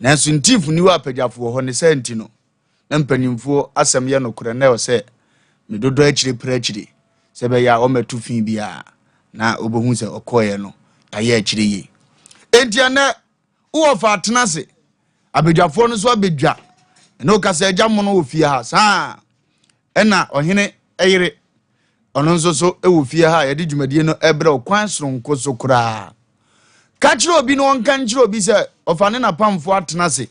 Nanso ntiifo ni wɔ apagyafo wɔ hɔ ne sɛ nti no, na mpanimfoɔ asɛm yɛ nokorɛ na ɛwɔ sɛ medodɔ akyire pere akyire sɛ ɛbɛyɛ a ɔmmɛto fi biara na wobɛhu sɛ ɔkɔeɛ no ayɛ akyire yie. Enti ɛnɛ wowɔ fa atena ase, abadwafoɔ no nso abɛdwa ɛne woka sɛ agya mono wɔ fie ha saa ɛna ɔhene ɛyere ɔno nso so wɔ fie ha a yɛde dwumadie no ɛbrɛ ɔkwan soronko so koraa. Ka kyerɛ obi na ɔnka nkyerɛ obi sɛ ɔfa ne napamfoɔ atena ase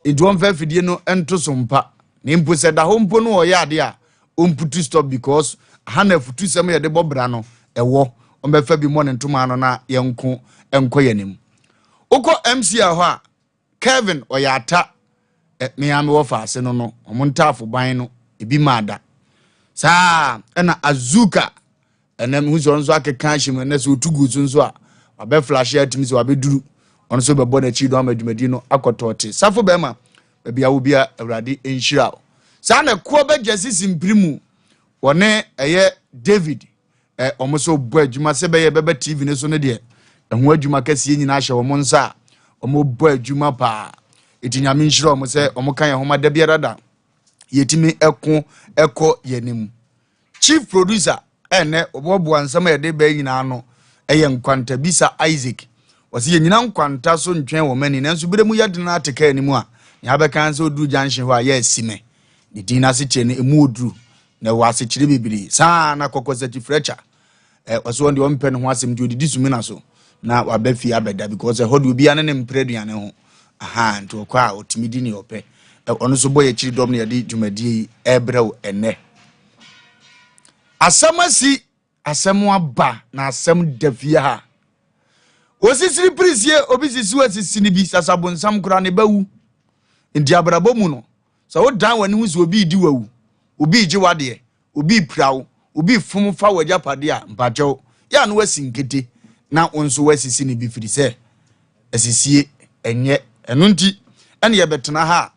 nti ɔmfa afidie no nto so mpa na mpo sɛ da hɔ mpo no ɔyɛ adeɛ a ɔmputu stop because aha na afutusɛm yɛde bɔ bra no ɛwɔ ɔmbɛfa bi mmɔ ne ntoma ano na yɛnko nkɔ yɛn anim. Wokɔ MCL hɔ a Kevin ɔyɛ ata me a mewɔ faase no no ɔmo ntaafo ban no ebi maa da saa ɛna Azuka ɛnɛ mehu sɛ ɔno nso akeka ahyɛ mu ɛnɛ sɛ ɔtu gu so nso a wabɛ flashe atumi sɛ wabɛduru ɔno nso bɛbɔ n'akyi no ama dwumadi no akɔtɔɔte. Safo bɛrima, baabi a wo bia, Awurade nhyira wo. Saa na ɛkoɔ bɛgya sisi mpiri mu wɔne ɛyɛ David ɛ ɔmo nso bɔ adwuma sɛ bɛyɛ bɛbɛ TV no so no deɛ ɛho adwuma kɛseɛ nyinaa hyɛ wɔn nsa a ɔmo bɔ adwuma paa. Eti Nyame nhyira ɔmo sɛ ɔmo ka yɛn ho ma da biara da yɛtumi ɛko ɛkɔ yɛn anim. Chief producer ɛnɛ ɔboaboa nsɛm a yɛde bɛɛ nyinaa no ɛyɛ Nkwantabisa Isaac. Wɔsi yɛn nyina nkwanta so ntwɛn wɔn ani nanso bere mu yɛde no ate kaa anim a nea abɛka sɛ oduru junction hɔ a yɛ asi mɛ ne din n'ase kyerɛ no emu oduru na ɛwɔ asekyerɛ bebree saa na kɔkɔ sɛkyi frɛkya ɛ ɔsɛ wɔn deɛ ɔmpɛ ne ho asɛm nti odidi sumina so na waba fie abɛda because ɛhɔ de obiara ne ne mpere aduane ho aha nti ɔkɔ a ɔtumi di nea ɔpɛ. Ɔno nso bɔ yɛ akyiri dɔm na yɛde dwumadie yi ɛrebrɛ wo ɛnɛ. Asɛm asi, asɛm aba na asɛm da fie ha. Osisiri pirisie obi sisi wasisi ne bi sasabonsam koraa ne bɛwu. Nti abrabɔ mu no sɛ wodan w'ani ho sɛ obi di wawu, obi gye wadeɛ, obi pira wo, obi fom fa w'agyapadeɛ a, mpakyɛw yɛ a no wasi nkete na wo nso wasisi ne bi firi sɛ asisie ɛnyɛ. Ɛno nti ɛne yɛbɛtena ha a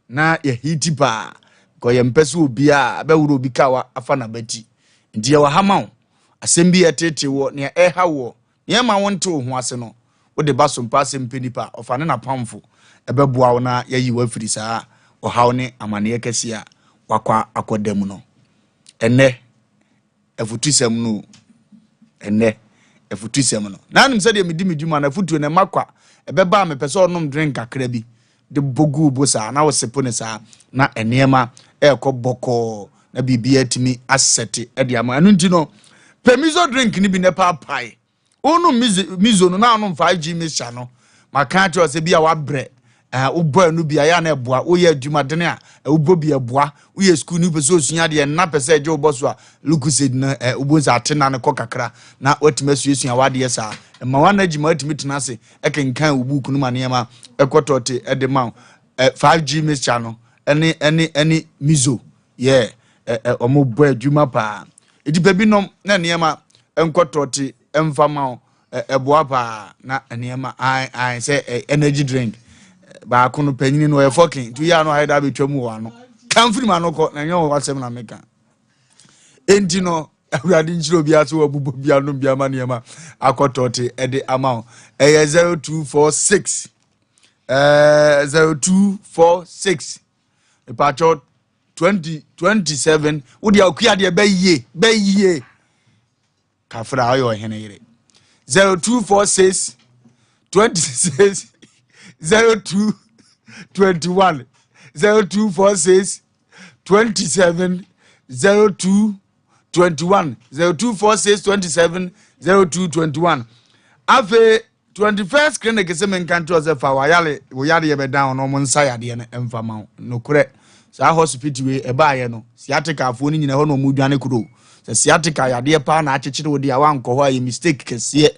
na yɛhiti paa kɔ yɛmpɛ sɛ obiaa bɛworo obi kawa afa n'abati. Nti yɛwɔ ha ma wo asɛm bi yɛtete wɔ nea ɛha wɔ nneɛma wo nte wo ho ase no wode ba so mpa asɛm pɛ nipa ɔfa ne napamfo ɛbɛboa wo na yɛyi wo afiri saa ɔhaw ne amanneɛ kɛseɛ a wakɔ akɔda mu no. Ɛnɛ afutusɛm no, ɛnɛ afutusɛm no na anim sɛdeɛ medi me dwuma no afutuo no ɛma kwa ɛbɛba a mepɛ sɛ ɔnom drink kakra bi de bɔ gu bo saa na wɔsepo ne saa na nneɛma ɛrekɔ bɔkɔɔ na biribi atumi asɛte ɛde ama. Ɛno nti no pɛ miso drink no bi ne paapae wonom miso no na wonom 5G mixture no. Maka akyerɛ sɛ bi a wabrɛ wobɔ ɛno bi a yɛ a na ɛboa woyɛ adwumadene a wobɔ bi ɛboa woyɛ sukuu ne wopɛ sɛ osua adeɛ nna pɛ sɛ ɛgye wobɔ so a Lucozade no wobɔ sɛ ate na no kɔ kakra na watumi asuasua wadeɛ saa ɛma wana agyi ma watumi tena ase ɛkenkan wo buuku no ma nneɛma ɛkɔtɔ te ɛde ma wo. 5G mixture no ɛne miso yɛ ɔmo bɔ adwuma paa. Eti bi nom na nneɛma nkɔtɔ te ɛmfa ma wo ɛboa paa na nneɛma ae ae sɛ energy drink baako no panyini no ɔyɛ fɔkin nti woyɛ ano ayɛ da abɛtwa mu wɔ ano kan firi mu ano kɔ na ɛnyɛ wɔ asɛm na meka. Enti no Awurade nkyerɛ obiara sɛ wɔabobɔ bi anom bi ama nneɛma akɔtɔ te ɛde ama wo. Ɛyɛ 0246 0246 ìpàtɔ 20 27 wode akua deɛ bɛyie bɛyie kafra ɔyɛ ɔhene yere 0246 26 02 21, 0246 27 02 21, 0246 27 02 21. Afei 21st Clinic sɛ menka nkyerɛ sɛ fa wayare wo yareɛ bɛdan wo na ɔmo nsa yadeɛ no ɛmfa ma wo. Nokorɛ saa hospital wei ɛbaayɛ no sciaticafoɔ no nyina hɔ na ɔmo dwane kuro sɛ sciatica yadeɛ paa na akyekyere wo deɛ a wankɔ hɔ a yɛ mistake kɛseɛ.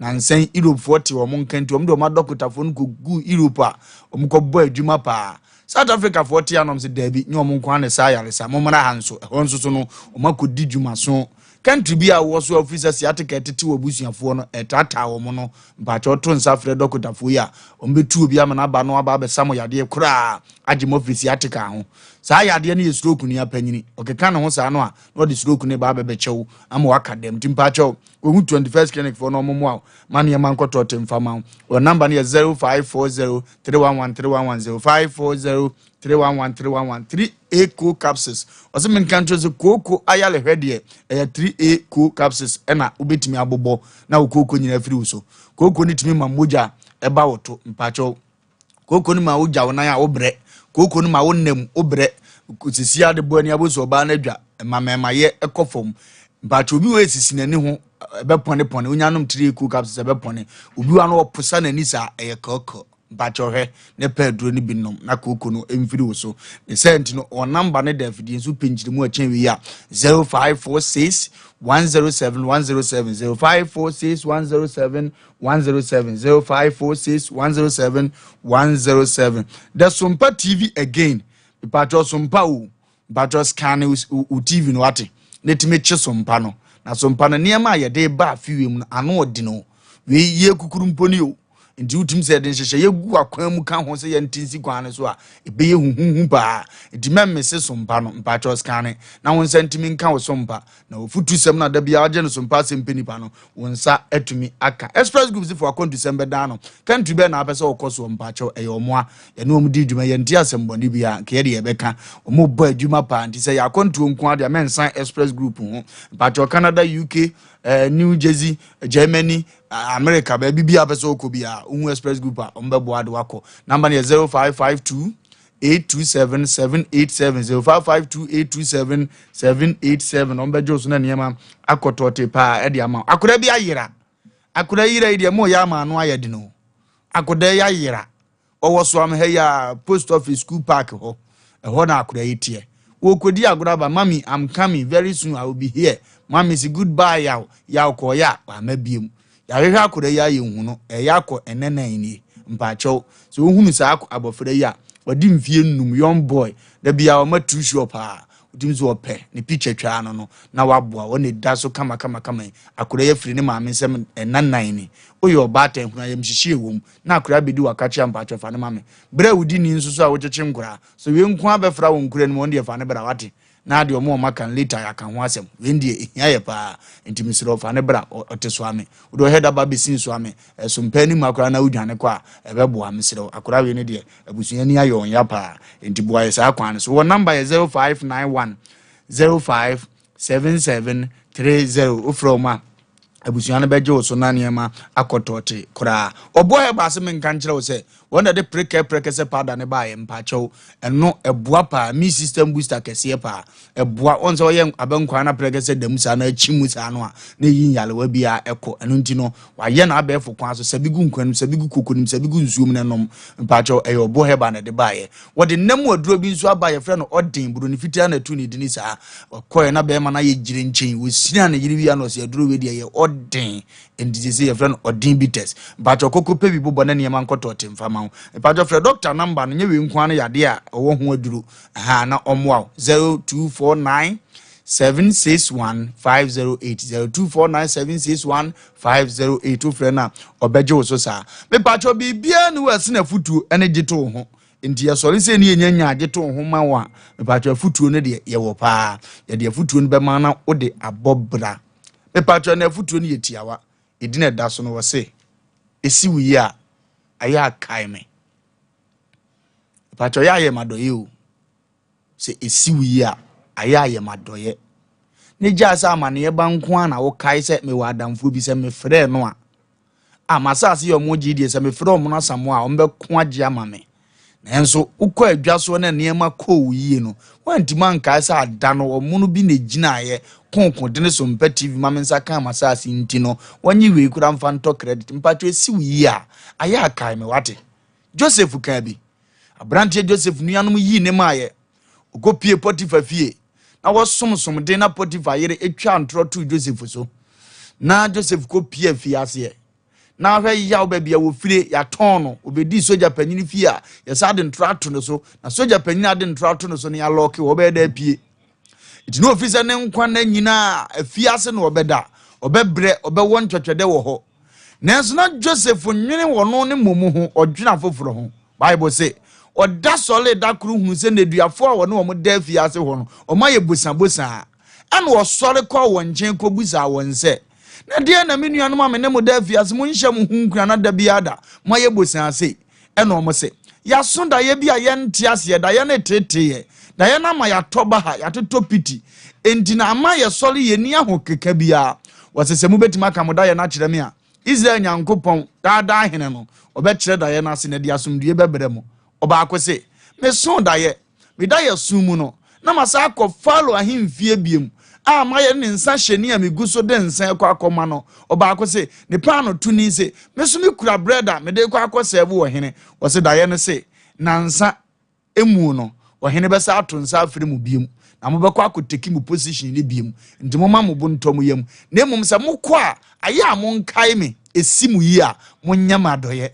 Na nsɛn Europefoɔ te wɔn nka nti wɔn de wɔn adɔkotafoɔ no kɔgu Europe a wɔn kɔbɔ adwuma paa. South Africa foɔ te anom sɛ daabi nye wɔn nko ara saa yaresa mommra ha nso ɛhɔ nso so no wɔn akɔdi dwuma so. Country bi a wɔ so afiri sɛ sciatica ɛtete wɔ abusuafoɔ no ɛtaataa wɔn no mpakyɛ ɔto nsa frɛ dɔkotafoɔ yi a wɔn bɛtu obi ama n'aba no aba abɛsa mo yadeɛ koraa agye mo afiri sciatica ho. Saa yadeɛ no yɛ stroke nua panyini. Ɔkeka ne ho saa no a, na ɔde stroke no ba abɛbɛkyɛ wo ama waka dɛm. Nti mpakyɛw, kɔhu 21st Clinic foɔ na ɔmo mmoa wo ma nneɛma nkɔtɔ te mfa ma wo. Wɔn number no yɛ 0540 311 311, 0540 311 311. 3A Co capsules, ɔsɛ menka nkyerɛ sɛ kooko ayalehwɛ deɛ, ɛyɛ 3A Co capsules ɛna wobɛtumi abobɔ na wo kooko nyinaa firi wo so. Kooko no tumi ma mogya ɛba wo to. Mpakyɛw, kooko no ma wogya wo nan a wobrɛ, kooko no ma wo nam wobrɛ, sisi ade bɔ ani abɔ so, ɔbaa no adwa ma mmarima ɛkɔ fam. Mpakyɛw, obi wɔ esisi n'ani ho ɛbɛpɔne pɔne, wonya nom 3A Co capsules ɛbɛpɔne. Obi wa no ɔposa n'ani saa, ɛyɛ kɔkɔ. Mpakyɛw, hwɛ ne pɛ aduro no bi nom na kooko no mfiri wo so. Ne sɛ nti no, wɔn number no da afidie nso pɛnkyiri mu ɛkyɛn wei a, 0546 107 107, 0546 107 107, 0546 107 107. The Sompa TV again. Mpakyɛw, Sompa o, mpakyɛw, scan wo TV no, wate, na tumi kye Sompa no. Na Sompa no, nneɛma a yɛde ba afiwe mu no, ano ɔdi no wei yie kukuru mpo ni o. Nti wotumi sɛ yɛde nhyehyɛ yɛgu akwan mu ka ho sɛ yɛnte nsi kwan no so a, ɛbɛyɛ huhuhu paa. Nti mɛmmese Sompa no. Mpakyɛw, scan na wo nsa ntumi nka wo Sompa na ofutu sɛm no ada biara gye no. Sompa asɛm pɛ nipa no wo nsa atumi aka. Express Group sifo akɔntu sɛm bɛdan no country bɛɛ na apɛ sɛ wɔkɔ soɔ. Mpakyɛw, ɛyɛ ɔmo a yɛne ɔmo di dwuma, yɛnte asɛm bɔne bi a nka yɛde yɛbɛka ɔmo bɔ adwuma paa. Nti sɛ yɛ akɔntuo nko adeɛ, mɛnsan Express Group ho. Mpakyɛw, Canada, UK, New Jersey, Germany, America, baabi bi a pɛ sɛ wokɔ bi a, wohu Express Group a, ɔmo bɛboa de wakɔ. Number no yɛ 0552 827 787, 0552 827 787. Ɔmo bɛgye wo so na nneɛma akɔtɔɔte paa ɛde ama wo. Akwadaa bi ayera. Akwadaa yera yi deɛ, mo yɛ ama ano ayɛ den o. Akwadaa yi ayera, ɔwɔ Soam ha yi a, Post Office School Park hɔ, ɛhɔ na akwadaa yi teɛ. Wɔkɔdi agorɔ aba. "Mummy, I'm coming very soon, I will be here, mummy." Si goodbye yaw yaw kɔɔyɛ a, wama biem. Yɛahwehwɛ akwadaa yi ayɛ nhu no, ɛyɛ akɔ ɛnɛ nan nie. Mpaakyɛw, sɛ wohunu saa abɔfra yi a wɔde mfie 5, young boy, da bia ɔma too sure paa, wotumi sɛ ɔpɛ ne picture twaa no na waboa wɔne da so kama kama kama yi. Akwadaa yi afiri ne maame nsɛm ɛna nan ni. Woyɛ ɔbaatan hunu ayamhyehye wɔ mu na akwadaa bɛdi wakakyia. Mpaakyɛw, fa ne ma me. Berɛ a wodi ni nso so a wokyekye nkoraa so, wei nko abɛfra wo nkura no mu, ɔno deɛ fa ne bra, wate, na deɛ ɔmo ɔma kan later yɛaka ho asɛm. Wei deɛ ɛhia yɛ paa, nti mesrɛ, fa ne bra. Ɔte so ame wode ɔhɛ daba bɛsi so ame ɛsompɛ anim akwaraa na wodwane kɔ a, ɛbɛboa. Mesrɛ, akwaraa wei no deɛ, abusua ni ayɛ ɔnya paa, nti boa yɛ saa kwan no so. Wɔ number yɛ 0591 05 77 30. Wofrɛ ɔmo a, abusua no bɛgye wo so na nneɛma akɔtɔɔte koraa. Ɔboa yɛ baase, menka nkyerɛ wo sɛ wɔn na de prekɛ prɛkɛsɛ powder ne baayɛ. Mpakyɛw, ɛno ɛboa paa, me system booster kɛseɛ paa. Ɛboa wɔn sɛ ɔyɛ abɛnkwan na prɛkɛsɛ dɛm saa na akyi mu saa no a, na eyi nyalewa bi a ɛkɔ. Ɛno nti no, wayɛ na abɛɛfo kwan so sɛbi gu nkwan mu, sɛbi gu koko nim, sɛbi gu nsuo mu na ɛnom. Mpakyɛw, ɛyɛ ɔboa hɛba na ɛde baayɛ. Wɔde nam aduro bi nso aba, yɛfrɛ no ɔden buroni fitaa na ɛtu ne dini saa. Ɔkɔɛ na bɛrima no ayɛ gyere nkyɛn, wɔsina ne yere wia na ɔsɛ aduro wei deɛ yɛ ɔden. Nti sɛ yɛfrɛ no ɔden bitters. Mpakyɛw, koko pɛ bi bobɔ na nneɛma nkɔtɔ ɔte mfa ma wo. Mpakyɛw, frɛ doctor number no, nyɛ wei nko ara no, yadeɛ a ɔwɔ ho aduro aha na ɔmmoa wo, 0249 761 508, 0249 761 508. Wofrɛ no a, ɔbɛgye wo so saa. Mepakyɛw, biribiara ne wɔ ɛsene afotuo ne gye to wo ho. Nti yɛsɔre sɛ ne yɛnya nya agye to wo ho ma wo a, mepakyɛw, afotuo no deɛ yɛwɔ paa. Yɛde afotuo no bɛma na wode abɔ bra. Mepakyɛw, na afotuo no yɛ tiawa. Ɛdi na ɛda so no, wɔ se ɛsi wo yie a, ayɛ akae me. Mepakyɛw, yɛ ayɛ madɔyɛ o. Sɛ ɛsi wo yie a, ayɛ ayɛ madɔyɛ ne gyaa sɛ amanneɛ ba nko a na wokae sɛ mewɔ adamfoɔ bi sɛ mefrɛ no a masase yɛ ɔmo gye deɛ, sɛ mefrɛ ɔmo no asamo a, ɔmbɛko agye ama me. Nanso wokɔ adwa soɔ na nneɛma kɔɔ wo yie no, woantimi ankae sɛ ada no ɔmo no bi na gyinaeɛ konko de ne so mpɛ TV ma me nsa ka masase. Nti no wɔnye wei kora mfa ntɔ credit. Mpatwo, esi wo yie a, ayɛ akae me, wate. Joseph kaa bi, aberanteɛ Joseph nuanom yii ne maayɛ, ɔkɔpie Potifa fie na wɔsomsom den na Potifa yere atwa ntorɔ too Joseph so na Joseph kɔpie afiaseɛ. Na ahwɛ yaw baabi a wɔfire, yɛatɔn no, obɛdii sogya panyini fie a yɛsa de ntorɔ ato no so. Na sogya panyini ade ntorɔ ato no so no, yɛalɔke wɔbɛyɛ dɛ apue. Nti na ofi sɛ ne nkwa na nyinaa afiase na ɔbɛda, ɔbɛbrɛ, ɔbɛwɔ ntwɛtwɛdɛ wɔ hɔ. Nanso na Joseph nwene wɔ no ne mmom ho, ɔdwene afoforɔ ho. Bible sɛ Ɔda sɔree da koro hunuu sɛ nneduafoɔ a wɔne wɔn da afiase hɔ no, wɔayɛ bosabosaa. Ɛnna ɔsɔre kɔɔ wɔn nkyɛn kɔbisaa wɔn sɛ, Na deɛn na me nuanom a me ne mo da afiase, monhyɛ mo ho nkuran na da biara da moayɛ bosaa sei? Ɛnna wɔse, Yɛaso daeɛ bi a yɛnte aseɛ, daeɛ no reteetee yɛn, daeɛ no ama yɛatɔ baha, yɛatotɔ piti, enti na ama yɛsɔre yɛnni ahokeka biara. Wɔse, Sɛ mobɛtumi aka mo daeɛ no akyerɛ me a, Israel Nyankopɔn, daa daa Hene no, ɔbɛkyerɛ daeɛ no ase na ɛde asomdwoeɛ bɛbrɛ mo. Ɔbaako se, Mesoo daeɛ, me daeɛso mu no, na masan akɔ Farao ahemfie biom a mayɛ ne nsa hyɛni a megu so de nsa rekɔ akɔma no. Ɔbaako se, ne paanotoni se, Me nso mekura brɛd a mede rekɔ akɔsɛɛvo ɔhene. Ɔse daeɛ no se, Nnansa mu no, ɔhene bɛsan ato nsa afrɛ mo biom, na mobɛkɔ akɔteki mo position no biom. Nti momma mo bo ntɔ mo yam. Na mmom sɛ mokɔ a, ayɛ a monkae me, ɛsi mo yie a, monyɛ me adɔeɛ.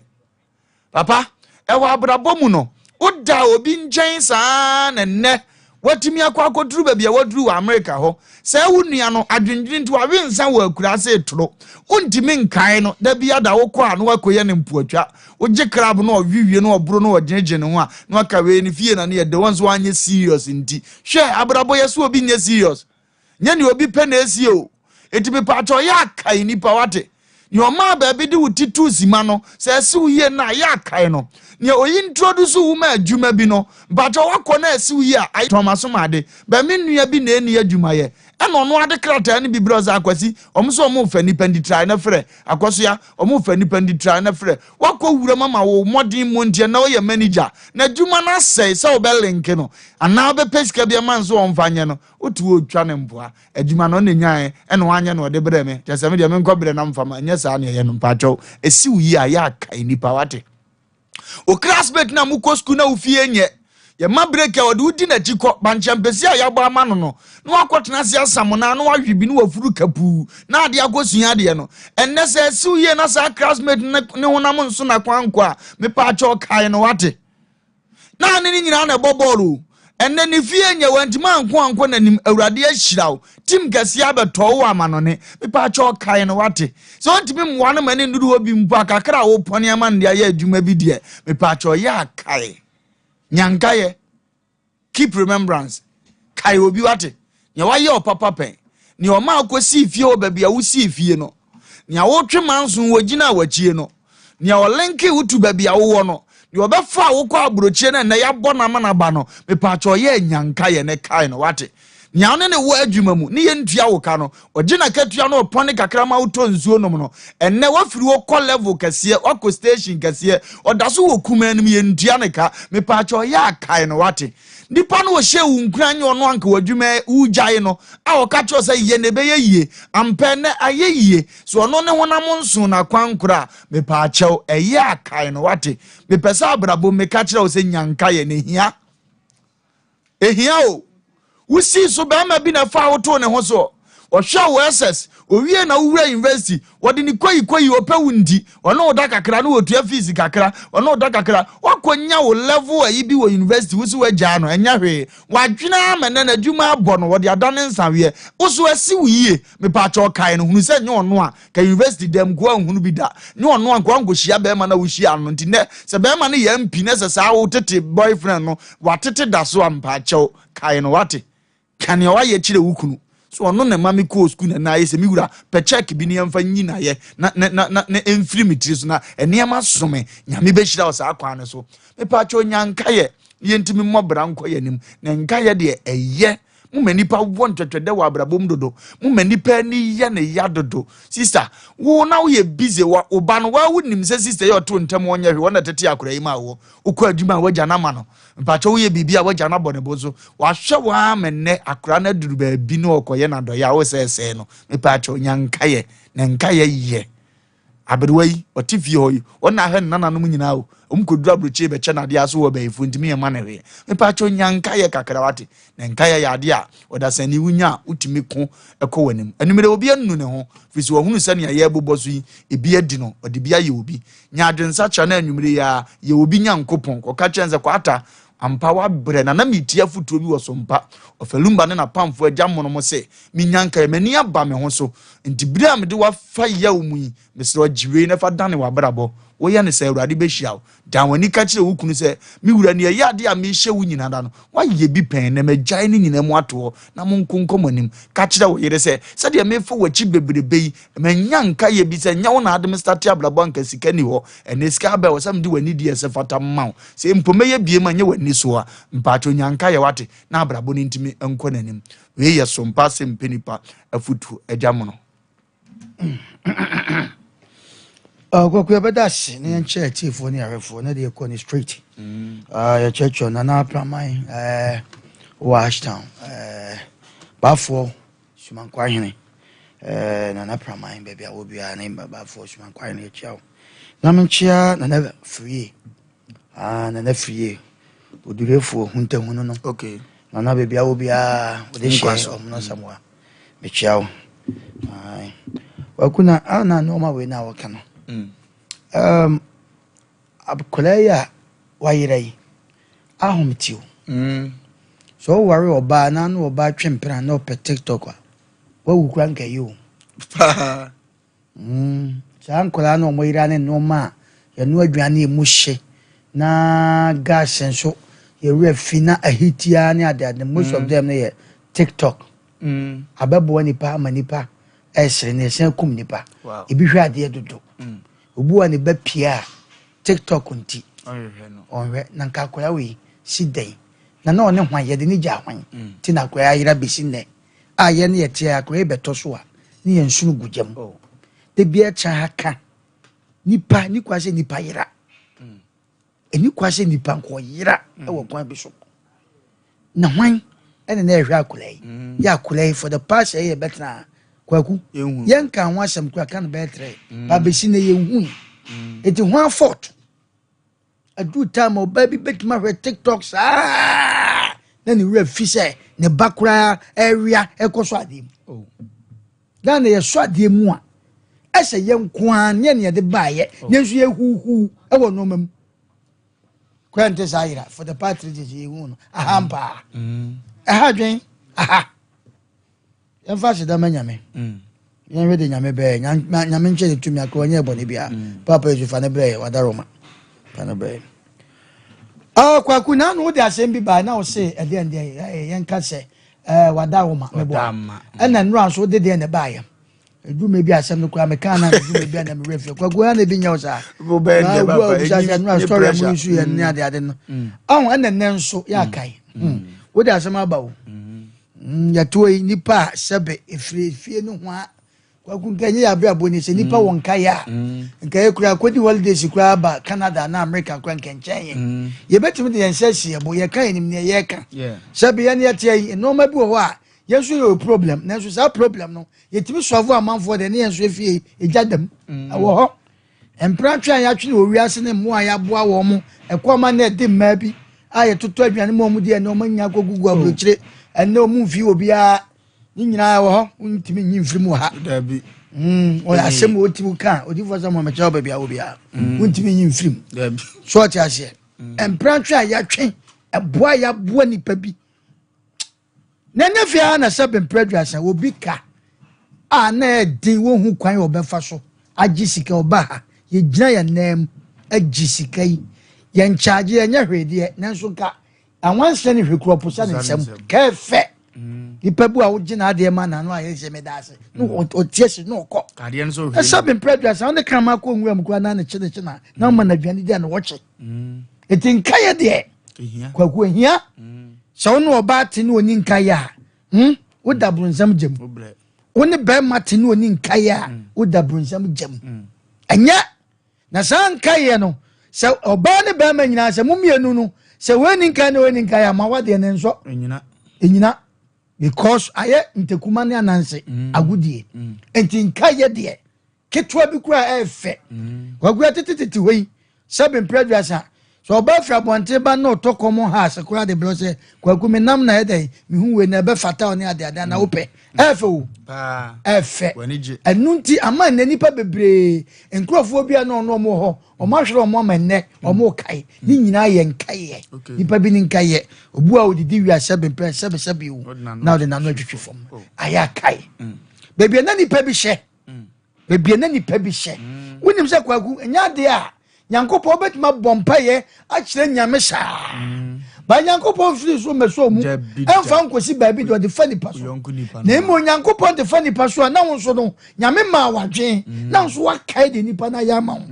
Papa, ɛwɔ abrabɔ mu no, woda obi nkyɛn saa na nnɛ watumi akɔ akɔduru baabi a waduru wɔ Amerika hɔ. Sɛ wo nua no, adwendwene nti wawe nsa wɔ akuraase retoro. Wontumi nkae no, da bi ada wokɔ a na wakɔyɛ ne mpoatwa. Wogye krab na ɔwe wie na ɔboro na ɔgyinagyina ne ho a, na waka wei ne fie na ne yɛ dɛ, wɔn nso wanyɛ serious nti. Hwɛ, abrabɔ yɛ so obi nyɛ serious. Nyɛ nea obi pɛ na esie o. Enti mepaakyɛw yɛ akae nipa wate. Nea ɔmaa baabi de wo ti too sima no, sɛ ɛsi wo yie no a, yɛ akae no. Nea oyi introduce wo ma adwuma bi no, mpaakyɛw wakɔ na ɛsi wo yie a, ayɛ tɔn m'aso ma ade. Bɛ me nua bi na ɛnni adwuma yɛ. Ɛna ɔno ade krataa no bi brɛ ɔsɛ Akwasi, wɔn nso wɔn refa nipa nti try na frɛ. Akɔsoa, wɔn refa nipa nti try na frɛ. Wakɔ wuram ama wo mmɔden mmɔ nti ɛnɛ woyɛ manager. Na adwuma no asɛe sɛ wobɛ link no anaa wobɛpɛ sika bi ama no sɛ ɔmfa nyɛ no. Wote hɔ retwa no mpoa. Adwuma no ɔno na enyae ɛna wanyɛ na ɔde brɛɛ me. Kyerɛ sɛ me deɛ menkɔ brɛ na mfa ma. Ɛnyɛ saa na ɛyɛ no mpakyɛw. Esi wo yie a yɛ akae nipa wate. Wo classmate na mokɔ sukuu na wo fie nyɛ. Yɛma break a ɔde wo di n'akyi kɔ. Bankye ampesi a yɛabɔ ama no no na wakɔtena ase asam no a na wahwe bi na wafuru kapuu na ade akɔsua adeɛ no. Ɛnnɛ sɛ ɛsi wo yie na saa classmate no ne honam nso n'akwankɔ a mepaakyɛw kae no wate. Na ne ne nyinaa na ɛbɔ bɔɔl o. Ɛnnɛ ne fie nyɛ wantumi anko ankɔ n'anim. Awurade ahyira wo. Team kɛseɛ abɛtɔ wo wɔ amanɔne. Mepaakyɛw kae no wate. Sɛ wontumi mmoa no ma ne nnuru hɔ bi mpo a kakra a wopɔne ama no de ayɛ adwuma bi deɛ mepaakyɛw yɛ a kae. Nya nkayɛ. Keep remembrance. Kae obi wate. Nea wayɛ wo papa pɛn. Nea ɔma wokɔsii fie wɔ baabi a wosii fie no. Nea wotwe manso wɔgyinaa w'akyie no. Nea ɔlinkee wo to baabi a wowɔ no. Nea ɔbɛfaa wo kɔ aburokyie no ɛnnɛ yɛabɔ no ama no aba no. Mepaakyɛ ɔyɛ anyanka yɛ ne kae no wate. Nea ɔne ne wɔ adwuma mu ne yɛntua wo ka no. Ɔgye n'akatua na ɔpɔne kakra ma wotɔ nsuo nom no. Ɛnnɛ wafiri hɔ kɔ level kɛseɛ, wakɔ station kɛseɛ. Ɔda so wɔ kumaa no mu yɛntua ne ka. Mepaakyɛ ɔyɛ akae no wate. Nipa no ɔhyɛɛ wo nkuran nyɛ ɔno anka w'adwuma wogyae no a ɔka kyerɛ sɛ yɛ na ɛbɛyɛ yie. Ampa ɛnnɛ ayɛ yie. So ɔno ne honam nso n'akwankora a, mepaakyɛw ɛyɛ a kae no wate. Mepɛ sɛ abrabɔ mu meka kyerɛ wo sɛ nya nkaeɛ na ɛhia. Ɛhia o. Wosii so bɛrima bi na ɛfaa wo too ne ho soɔ. Ɔhwɛɛ wo SS, owie na wowura university, wɔde ne koyi koyi ɔpɛ wo nti, ɔne wo da kakra na wɔtua fees kakra, ɔne wo da kakra, wakɔnya wo level ayi bi wɔ university, wo so wagyaa no, ɛnyɛ hwee. Wadwene ama nɛ n'adwuma abɔ no, wɔde ada ne nsaweɛ. Wo so asi wo yie, mepaakyɛw kae no, hunu sɛ nyɛ ɔno a, ka university dɛm nkoa nhunu bi da, nyɛ ɔno a nkoa nkɔhyia bɛrima na wohyia no nti nɛ, sɛ bɛrima no yɛ MP na sɛ saa wo tete boyfriend no, watete da so a, mepaakyɛw kae no, wate. Ka nea wayɛ kyerɛ wo kunu. So ɔno na ɛma mekɔɔ sukuu na na ayɛ sɛ me wura pɛ check bi ne yɛmfa nyi n'ayɛ na na na na na ɛmfiri me tiri so na nneɛma so me. Nyame bɛhyira wo saa kwan no so. Mepaakyɛw nya nkayɛ na yɛntumi mmɔ bra nkɔ yɛn anim. Na nkayɛ deɛ ɛyɛ. Moma nnipa wɔ ntwɛtwɛdɛ wɔ abrabɔ mu dodo. Moma nnipa ani yɛ ne ya dodo. Sister, wo na woyɛ busy wa wo ba no wa wonim sɛ sister yɛ ɔto ntɛm ɔnyɛ hwee wɔn na tete akora yi ma wo. Wokɔ adwuma a wagya no ama no. Mpakyɛ woyɛ biribi a wagya no abɔ ne bo so. Wahwɛ wo ara ma nnɛ akora no aduru baabi na ɔkɔyɛ n'adɔeɛ a wosɛesɛe no. Mepakyɛ nya nkayɛ na nkayɛ yɛ. Aberewa yi, ɔte fie hɔ yi, ɔna ahwɛ ne nananom nyinaa o. Wɔn kɔduru aburokyire bɛkyɛ no adeɛ aso wɔ bɛyifoɔ ntumi yɛ ma no hwee. Mepakyɛ nya nkayɛ kakra wate. Na nkayɛ yɛ adeɛ a ɔdasani wonya a wotumi ko kɔ w'anim. Anwummerɛ obi anu ne ho firi sɛ wahunu sɛnea yɛrebobɔ so yi, ebi adi no, ɔde bi ayɛ obi. Nya adwensakyera na anwummere yi ara, yɛ obi Nyankopɔn. Kɔka kyerɛ no sɛ, Kwata, ampa woabrɛ, na na meretie afotuo bi wɔ so mpa. Ɔfalumba ne n'apamfoɔ agya mono mo se, Menya nkaeɛ, m'ani aba me ho so. Enti bere a mede wo afa yaw mu yi, mesrɛ wo gye wei na fa dane w'abrabɔ. Woyɛ no sɛ Awurade bɛhyia wo. Dan w'ani ka kyerɛ wo kunu sɛ, Me wura, nea ɛyɛ adeɛ a mehyɛ wo nyina da no, woayɛ bi pɛn, na magyae ne nyina mu ato hɔ, na monko nkɔ mo anim. Ka kyerɛ wo yere sɛ, Sɛdeɛ mefa w'akyi bebrebe yi, manya nkaeɛ bi sɛ nyɛ wo na ade me starte abrabɔ anka sika ni hɔ. Ɛnɛ sika aba ɛwɔ sɛ mede w'anidie a ɛsɛ fata ma wo. Sɛ mpo mɛyɛ biem a nyɛ w'ani so a, mpakyɛw nya nkaeɛ wate, na abrabɔ no ntumi nkɔ n'anim. Wei yɛ sompa asɛm pɛ nipa afutuo agya mono. Kwaku yɛbɛda ase na yɛnkyɛ atiefoɔ ne ahwɛfoɔ na deɛ yɛkɔ ne straight. Yɛkyerɛkyerɛ Nana Apraman wɔ Ashtown, Baafoɔ Sumankwa Hene, Nana Praman baabi a wɔ biara ne Baafoɔ Sumankwa Hene yɛkyia wo. Na menkyia Nana Firie, Nana Firie, Odurefoɔ Huntahunu no. Okay. Nana baabi a wɔ biara wode hyɛ ɔmono Samoa. Mekyia wo. Ae. Kwaku na a na nneɛma wei na wɔka no. Um, akwadaa yi a wayera yi, ahomte o. Sɛ ɔware ɔbaa na na ɔbaa twe mpena na ɔpɛ TikTok a, wawu kura nka yi o. Paa. Saa nkwadaa na wɔyera ne nneɛma a yɛnoa aduane a emu hye na gas nso yɛwerɛ fi na ahitia ne adeade most of them no yɛ TikTok. Abɛboa nipa ama nipa ɛresere na ɛsan kum nipa. Ebi hwɛ adeɛ dodo. Obi wa ne ba pie a TikTok nti ɔnhwɛ na nka akwadaa wei si dɛn na na ɔne hwan yɛde ne gya hwan ti na akwadaa ayera besi nnɛ. A yɛn yɛ te a akora yi bɛtɔ so a ne yɛn nsono gu gya mu. Oh. Da biara tra ha ka nipa ni kwa sɛ nipa yera. Ɛni kwa sɛ nipa nkɔ yera ɛwɔ kwan bi so. Na hwan ɛne na ɛhwɛ akora yi. Yɛ akora yi for the past ɛyɛ bɛtena kwaku. Yɛn ka ho asɛm kora ka no bɛyɛ trɛ. Ba bɛsi na yɛn hu yi. Eti ho afɔt. Aduru time a ɔbaa bi bɛtumi ahwɛ tiktok saa na ne werɛ fi sɛ ne ba koraa ɛwea ɛkɔ so adeɛ mu. Oh. Ghana yɛsɔ adeɛ mu a ɛsɛ yɛn nko ara ne yɛn yɛde baayɛ oh. ne nso yɛhuhu ɛwɔ nneɛma mu. Kura nte saa yera for the past 3 days yɛhu no aha mm. mpaa. Mm. Ɛha dwen aha. Yɛmfa aseda ma Nyame. Mm. Yɛnhwɛ de Nyame bɛyɛ. Nyame nkyɛ ne tumi akora ɔnyɛ bɔne bia. Mm. Papa Yesu fa ne brɛ yɛ wadaroma. Fa ne brɛ yɛ. Ah, kwaku na no de asɛm bi baa na ɔse ɛdeɛ ndeɛ yɛnka sɛ eh, wadaroma meboa. Ɛna nnora nso wode deɛ na ɛbaayɛ. Edwuma bi asɛm no koraa meka na edwuma bi a na mewura fie. Kwaku ha na ebi nyɛ wo saa. Wobɛyɛ dɛ papa. Obi sɛ nnora story a mu nso yɛ ne ade ade no. Ɔho ɛna nnɛ nso yɛ akae. Wode asɛm aba o. Yɛtoɔ yi nipa a sɛbe efiri efie no ho a kwaku nka nyɛ yɛ abrabɔ ni sɛ nipa wɔ nkaeɛ a nka yɛ koraa kɔdi holidays koraa ba Canada na America koraa nka nkyɛn yɛn. Yɛbɛtumi de yɛn nsa asi yɛn bo yɛka yɛnim neɛ yɛreka. Sɛbe yɛn yɛteɛ yi nneɛma bi wɔ hɔ a yɛn nso yɛwɔ problem nanso saa problem no yɛtumi sɔfo amanfoɔ deɛ ne yɛn nso efie egya dam mm. ɛwɔ hɔ mpratwe a yɛatwe wɔ wiase ne mmoa a yɛaboa wɔn mo ɛkɔm a na ɛde mmaa bi a yɛtotɔ aduane mu wɔn deɛ ne wɔn anya akɔgugu oh. aburokyire ɛnna wɔn mfi obiara ne nyinaa wɔ hɔ wontumi nyi mfiri mu wɔ ha dabi mm, ɔyɛ asɛm wɔ ɔtumi ka odifoɔ sɛ mɔmɛkyerɛ wɔ baabi a wɔ biara mm. wontumi nyi mfiri mu so ɔte aseɛ mpratwe a yɛatwe ɛboa yɛaboa nipa bi Na ɛnyɛ fie ara na sɛ mprɛ 30 obi ka a na ɛyɛ den wɔhu kwan a wɔbɛfa so agye sika ɔba ha yɛgyina yɛn nan mu agye sika yi yɛn kyaagye yɛnyɛ hwee deɛ nanso nka anwansena ne hwee kura ɔposa ne nsam kɛfɛ mm. nipa bi a wogye n'adeɛ ma n'ano ayɛ sɛ meda ase na mm. ɔtie se na ɔkɔ ɛsɛ mprɛ 30 wone kraman kɔ nwura mu koraa na ne kye ne kye na na ɔma no aduane di a na wɔkye mm. ɛti nka yɛ deɛ kwaku ehia sɛ wo ne ɔbaa te ne ɔni nkaeɛ a hmm, woda bronsam gya mu wo ne bɛrima te ne ɔni nkaeɛ a hmm. woda bronsam gya mu hmm. ɛnyɛ na saa nkaeɛ no sɛ ɔbaa ne bɛrima nyinaa sɛ mo mmienu no sɛ wɔani nkaeɛ ne wɔani nkaeɛ a ma wadeɛ ne nsɔ ɛnyina because ayɛ ntakuma ne ananse agodie nti nkaeɛ deɛ ketewa bi koraa ɛyɛ fɛ wakura tetetete hɔ yi sɛbe mpere 30 sɛ ɔba firi abɔnten ba na ɔtɔ kɔm ha ase koraa de brɛ sɛ kwaku me nam na ɛdɛn mehu wei na ɛbɛfata ɔne ade ade na wopɛ ɛfɛ o ɛfɛ ɛno nti ama nnɛ nipa bebree nkurɔfoɔ bi a na ɔno ɔmo hɔ ɔmo ahwere ɔmo ama nnɛ ɔmo kae ne nyinaa yɛ nkaeɛ nipa bi ne nkaeɛ obu a odidi wia sɛbe mpɛ sɛbe sɛbe o na ɔde n'ano atwitwi fam ayɛ akae baabi a na nipa bi hyɛ baabi a na nipa bi hyɛ mm. Wonim sɛ kwaku ɛnyɛ adeɛ a Nyankopɔn wobɛtumi abɔ mpaeɛ akyerɛ Nyame saa. Ba Nyankopɔn firi so mmɛsɔ mu ɛmfa nkɔsi baabi deɛ ɔde fa nipa so. Na mmom Nyankopɔn de fa nipa so a na wo nso no Nyame maa wadwen na wo nso wakae deɛ nipa no ayɛ ama wo.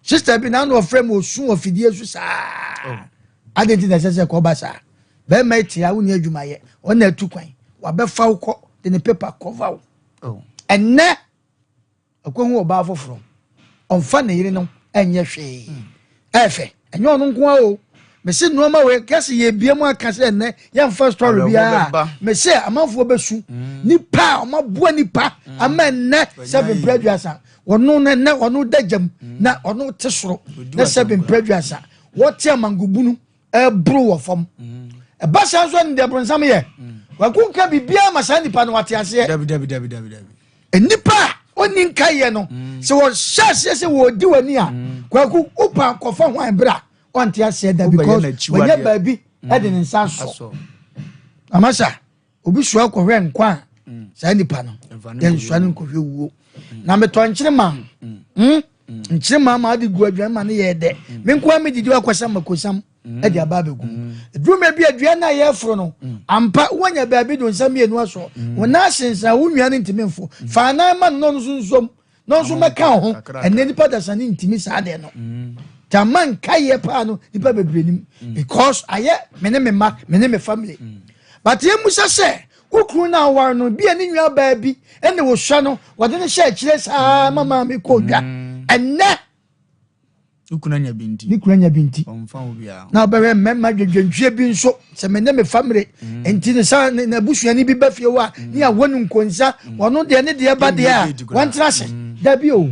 Sister bi na ano ɔfrɛ mu osu wɔ fidie so saa. Oh. Adɛn nti na ɛsɛ sɛ kɔba saa? Bɛrima etia wo ni adwuma yɛ ɔna atu kwan wabɛfa wo kɔ de ne paper cover wo. Oh. Ɛnɛ ɔkɔhu ɔbaa foforɔ ɔmfa ne yere no ɛnyɛ hwee. Hmm. Ɛfɛ ɛnyɛ ɔno nko ara o. Mese nneɛma wei kɛse yɛ bie mu aka sɛ ɛnɛ yɛmfa story biara mese amanfoɔ bɛsu hmm. nipa a ɔmaboa nipa hmm. ama ɛnɛ sɛ bemprɛ aduasa ɔno no ɛnɛ ɔno da gyam mm. na ɔno te soro na sɛ bemprɛ aduasa wɔte amangobunu ɛboro wɔ fam mm. ɛba saa nso ɛne deɛ borɔnsam yɛ mm. wako nka biribiara ma saa nipa no wate aseɛ nnipa a ɔnni nkayɛ no sɛ wɔhyɛ aseɛ sɛ wɔdi w'ani a kwaku wopa kɔfa ho berɛ a ɔnte aseɛ da because wɔnyɛ baabi ɛde ne nsa asɔ amasa obi soa kɔhwɛ nkwa a mm. saa nipa no yɛnsoa no nkɔhwɛ wuo mm. na metɔ nkyere ma mm. hmm? nkyere ma ma ade gu aduane ma no yɛ dɛ me nkoa medidi wakɔsam makosam de aba abɛgu duru mɛ bi aduane no a yɛforo no ampa woanya baabi do nsa mmienu asɔ wo nan asensan wo nua no ntumi mfo fa anan ma no na ɔno nso nsom na ɔnso mɛka wo ho ɛnɛ nipa dasa ne ntumi saa deɛ no mm. gyama nkayɛ paa no nipa bebree nim mm. because ayɛ me ne me mma me ne me family mm. but yɛn musa sɛ wo kunu no aware no bi a ne nua baa bi ɛna wɔsua no wɔde no hyɛ akyire saa ma maame kɔ dwa ɛnɛ Ne kunu anya bi nti. Ne kunu anya bi nti. Ɔmfa wo biara. Na ɔbɛhwɛ mmarima dwendwentwie bi nso sɛ me ne me family mm. nti ne sa ne n'abusuani bi ba fie hɔ a mm. ne awɔ no nkonsa mm. ɔno deɛ ne deɛ ba deɛ a wɔntena ase dabi o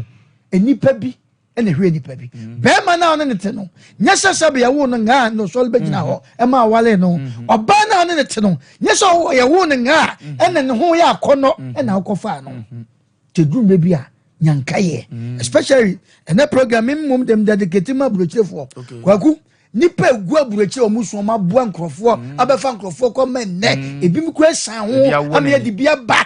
nnipa bi ɛna ehwɛ nipa bi bɛrima naa ɔne ne te no nyɛ sɛ sɛ bɛyɛ wo no ngaa na ɔsɔre bɛgyina hɔ ɛma awale no ɔbaa naa ɔne ne te no nyɛ sɛ ɔyɛ wo no ngaa ɛna ne ho yɛ akɔnɔ ɛna ɔkɔfaa no. Te duru mmerɛ bi a nyankayɛ mm. especially ɛnɛ program mi mmom dem dedicate ma aburokyerefoɔ kwaku nipa egu aburokyere wɔn so wɔn aboa nkurɔfoɔ mm. abɛfa nkurɔfoɔ kɔ mɛ nnɛ mm. ebi mu kura san ho ama yɛ de bi aba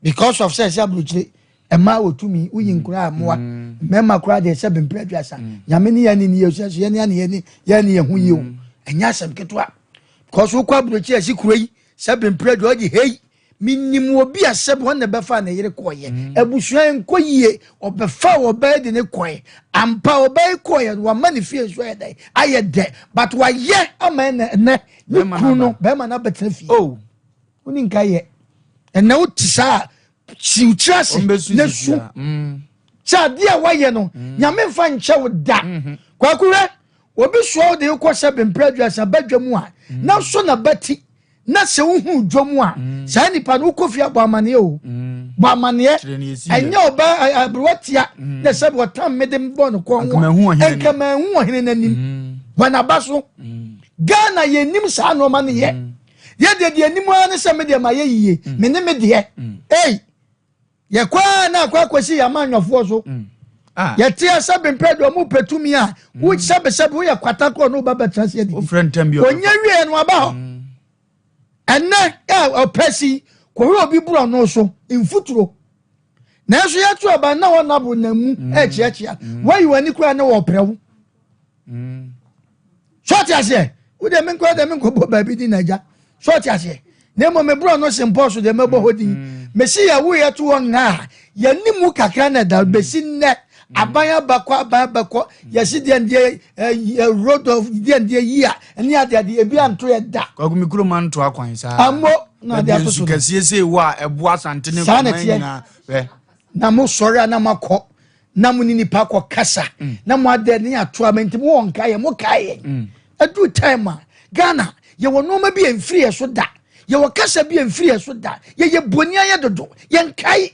because of sɛ ɛsɛ aburokyere mmaa wɔ tumi woyi nkura amoa mmarima kura deɛ sɛ bempere aduasa nyame ne yɛn ne ne yɛ sɛ yɛn ne yɛn ne yɛn ne yɛn ho yie o ɛnyɛ asɛm ketewa because wokɔ aburokyere ɛsi kuro yi sɛ bempere adua ɔgye hei Menim obi a sɛbi ɔno na ɛbɛfaa ne yere kɔeɛ. Mm. Abusua nkɔ yie, ɔbɛfaa ɔbaa de ne kɔe. Ampa ɔbaa yi kɔeɛ no, wama ne fie nso ayɛ dɛn? Ayɛ dɛ. But wayɛ ama ɛnɛ ɛnɛ ne kunu no bɛrima no abɛtena fie. Oh. Woni nka yɛ. Ɛnɛ wote saa siw tiri ase na su. Mm. Sɛ adeɛ a wayɛ no, mm. nyame mfa nkyɛ wo da. Mm-hmm. Kwaku hwɛ, obi soa wo de kɔ sɛ bempere aduasa badwa mu a, na so na bati. Na sɛ wohu dwom a mm. saa nipa no wokɔ fie abɔ amaneɛ o mm. bɔ amaneɛ ɛnyɛ ɔba aberewa tia mm. na sɛ wɔtam mede bɔ no kɔn ho a ɛnka manhu ɔhene n'anim wɔn aba so Ghana yɛnim saa nneɛma no yɛ yɛdeɛ deɛ anim ara ne sɛ medeɛ ma yɛ yie me ne me deɛ ei Yɛkɔ ara na akɔ akɔsi yɛn amanyɔfoɔ so. Mm. Ah. Yɛte sɛ bempɛ deɛ ɔmo pɛ tumi a mm. wo sɛbesɛbe woyɛ kwata korɔ ne woba bɛtena se adidi. Ɔnyɛ wie no aba hɔ. Mm. Ɛnɛ a ɔpɛ si kɔhwɛ obi borɔ no so mfuturo. Nanso yɛto aba na wɔn abo nam mu ɛkyeakyea. Wɔyi wɔn ani koraa na wɔprɛ wo. Mm. So ɔte aseɛ wo deɛ menkɔ deɛ menkɔbɔ baabi din na agya so ɔte aseɛ na mmom meborɔ no sempɔ so deɛ mɛbɔ hɔ din mm. mesi yɛ woyɛ to hɔ nna a yɛne mu kakra na ɛda bɛsi nnɛ mm. aban abakɔ aban abakɔ yɛsi deɛ ndeɛ ɛɛ road of deɛ ndeɛ yi a ɛne ade ade ebi anto yɛ da. Kwaku mi kurom anto akwan saa. Ammo na ade ato so. Nsu kɛseɛ sɛ ewu a ɛboa asante ne nkɔmɔ nyinaa. Na mo sɔre a na mo akɔ na mo ne nipa kɔ kasa mm. na mo adɛ ne ato ama nti mo wɔ nka yɛ mo kae yɛn mm. aduru time a Ghana yɛwɔ nneɛma bi a mfiri yɛ so da yɛwɔ kasa bi a mfiri yɛ so da yɛyɛ boni ayɛ dodo yɛnkae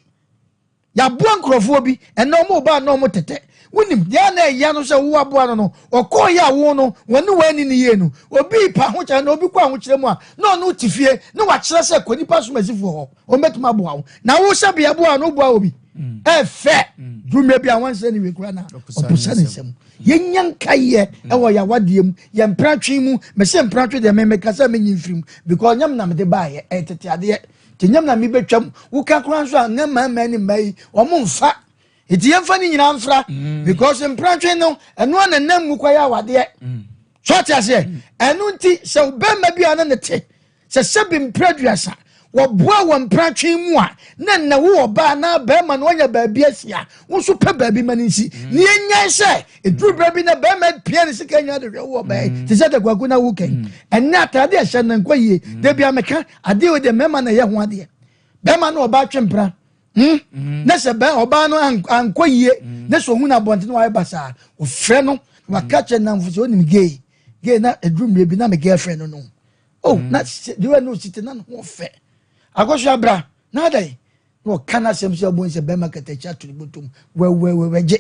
yɛaboa nkurɔfoɔ bi ɛnna wɔn ba na wɔn tɛtɛ wonim deɛ na ɛya no sɛ wo aboa no no ɔkɔɔ yɛ awo no wɔne wɔn ani ne yie no obi pa ahokyerɛ na obi kɔ ahokyerɛ mu a na ɔno te fie na wakyerɛ sɛ kɔ nipa somasifoɔ hɔ wɔn bɛtumi aboa wo na wo sɛ bea boa no boa obi mm. ɛfɛ mm. dwumɛ bi a wansɛ ne wie kora na ɔposa ne nsam yɛnya nkayɛ mm. ɛwɔ yɛawadeɛ mu yɛ mpratwe mu mɛsɛ mpratwe deɛ memeka sɛ menyi mfiri mu because nyam na mede baayɛ ɛyɛ tete adeɛ nti nyam na mebɛtwam woka koraa nso a ne mmarima ne mmaa yi wɔn mfa. Nti yɛmfa ne nyinaa mfra because mprantwe no ɛno a nanam mu kɔyɛ awadeɛ. So ɔte aseɛ? Ɛno nti sɛ bɛrima bi a ne ne te sɛ sɛbi mpere 30 wɔboa wɔ mprantwe mu a, na nna wo ɔbaa na bɛrima no wanya baabi asi a, wo nso pɛ baabi ma no nsi. Ne yɛnyae sɛ ɛduru berɛ bi na bɛrima pia ne sika nya de hwɛ wo ɔbaa yi te sɛ de kwaku na wo kɛn. Ɛnnɛ atade a ɛhyɛ no nkɔ yie. Da bia meka adeɛ wei deɛ, mmarima na ɛyɛ ho adeɛ. Bɛrima no ɔbaa twe mpena Na sɛ bɛn ɔbaa no ankɔ yie na sɛ ohun abɔnten na wayɛ basaa, ɔfrɛ no na waka kyerɛ namfo sɛ onim gay gay na eduru mmerɛ bi na me girlfriend no oh na deɛ wɔn no si te na ne ho fɛ akɔso abra na adan na ɔka n'asɛm sɛ ɔbɔ nsɛ bɛrima katakyi ato ne bɔtɔm wɛwɛwɛwɛ gye.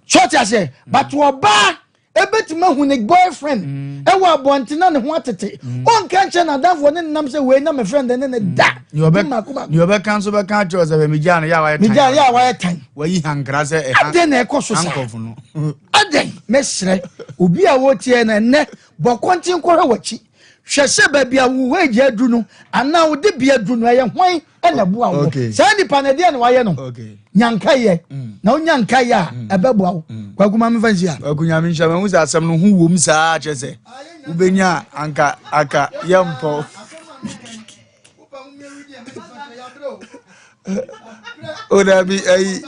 So ɔte aseɛ? But ɔbaa ebetumi ahu ne boyfriend ɛwɔ abɔnten na ne ho atete, ɔnka nkyɛn n'adamfo ne nam sɛ wei na me friend ne ne da. Nea ɔbɛka nso bɛka akyerɛ sɛ megyaa no yɛ a wayɛ tan. Megyaa yɛ a wayɛ tan. Wayi hankra sɛ ɛha. Adɛn na ɛkɔ so saa? Handcuff no. Adɛn? Mɛsrɛ obi a wɔtie no ɛnnɛ, bɔ kɔnten kɔhwɛ w'akyi, hwɛ sɛ baabi a wo wage aduru no anaa wo de bi aduru no, ɛyɛ hwan ɛna ɛboa wo? Saa nipa no, ɛdeɛ na wayɛ no? Nyankayɛ na wonya nkayɛ a, ɛbɛboa wo. Kwaku, ma memfa nsi a. Kwaku, Nyame nhyɛ mahu sɛ asɛm no ho wom saa, kyerɛ sɛ wobɛnya anka aka yɛmpɔ o. Dabi, ayi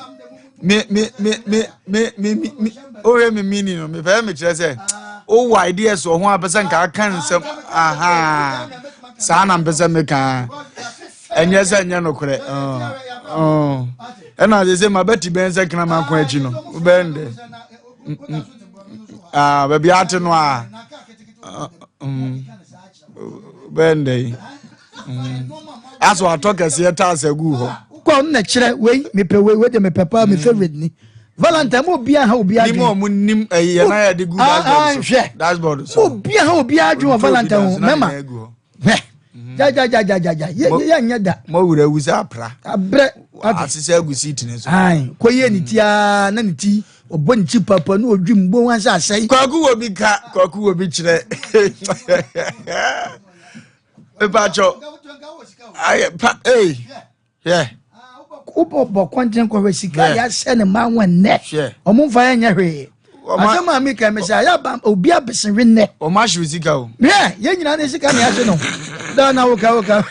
me me me me me me me wohwɛ me mini no, mepɛ me kyerɛ sɛ wowɔ ideas wɔ ho a pɛ sɛ nka aka nsɛm aha saa na mpɛ sɛ meka. Ɛnyɛ sɛ ɛnyɛ nokorɛ, ɛna sɛ sɛ mabɛti bɛn sɛ kraman ko akyi no, wobɛn dɛ baabi ate no a bɛn dɛ yi asɔ atɔ kɛseɛ taas agu hɔ. Kɔ no na kyerɛ wei mepɛ wei, wei de mepɛ paa, me favorite ni Valentine mo. Obiara ha obiara nim a ɔmo nim ɛyi yɛn ayɛ de gu dashboard so. Hwɛ. Dashboard so. Obiara ha obiara adwene wɔ Valentine ho. Mɛma hwɛ, gyagyagyagyagyagya yɛ yɛ nyɛ da. Mo awura awu sɛ apra. Abrɛ. Asesɛ agu seat ne so. Kɔ yie ne ti aa na ne ti ɔbɔ ne ti papa na odwi mbɔ wɔn sɛ asɛe. Kwaku wɔ bi ka, Kwaku wɔ bi kyerɛ mepakyɛw ayɛ pa ee hwɛ. Wobɔ bɔ kɔntɛn kɔhwɛ sika yɛahyɛ ne ma wɔn nnɛ, ɔmo nfa yɛ nyɛ hwee. Asɛm a meka me sɛ ayɛ aba obi abese we nnɛ. Ɔmo ahyew sika o. Hwɛ, yɛn nyinaa ne sika ne ahye no daa na woka woka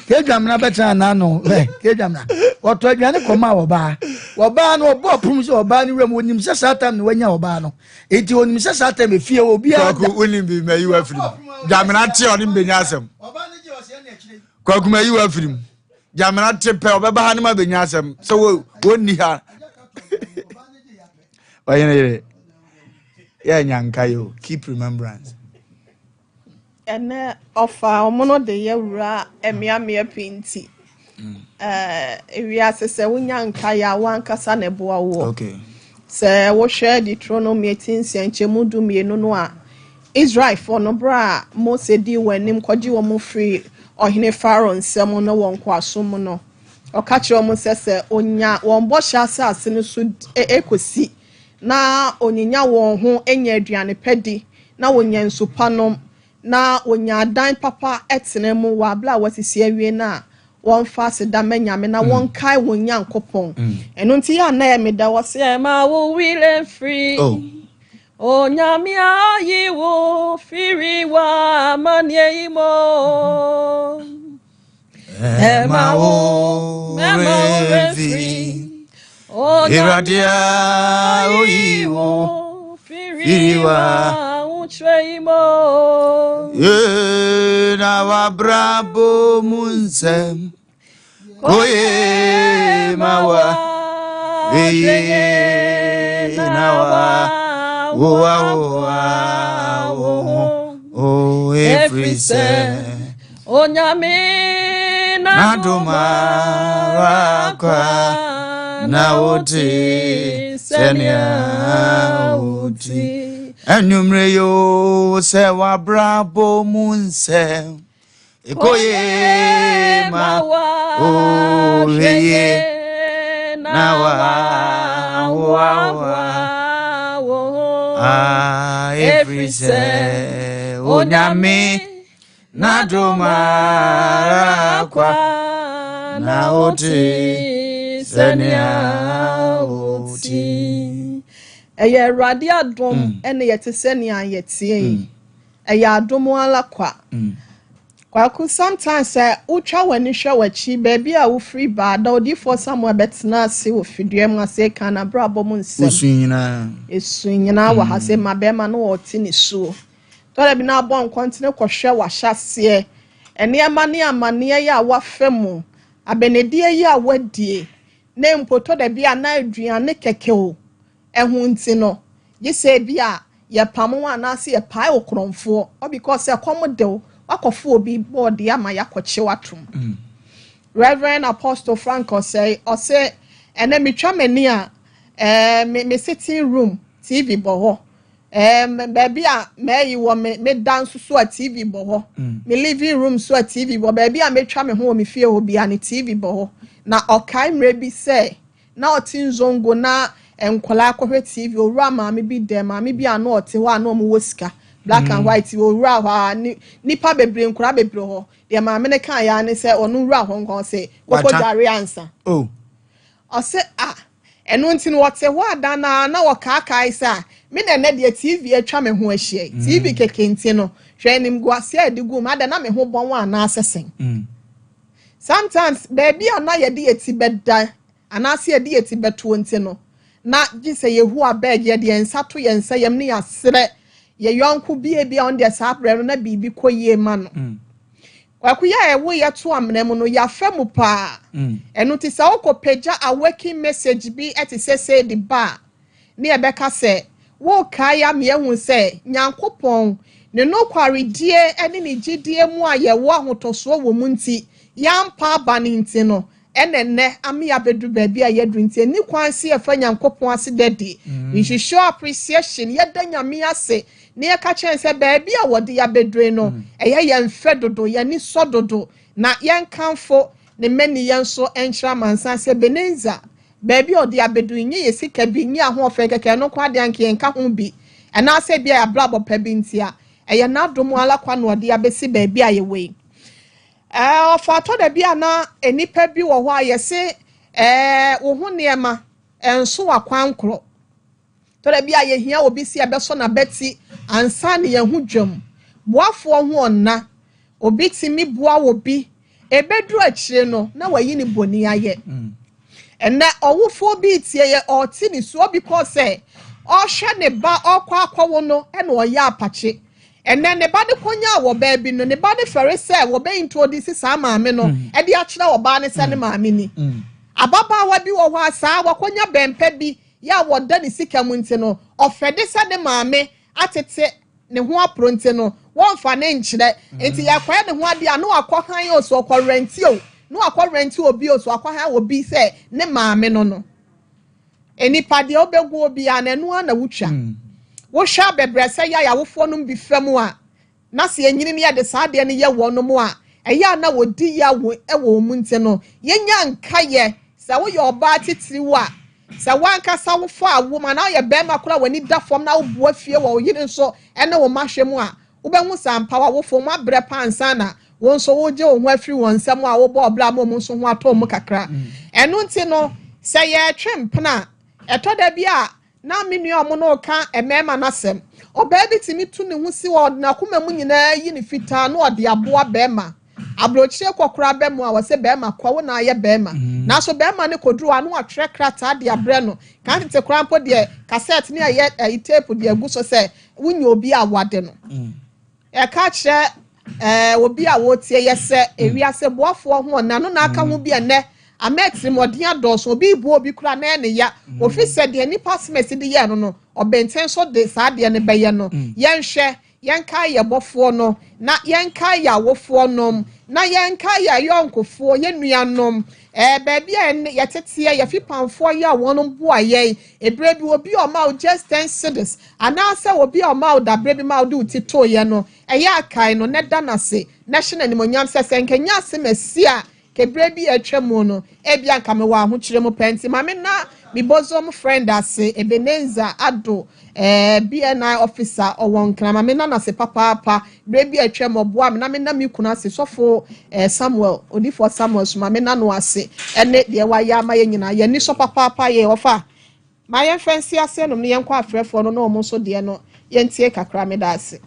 kedwamena bɛtena n'ano. Hwɛ, kedwamena wɔtɔ aduane kɔma ɔbaa, ɔbaa no ɔbɔ ɔprom sɛ ɔbaa no wuram. Onim sɛ saa tam ne wanya ɔbaa no, eti onim sɛ saa tam efie obiara da. Kwaku, wonim bi ma yi wa firi mu. Dwamena te a ɔne mbenya asɛm. Kwaku, ma yi wa firi mu. Dwamena te pɛ ɔbɛba ha ne ma benya asɛm sɛ wo wɔnni ha. Ɔyene yere yɛ nyanka yi o, keep remembrance. Ɛnɛ ɔfa ɔmo no de yɛ wura mmeammea pii nti ewiase sɛ wonya nkaeɛ a, wankasa na ɛboa woɔ. Sɛ wohwɛ Deuteronomy 6 nkyɛmu 12 no a, Israelfoɔ no, berɛ a Mose dii wɔn anim kɔgye wɔn firi ɔhene Farao nsam no wɔ nkoasom mu no, ɔka kyerɛ wɔn sɛ onya wɔn bɔhyɛ asase no so ekosi na onyinya wɔn ho nya aduane pa di na wonya nsu pa nom na wonya adan papa tena mu wɔ abere a wɔasisi awie no a, wɔmfa aseda ma Nyame na wɔnkae wɔn Nyankopɔn. Ɛno nti yɛ a na yɛ meda wɔ sɛ ma wo werɛ mfiri. Onyame ayi wo firi w'amanneɛ yi mu. Ɛma wo mɛma wo werɛ mfiri. Awurade a oyi wo firi w'ahokyerɛ yi mu. Ye na wabrabɔ mu nsɛm oye ma wa eye na wa woa woa wo ho o, ɛfiri sɛ Onyame n'adom ara kwa na wote sɛnea wote anwummerɛ yo, sɛ wabrabɔ mu nsɛm ekoye ma ohweye na wa wa wa ah, ɛfiri sɛ Onyame n'adom ara kwa na wote. Sɛnea wote. Ɛyɛ Awurade adom ɛna yɛte sɛnea yɛteɛ yi. Ɛyɛ adom ara kwa. Kwaku, sometimes sɛ wotwa w'ani hwɛ w'akyi, baabi a wofiri baa da, Odiyifoɔ Samuel bɛtena ase wɔ fidua mu ase ka n'abrabɔ mu nsɛm. Osu nyinaa. Esu nyinaa wɔ ha sɛ ma bɛrima no wɔte ne suo. Tɔrɔ bi na abɔ nkɔntene kɔhwɛ w'ahyɛseɛ. Nneɛma ne amanneɛ yi a wafa mu, abɛnedie yi a wadie, na mpo tɔ da bi a na aduane kɛkɛ o ɛho nti no, gye sɛ bi a yɛpam wo anaasɛ yɛpae wo korɔmfoɔ ɔ because ɛkɔm de wo, wakɔfo obi bɔɔde ama yɛakɔkye watom. Reverend Apostle Frank ɔsɛ ɔsɛ ɛnɛ metwa m'ani a me sitting room TV bɔ hɔ, baabi a mɛyi wɔ me dan nso so a TV bɔ hɔ, me living room so a TV bɔ, baabi a metwa me ho wɔ me fie hɔ bia ne TV bɔ hɔ. Na ɔkae mmerɛ bi sɛ na ɔte Nzongo na nkwadaa akɔhwɛ TV, owura maame bi dɛm, maame bi a na ɔte hɔ a na ɔmo wɔ sika, black and white TV. Owura hɔ a nipa bebree, nkwadaa bebree hɔ deɛ, maame ne kaa ya ne sɛ ɔno wura hɔ nkɔn sɛ kɔkɔ Wata. dware ansa. Oh. Ɔsɛ a ɛno nti no wɔte hɔ adanaa na wɔkaakae sɛ a me na ɛnɛ deɛ TV atwa me ho ahyia yi, TV kɛkɛ nti no, hwɛ animguase a ɛde gu mu ada na me ho bɔn wɔn anaasɛ sɛn. Sometimes baabi a na yɛde yɛ ti bɛda anaasɛ yɛde yɛ ti bɛtoɔ nti no, na gye sɛ yɛhu abɛɛg, yɛde yɛn nsa to yɛn nsa yam ne yɛaserɛ yɛ yɔnko bie bi a ɔno deɛ saa berɛ no na biribi kɔ yie ma no. Kwaku, yɛ a ɛwo yɛ to amena mu no, yɛafa mu paa. Ɛno nti sɛ wokɔ pagya awaking message bi ɛte sɛ de ba a, ne yɛbɛka sɛ wokae ama yɛhu sɛ Nyankopɔn ne nokwaredie ne ne gyidie mu a yɛwɔ ahotɔsoɔ wɔ mu nti yɛampa aba no nti no, ɛna nnɛ ama yɛabɛduru baabi a yɛduru. Nti ɛni kwan sɛ yɛfa Nyankopɔn ase dadi. We should show appreciation, yɛda Nyame ase na yɛka kyerɛ sɛ baabi a wɔde yɛabɛdure no, ɛyɛ yɛn fɛ dodo, yɛni sɔ dodo, na yɛnkamfo ne mmani yɛn nso nkyerɛ amansan sɛ Ebenezer, baabi a ɔde abɛduru nye yɛ sika bi nye ahoɔfɛ kɛkɛ no kɔ adeɛ anka yɛnka ho bi ɛnaasɛ bi a yɛabrabɔ pa bi nti a, ɛyɛ n'adom ala kwa na ɔde abɛsi baabi a yɛwɔ yi. Ɔfa atɔ da bi a na nnipa bi wɔ hɔ a yɛse wo ho nneɛma ɛnso wakwan korɔ. Tɔ da bi a yɛhia obi si ɛbɛsɔ n'abɛti ansa ne yɛn ho dwam. Boafoɔ ho ɔnna obi tumi boa wɔ bi ebeduru akyire no na wayi ne bɔni ayɛ. Ɛnɛ ɔwofoɔ bi tie yɛ, ɔte ne suo bi kɔ sɛ ɔhwɛ ne ba ɔkɔ akɔwo no, ɛna ɔyɛ apakye. Ɛnɛ ne ba ne konya wɔ baabi no, ne ba ne fɛre sɛ wɔbɛ introduce saa maame no ɛde akyerɛ ɔbaa ne sɛ ne maame ni. Ababaawa bi wɔ hɔ a saa wakɔnya bɛnpɛ bi yɛ a wɔda ne sika mu nti no, ɔfɛde sɛ ne maame atete ne ho aporo nti no, wɔmfa ne nkyerɛ. Nti yɛkɔɛ ne ho adeɛ a, na wakɔ han o, so ɔkɔ rent o, na wakɔ rent obi o, so wakɔ han obi sɛ ne maame no. Nipa deɛ wobɛgu obi a na ɛno ara na wotwa. Wohwɛ abɛbrɛ sɛ yɛ awofoɔ no bi fam a, na sɛ yɛnyini ne yɛde saa adeɛ no yɛ wɔn mu a, ɛyɛ a na wɔdi yɛ wɔ ɛwɔ wɔn nti no, yɛnya nkayɛ sɛ woyɛ ɔbaa titiriw a, sɛ wankasa wofa awo mu anaa woyɛ bɛrima koraa, w'ani da fam na woboa fie wɔ wo yere nso ɛne wo mma hwɛ mu a, wobɛhu sɛ ampa w'awofoɔ mu abrɛ pa ansa na wo nso wogye wo ho afiri wɔn nsam a wobɔ ɔbra ma ɔmo nso ho atɔ mu kakra. Ɛno nti no, sɛ yɛretwe mpena a, ɛtɔ da bi a na me nua ɔmo no ka mmarima n'asɛm. Ɔbaa bi tumi tu ne ho si hɔ, ɔde n'akoma mu nyinaa yi ne fitaa na ɔde aboa bɛrima. Aburokyire kɔkora bɛ mu a, wɔsɛ bɛrima kɔ wo na ayɛ bɛrima, nanso bɛrima no kɔduru hɔ a, na watwerɛ krataa de abrɛ no. Kan tete koraa mpo deɛ, cassette ne ɛyɛ ɛyi tape de agu so sɛ wonya obi a wade no. Ɛka kyerɛ obi a wɔtie yɛ sɛ ewiase boafoɔ ho ɔna no na aka ho bi. Ɛnɛ ama atirimɔden adɔɔso, obi bu obi kura na ɛne ya ofi sɛ deɛ nipa smɛsi de yɛ no, ɔbɛnten so de saa adeɛ no bɛyɛ no. Yɛnhwɛ, yɛnka yɛ bɔfoɔ no, na yɛnka yɛ awofoɔ nom, na yɛnka yɛ ayɔnkofoɔ, yɛ nuanom, baabi a ɛne yɛteteɛ, yɛfi pamfoɔ yɛ a wɔn boa yɛn. Ebere bi obi a ɔma wo just 10 cedis anaasɛ obi a ɔma wo dabere bi ma wo de wo ti too yɛ no, ɛyɛ akae no na da n'ase na hyɛ n'animonyam sɛ nkenya ase ma si a kebere bi a atwa mu no, ebi anka mewɔ ahokyere mu pɛ nti maame na Me bosom friend ase, Ebenezer Addo, eh, BNI officer, ɔwɔ Nkran. Ma menna no ase papaapa. Berɛ bi a atwam, ɔboaa me na menna me kunu ase, Sɔfo eh, Samuel, Odiyifoɔ Samuel so, ma menna no ase ne deɛ wayɛ ama yɛn nyinaa. Yɛn ani sɔ papaapa. Yɛ ɔfa. Ma yɛmfa nsi aseɛ nom na yɛnkɔ afrɛfoɔ no na wɔn nso deɛ no yɛntie kakra. Meda ase.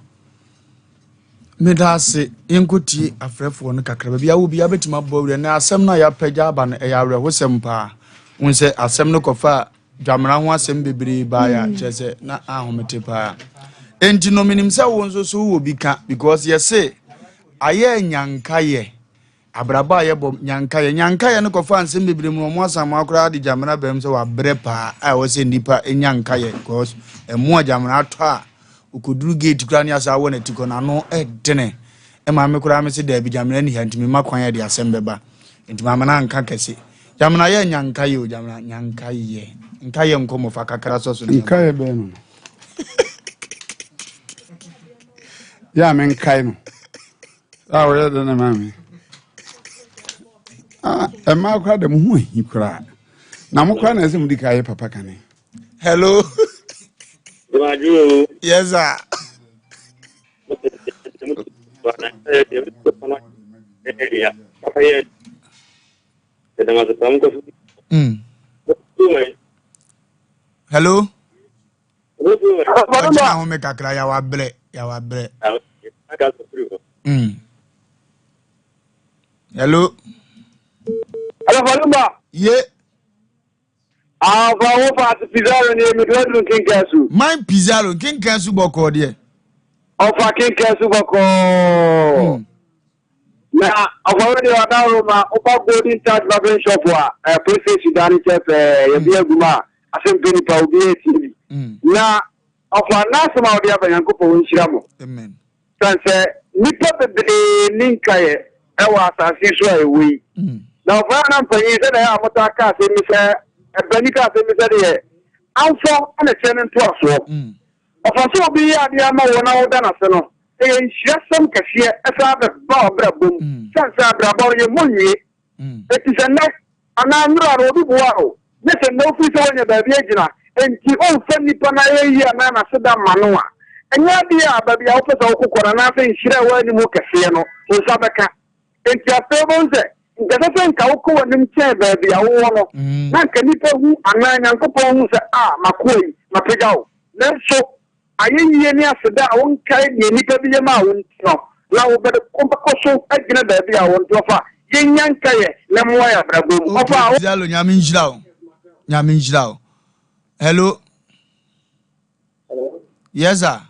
Meda ase. Yɛnkɔtie afrɛfoɔ no kakra. Baabi a wɔ biara bɛtumi abɔ awura na asɛm no a yɛapagya aba no ɛyɛ awerɛhosɛm paa. Wohu sɛ asɛm no kɔfa dwamena ho asɛm bebree baeɛ a kyerɛ sɛ na ahomete paa. Enti no menim sɛ wo nso so wowɔ bi ka because yɛse ayɛ nyankayɛ Abrabɔ a yɛbɔ, nyankayɛ. Nyankayɛ no kɔfaa nsɛm bebree mu na wɔn asamoa koraa de Gyamena bam sɛ wabrɛ paa a ɛwɔ sɛ nnipa nya nkayɛ because ɛmo a Gyamena atɔ a ɔkɔduru gate koraa ne asa awɔ n'ati kɔ n'ano ɛdene. Ɛma me koraa me se daabi Gyamena ni ha nti mema kwan a ɛde asɛm bɛba. Nti maame no anka kɛse. Gyamena yɛ nyankayɛ o Gyamena nyankayɛ. Nkayɛ nkɔmmɔ fa kakra sɔ so. Nkayɛ bɛn no no. Yɛ a menkae no. A wɔyɛ dɛ na maame. Ah, ɛmaa koraa dɛ mo ho ahi koraa. Na mo koraa na ɛsɛ mo di ka yɛ papa kane. Hello. Yes, sir. Hello. Ɔgyina home kakra yawa brɛ yawa brɛ. Hello. Hello Falumba. Ye. Afa wo fa ati Pizarro ni emi do dun kinkasu. Man Pizarro kinkasu bɔkɔɔ deɛ. Ɔfa kinkasu bɔkɔɔ. Na ɔfa wo deɛ ɔdaworo ma woba Golden Touch Barbering Shop a ɛɛ police station dan no nkyɛn pɛɛ yɛbi agu mu a asɛm pɛ nipa obi etie bi. Na ɔfa n'asɛm a ɔde aba Nyankopɔn nhyira mo. Amen. San sɛ nipa bebree ni nkaeɛ ɛwɔ asase yi so a ɛwɔ yi. Na ɔfa na mpanyin sɛ na ɛyɛ a motaa ka asɛm bi sɛ ɛbɛni ka asɛm bi sɛ deɛ amfɔ na kyerɛ no ntoasoɔ. Ɔfa sɛ obi yɛ adeɛ ama wo na woda no ase no, ɛyɛ nhyirasɛm kɛseɛ ɛsan bɛba w'abrabɔ mu. Sane sɛ abrabɔ no yɛmmɔ nwie. Enti sɛ nnɛ anaa nnora no obi boa wo, ne sɛ nnɛ wofiri sɛ woanya baabi agyina, enti womfa nnipa no ayɛyie anaa n'aseda mma no a, ɛnyɛ adeɛ a baabi a wopɛ sɛ wokokɔ no anaasɛ nhyira a ɛwɔ anim kɛseɛ no, wo nsa bɛka. Enti afei wobɛhu sɛ nka ɛsɛ sɛ nka wokɔ w'anim kyɛn baabi a wowɔ no, na nka nnipa hu anaa Nyankopɔn hu sɛ, A, m'akoa yi, mapagya wo. Nanso ayɛyie ne aseda a wonkae deɛ nnipa bi yɛ maa wo nti no, na wobɛkɔ so agyina baabi a wowɔ. Nti ɔfa, yɛnnya nkaeɛ na mmoa yɛn abrabɔ mu. Okay, Ɔfa, wo. Diallo, Nyame nhyira wo. Nyame nhyira wo. Hello. Hello. Yes, sir.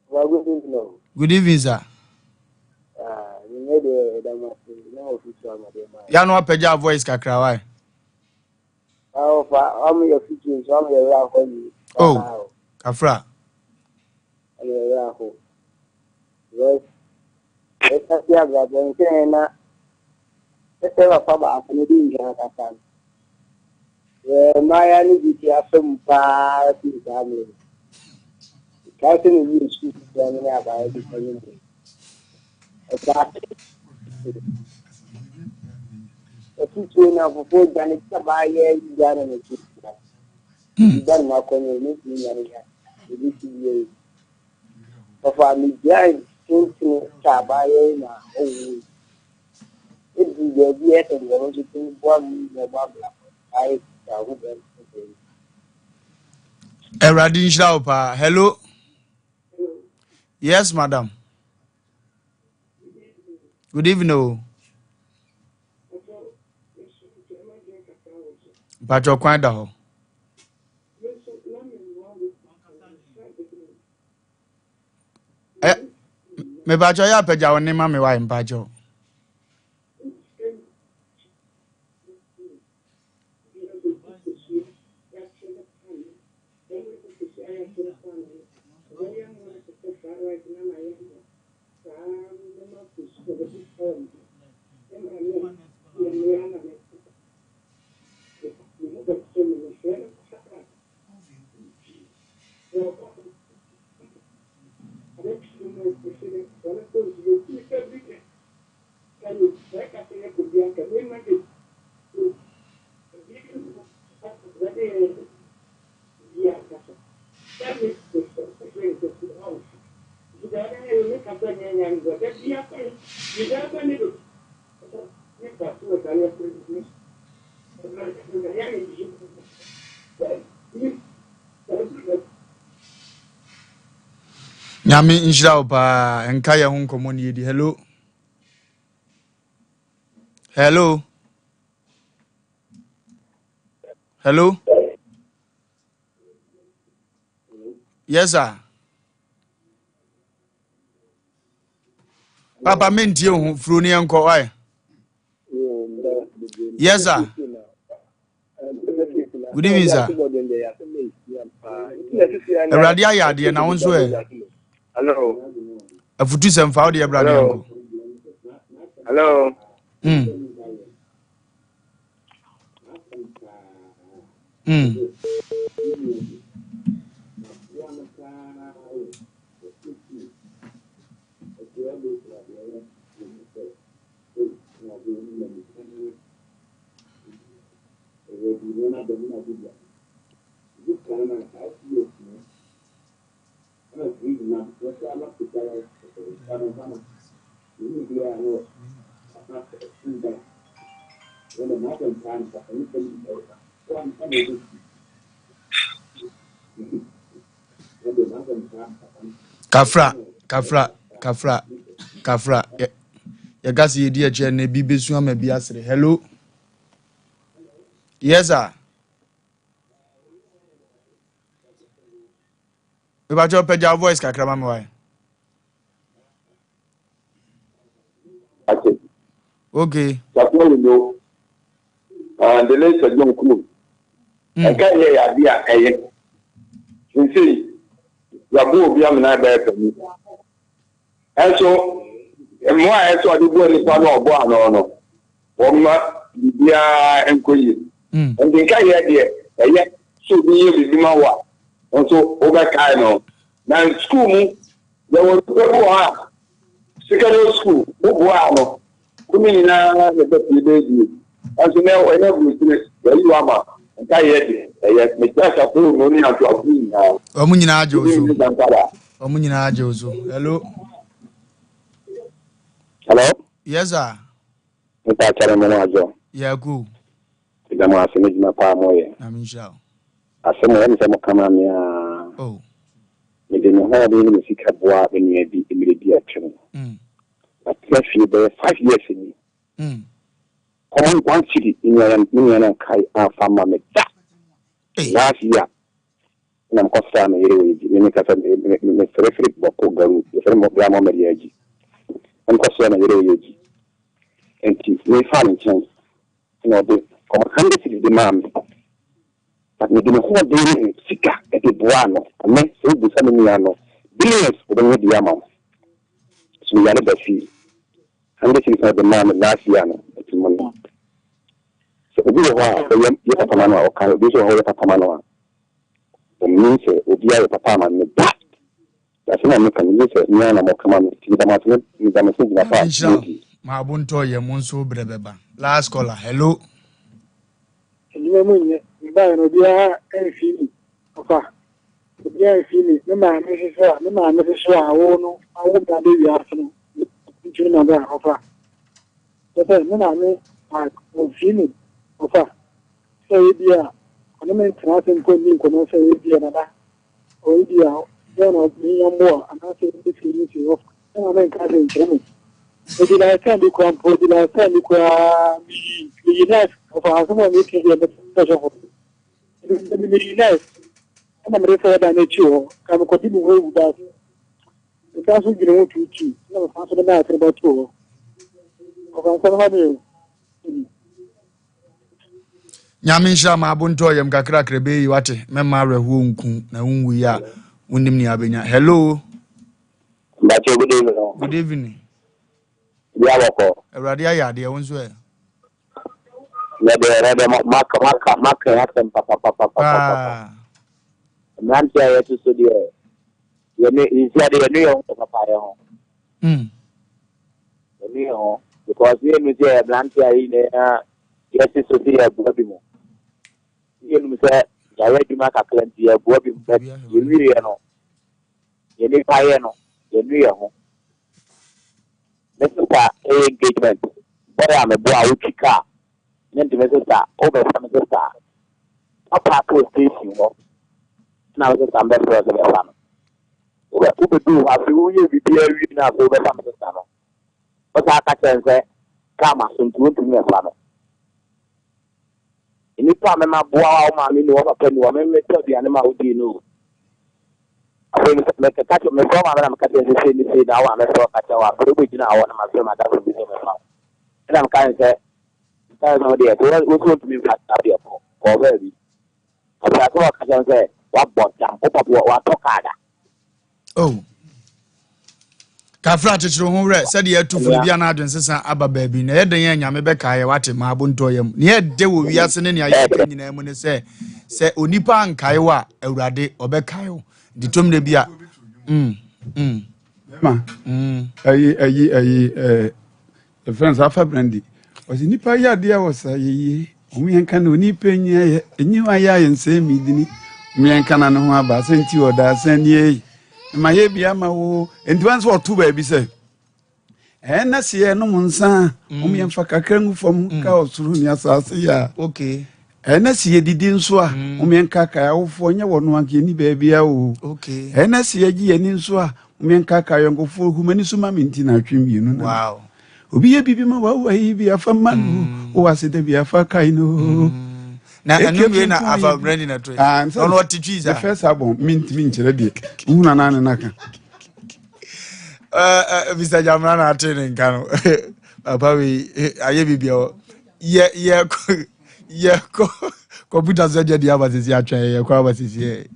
Well, good evening. Good evening, sir. Ya no apagya voice kakra why? Oh, kafra. Mmaayewa no bi ti asɔ mu paa firi saa mmerɛ no. Mekae sɛ mewie sukuu ketewa no ne abaayewa bi kɔnye mu. Ɛbaa afutuo na fufuo dwane sɛ abaayewa yi gya na n'akyi tia. Ebi ba no makɔnye mentumi nyane ya ebi si wie yi. Ɔfa megyae tentene sɛ abaayewa yi ma ɔwuo. Eduru baabi a ɛsɛ deɛ ɔno nso tumi boa me ma ɛbɔ abrabɔ ayɛ sika ho bɛn ho Awurade nhyira wo paa. Hello. Yes, madam. Good evening. O. Mpatsɔ kwan da hɔ. Ɛ mepatsɔ yɛ apagya wo ne ma me wae mpatsɔ. Nyame nhyira wo paa nka yɛ ho nkɔmmɔ ne yɛdi. Hello, hello, hello. Yes sir. Papa mentie wo ho furo ne yɛnkɔ wae. Yes sir. Good evening sir. Awurade ayɛ adeɛ na wo nso ɛ. Afutu sɛ mfa wo deɛ bra ne yɛnkɔ. Hello. Kafra, kafra, kafra, kafra. Yɛka sɛ yɛdi akyerɛ na ebi bɛsu ama bi asere. Hello. Yes sir. Mepakyɛ pagya voice kakra ma me wae. Ate. Okay. Sakuo Window, uh, the late Sir John Kuro. Ɛka yɛ yɛ ade a ɛyɛ. Sensei, yɛabɔ obi amena bɛyɛ panyin. Ɛnso, mmoa a ɛsɛ ɔde boa nipa no ɔbɔ ano no, wɔmma biribiara nkɔ yie. Nti nka yɛ deɛ ɛyɛ sɛ obi yɛ biribi ma wo a, nso wobɛkae no. Na sukuu mu, yɛwɔ nipa bi wɔ hɔ a, secondary school, woboaa no, wo ne nyinaa na ɛbɛ fie bɛyɛ bie. Nso na ɛnyɛ aburokyire, yɛyi wo ama, nka yɛ deɛ ɛyɛ. Mekyerɛ asafo no ne atoafo nyinaa. Wɔn nyinaa gye wo so. Wɔn nyinaa gye wo so. Hello. Hello. Yes sir. Nipa akyɛrɛ mo adwo. Yɛ ko. Ɛda mo ase ne dwuma paa mo yɛ. Na me nhyira wo. Asɛm a ɛyɛ me sɛ mo ka ma me aa. Oh. Mede me hoɔden ne me sika boa me nua bi mmerɛ bi a atwam. Matena fie bɛyɛ 5 years ni. Common one cedi me nua me nua no nkae amfa amma me da. Last year na mekɔsraa me yere wɔ Yegyi. Me mekasa me me mefrɛfrɛ Bɔko Garu yɛfrɛ me Bra Mohammed Yagyi. Na mekɔsraa me yere wɔ Yegyi. Nti mefaa ne nkyɛn na ɔde common 100 cedis de maa me. But mede me hoɔden ne me sika de boaa no. Ɛnnɛ sɛ wobisa me nua no billions ɔbɛnya bi ama wo. So meyare ba fie. 100 cedis na ɔde maa me last year no ɛte mu no. Sɛ obi wɔ hɔ a ɔyɛ yɛ papa ma no a ɔkae, obi nso wɔ hɔ a ɔyɛ papa ma no a ɔnnim sɛ obi ayɛ papa ama no da. Asɛm a meka no, gye sɛ me ara na moka ma me. Nti meda mo ase ne meda mo ase gyina pa a Nhyira wo. modi. Ma abo ntɔ yɛ mo nso berɛ bɛba. Last caller, hello. Adwuma mu nyɛ. Mebaeɛ no obiara amfii me. Ɔfa, obiara amfii me. Me maame nso so a, me maame nso so a awo no awo me abɛ wiase no, ntumi na bra. Ɔfa, kyerɛ sɛ me maame like ɔmfii me. Ɔfa, sɛ ebi a ɔne me ntena ase mpo nni nkɔmmɔ sɛ ebi a nana ɔ ebi a dɛn na mehia mmoa anaasɛ ebi fi ne si ɔfa. Me maame nka hwee nkyerɛ me. Edi last time bi koraa mpo, edi last time bi koraa meyi meyi knife ɔfa asɛm a meka deɛ mɛtɛ sɔfo. Ebi meyi knife ɛna mede sɛ ɔdan n'akyi hɔ ka mekɔdi me ho awu ba mesan so dwene ho tuutuu na mesan so de knife no bɛtoo hɔ. Ɔfa nsɛm ha me o. Nyame nhyira ma abo ntɔ yam kakrakra bɛyi wate mɛma awerɛhoɔ nku na wonwui a wonnim nea wobɛnya. Hello. Mbacho, good evening. Good evening. Bia bɔkɔ. Awurade ayɛ adeɛ wo nso ɛ. Yɛde yɛde maka maka maka asɛm papapapapapa. Paa. Mmeranteɛ a yɛto so deɛ yɛne nsia deɛ yɛne yɛn ho papa yɛn ho. Yɛne yɛn ho because yɛnu sɛ yɛ mmeranteɛ a yɛ nyinaa yɛte so sɛ yɛboa bi mu. Yɛnum sɛ yɛayɛ adwuma kakra nti yɛboa bi mu but yɛwieɛ no yɛn nipa yɛ no yɛnu yɛn ho. Me sista ɛyɛ engagement boy a meboa a wotwi car ne nti me sista wobɛfa me sista a wapaake wɔ station hɔ na me sista mbɛfrɛ wo sɛ bɛfa no wobɛ wobɛduu hɔ afei woyɛ biribiara wie na afei wobɛfa me sista no wosan ka kyerɛ no sɛ car ma so nti wontumi mɛfa no nnipa a mɛma boa wo a wo maame ni wo papa ni hɔ me metɔ aduane ma wodii no o Afei me mekeka kyerɛ mefrɛ wo maame na meka kyerɛ no sɛ sei ne sei na wo maame frɛ wo ka kyerɛ wo a, afei wobɛgyina hɔ na mafrɛ m'adamfo bi sɛ ɔmmɛfa wo. Ɛna meka ne sɛ, meka ne sɛ wo deɛ, sɛ wo sɛ wontumi mfa saa deɛ kɔ, kɔɔ baabi. Afei asɛm a ɔka kyerɛ me sɛ, woabɔ dam, wo papa watɔ kaa da. Oh. Kafra kyekyere ho werɛ sɛdeɛ atu fo no bi ana adwensesa aba baabi na ɛyɛ den a nyame bɛkae yɛ wate ma abontɔ yam nea ɛdɛ wɔ wiase ne nea yɛka nyinaa mu ne sɛ sɛ onipa ankae wo a awurade ɔbɛkae wo nti tɔmmerɛ bi a mm, mm, ma mm. ayi ayi ayi ɛɛ Yɛfrɛ no saa Afa Brandy. Ɔse nipa yɛ adeɛ wɔ sa yɛ yie. Ɔmo yɛn ka na onipa nyi ayɛ. Enyi hɔ ayɛ ayɛ nsɛn mi dini. Ɔmo yɛn ka na ne ho aba asɛn ti ɔda asɛn nie yi. Ma yɛ bi ama wo. Nti wɔn nso ɔto baabi sɛ. Ɛna se yɛ nom nsa. Ɔmo yɛn fa kakra ngu fam mm. ka ɔsoro ne asase yɛ a. Okay. Ɛna se yɛ didi nso a. Mm. Ɔmo yɛn kakae awofoɔ nyɛ wɔn anka yɛ ni baabi a o. Okay. Ɛna se yɛ gye yɛ ni nso a. Menkaakae ayɔnkofoɔ hu m'ani so ma me nti na atwe mmienu na wow. obi yɛ biribi ma wawa yi bi afa ma no mm. wowɔ ase da bi afa kae no mm. na ɛno wie na afa brandi na toe ah, ɔno ɔte twi saa first album mentumi nkyerɛ deɛ wohunu anaa ne naka eh, eh, Mr. Jamra na ate ne nka no papa wei eh, ayɛ biribi a yɛ yɛ yɛ kɔ kɔmputa so deɛ deɛ aba sisi atwɛn yɛ kɔ aba sisi yɛ.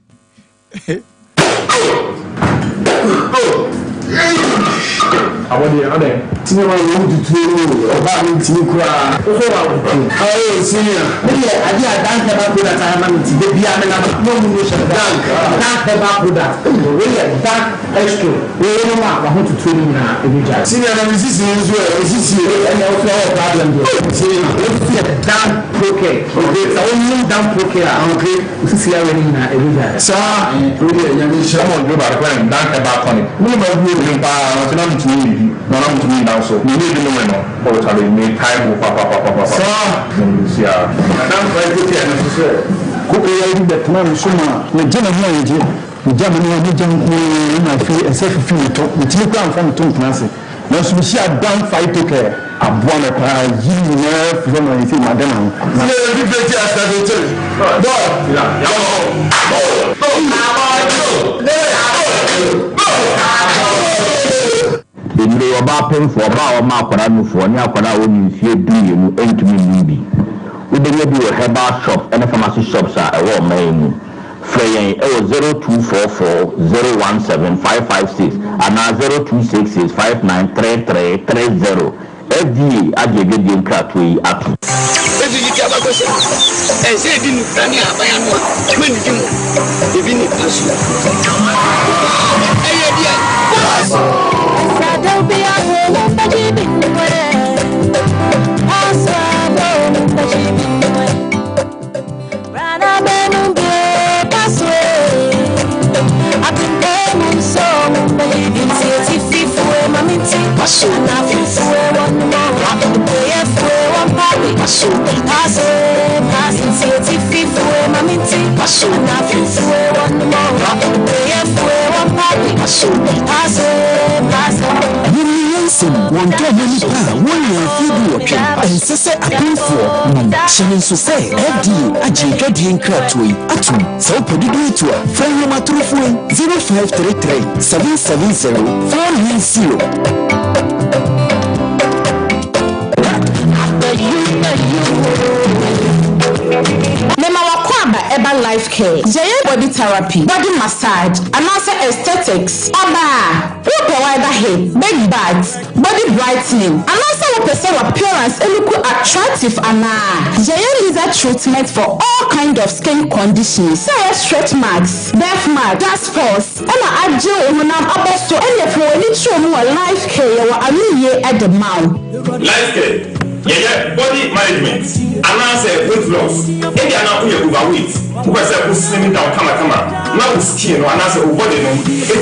Abɔdeɛ adɛn? Senior man wɔn tutuo no o ɔbaa mi ntumi koraa. Wosɔ wa tutuo. Awo senior. Me deɛ adeɛ a Dank herbal product ayɛ ama me nti da biara me nam a na ɔmo nnu hyɛ me Dank Dank herbal product wei yɛ Dank extra wei wo nom a wahotutuo no nyinaa ɛbɛ gyae. Senior na me sisi nso ɛ me sisi o. Ɛnna wo nso wɔ problem deɛ. Senior. Wei nso yɛ Dank Procare. Okay. Sɛ wo nom Dank Procare a. Okay. Wo sisi awerɛ no nyinaa ɛbɛ gyae. Saa. Wei deɛ Nyame nhyira. Ɔma ɔduro baako koraa yɛ Dank herbal tonic. Wo nom aduro. Me nom paa nanso na mentumi nnidi na na mentumi nna nso. Me nyɛ bi nomee no oh chale me tae bo papapapapa. Saa. Na me nsia. Na Dank Procare no nso so ɛ. Koko yi bi bɛtena me so ma megye me ho anngye. Megya me ne mogya nko ara na afei ɛsɛ fifi me to. Metumi koraa mfa me to ntena ase. Nanso mehyia Dan Phytocare aboa me paa yi ne nyinaa firi hɔ ma seesei mada me ho. Na. Nnuro yi, ɔbaa pemfoɔ, ɔbaa a ɔma akwadaa nufoɔ, ne akwadaa a ɔnni mfeɛ dumienu ntumi nnom bi. Wobɛnya bi wɔ herbal shops ne pharmacy shops a ɛwɔ ɔman yi mu. Frɛ yɛn wɔ 0244 017 556 anaa 0266 5933 30. FDA agye adwadie nkratoɔ yi atom. Enti tete abakɔsɛm ɛnsɛ yɛdi nnubra ne ahaban ano a ma nnidi mu ebi ne asu. Ɛyɛ deɛ. Wɔnni yɛn nsam, wɔntɔɔ ma nnipa a wɔnnya mfeɛ duwɔtwe. Ɛnsɛ sɛ apemfoɔ nom. Hyɛ no nso sɛ FDA agye adwadie nkratoɔ yi atom. Sɛ wopɛ dodoɔ atu a, frɛ nhomatorofoɔ yi, 0533 770 490. Mema w'akwaaba ɛba life care, yɛyɛ body therapy, body massage, anaasɛ aesthetics. Ɔbaa, wopɛ wider hip, big butt, Body brightening, anaasɛ wopɛ sɛ w'appearance looku attractive anaa? Yɛyɛ laser treatment for all kind of skin conditions, sɛ ɛyɛ stretch marks, birth mark, dark spots, ɛna agye wo honam abɔ so ɛneɛ fa w'ani kyerɛ mu wɔ Life Care, yɛwɔ anoyie de ma wo. Life Care, Yɛyɛ body management anaasɛ weight loss, ebia na woyɛ overweight, wopɛ sɛ wo slim down kamakama na wo skin no anaasɛ wo body no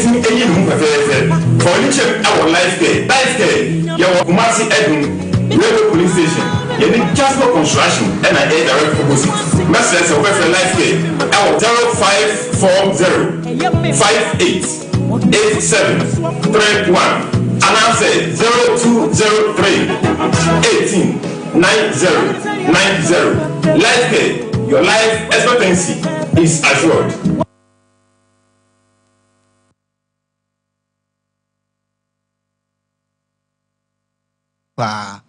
tumi yi ne ho fɛfɛɛfɛ. Fa w'ani kyerɛ wɔ Life Care. Life Care, yɛwɔ Kumasi Adum, Railway Police Station, yɛne Jasper Construction na ɛyɛ direct opposite. Mɛsrɛ sɛ wobɛfrɛ Life Care wɔ 0540 58 87 31 anaasɛ 0203 18 90 90. Life Care, your life expectancy is assured. Paa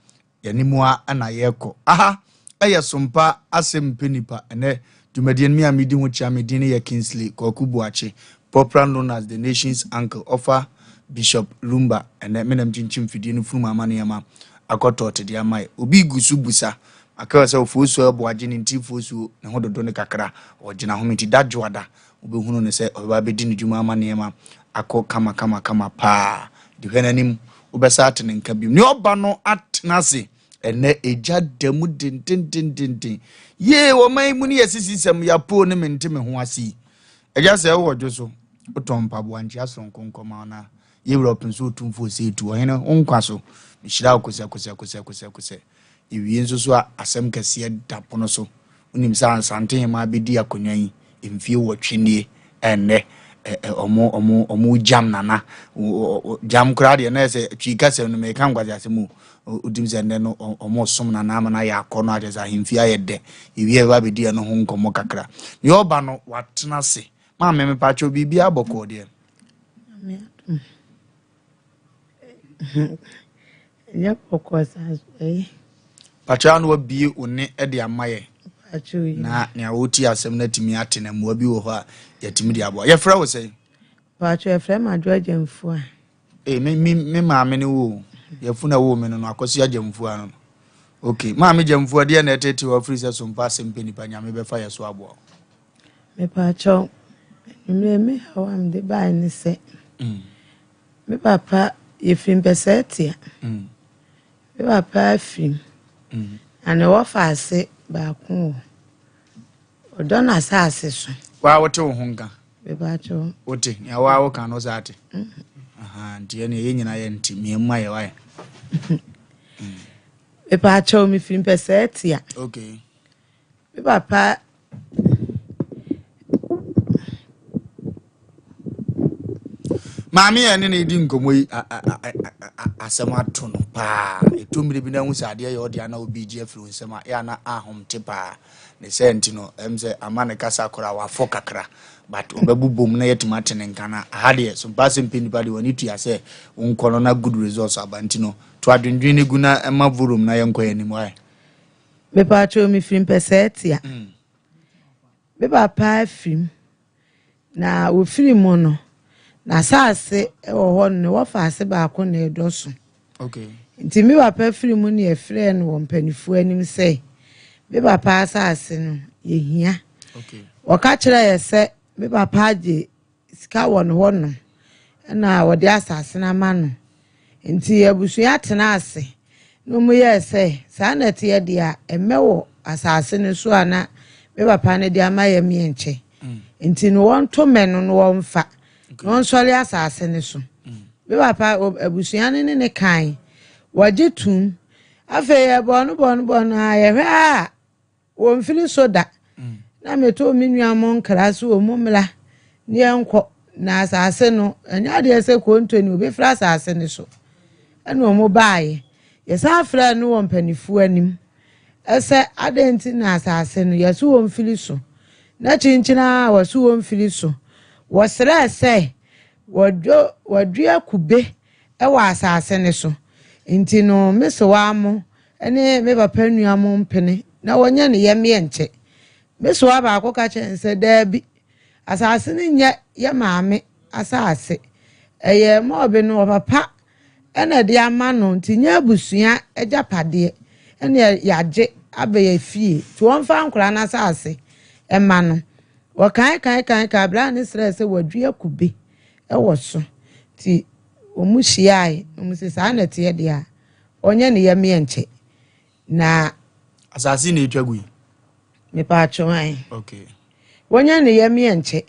yɛne mu a na yɛkɔ aha ɛyɛ sompa asɛm mpɛ nipa ɛnɛ dwumadie no me a medi ho kyia me din no yɛ Kingsley Kwaku Boakye popular known as the nation's uncle ɔfa Bishop Lumba ɛnɛ me nam kyinkyim fidie no funum ama nneɛma akɔtɔ tede ama yɛ obi gu so busa aka sɛ ofuosuo ɛboagye ne nti fuosuo ne ho dodo ne kakra ɔgyina ho nti da dwoada Wobɛhunu no sɛ ɔbɛba abɛdi ne dwuma ama nneɛma akɔ kamakamakama paa. De hwɛ n'anim, wobɛsa ate ne nka bio. Nea ɔba no atena ase ɛnɛ, egya da mu dendendendenden. Yee, ɔman yi mu ne yɛsisi sɛm, yɛapoo ne mente me ho ase yi. Agya sɛ wowɔ dwo so, wotɔn mpaboa nkyea soronko nkɔma wo na yɛwura ɔpem so otumfoɔ sɛ etu ɔhene wo nkwa so. Mehyira wo kosɛkosɛkosɛkosɛkosɛ. Ewie nso so a, asɛm kɛseɛ da pono so. Wonim sɛ Asantehemmaa bɛdi akonnwa yi mfie wɔtwe nie ɛnnɛ ɔmo ɔmo ɔmo gyam nana gyam koraa deɛ na ɛsɛ twi kasa no mɛka nkwasi asɛm o wotim sɛ ɛnnɛ no ɔmo som nana ama no ayɛ akɔ no akyɛ sɛ ahemfie ayɛ dɛ ewie ɛba bɛdi ɛno ho nkɔmmɔ kakra nea ɔba no watena ase maame mepakyɛw biribi abɔkɔɔ deɛ. Ɛnyɛ bɔkɔɔ saa so ɛyɛ. Pakyɛ ano wabie wo ne de ama yɛ. Na nea wotie asɛm no atumi ate na mmoa bi wɔ hɔ a yɛatumi de aboa. Yɛfrɛ wo sɛn? Pakyɛ yɛfrɛ me Adwoa Gyamfua. Ee me me me maame ne wo o. Yɛfunu a ɛwoo me no no Akɔsi Agyamfua no no. Okay. Maame Gyamfua deɛ na ɛtete hɔ afiri sɛ sompa asɛm pɛ nipa Nyame bɛfa yɛ so aboa wo. Mepakyɛw, anwummerɛ me haw a mede bae ne sɛ mm. Me papa, yɛfiri Mpɛsɛɛtea. Me papa afiri mu. Na ne wɔfaase baako wɔ ɔdɔ n'asaase so. Waa wote wo ho nka? Mepakyɛw. Wote nea waa woka no saa te? Nti ɛne yɛn nyinaa yɛ nti mmea mu ayɛ wayɛ. Mepakyɛw mefiri Mpɛsɛɛtea. Okay. Me papa Maame a ɛne no di nkɔmmɔ yi asɛm ato no paa. Ɛtɔ mmere bi na ahu sɛ adeɛ yɛ ɔde ana obi gye afiri wo nsam a, ɛyɛ ana ahomte paa. Ne sɛ nti no, ɛm sɛ ama ne kasa koraa wafɔ kakra. But ɔbɛbobom na yɛatumi ate ne nka na aha deɛ so mpa sɛ mpɛ nipa deɛ wɔne tua sɛ wonkɔ no na good results aba nti no to adwendwen no gu na ɛma volume na yɛnkɔ yɛn anim wae. Mepaakyɛw mefiri Mpɛsɛɛtea. Me papa afiri mu. Na ofiri mu no, n'asaase wɔ hɔ no, ne wɔfaase baako na ɛdɔ so. Okay. Nti me papa firi mu ne yɛfrɛɛ no wɔ mpanimfoɔ anim sɛ me papa asaase no yɛhia. Okay. Wɔka kyerɛɛ yɛ sɛ me papa agye Sika wɔ ne hɔ nom na wɔde asase no ama no. Nti abusua tenaa ase na wɔyɛɛ sɛ saa na ɛteɛ deɛ a, mmɛ wɔ asase no so a na me papa no de ama yɛ meɛ nkyɛ. Mm. Nti no wɔnto mmɛ no na wɔmfa na wɔnsɔre asase no so. Mm. Me papa abusua no ne ne kan wɔgye tum. Afei yɛbɔɔ no bɔɔ no bɔɔ no a yɛhwɛ a Wɔmfiri so da. Na metoo me nua mo nkra sɛ wɔn mmra na yɛnkɔ, na asase no, ɛnyɛ adeɛ sɛ kontoni obɛfiri asase no so. Ɛna wɔn baeɛ. Yɛsan frɛɛ no wɔ mpanimfoɔ anim sɛ adɛn nti na asase no yɛse wɔmfiri so. Na kyinkyin ara wɔse wɔmfiri so. Wɔsrɛɛ sɛ wɔdua kube wɔ asase no so. Nti no me sewaa mo ne me papa nua mo mpene na wɔnyɛ ne yɛmeɛ nkyɛ. Me soa baako ka kyerɛ no sɛ, Daabi, asase no nyɛ yɛ maame asase. Ɛyɛ mɔɔbe no ɔpapa na ɛde ama no nti nyɛ abusua agyapadeɛ ɛna yɛagye aba yɛ fie nti wɔmfa nkwadaa no asase ɛma no. Wɔkae kae kae kae berɛ a ne srɛɛ sɛ wɔadua kube wɔ so nti wɔn hyiae na wɔn sɛ saa na ɛteɛ deɛ a Ɔnyɛ ne yam yɛ nkyɛ na. Asase na etwa gu yi. Mepatwo an. Okay. Wɔnyɛ ne yam yɛ nkyɛ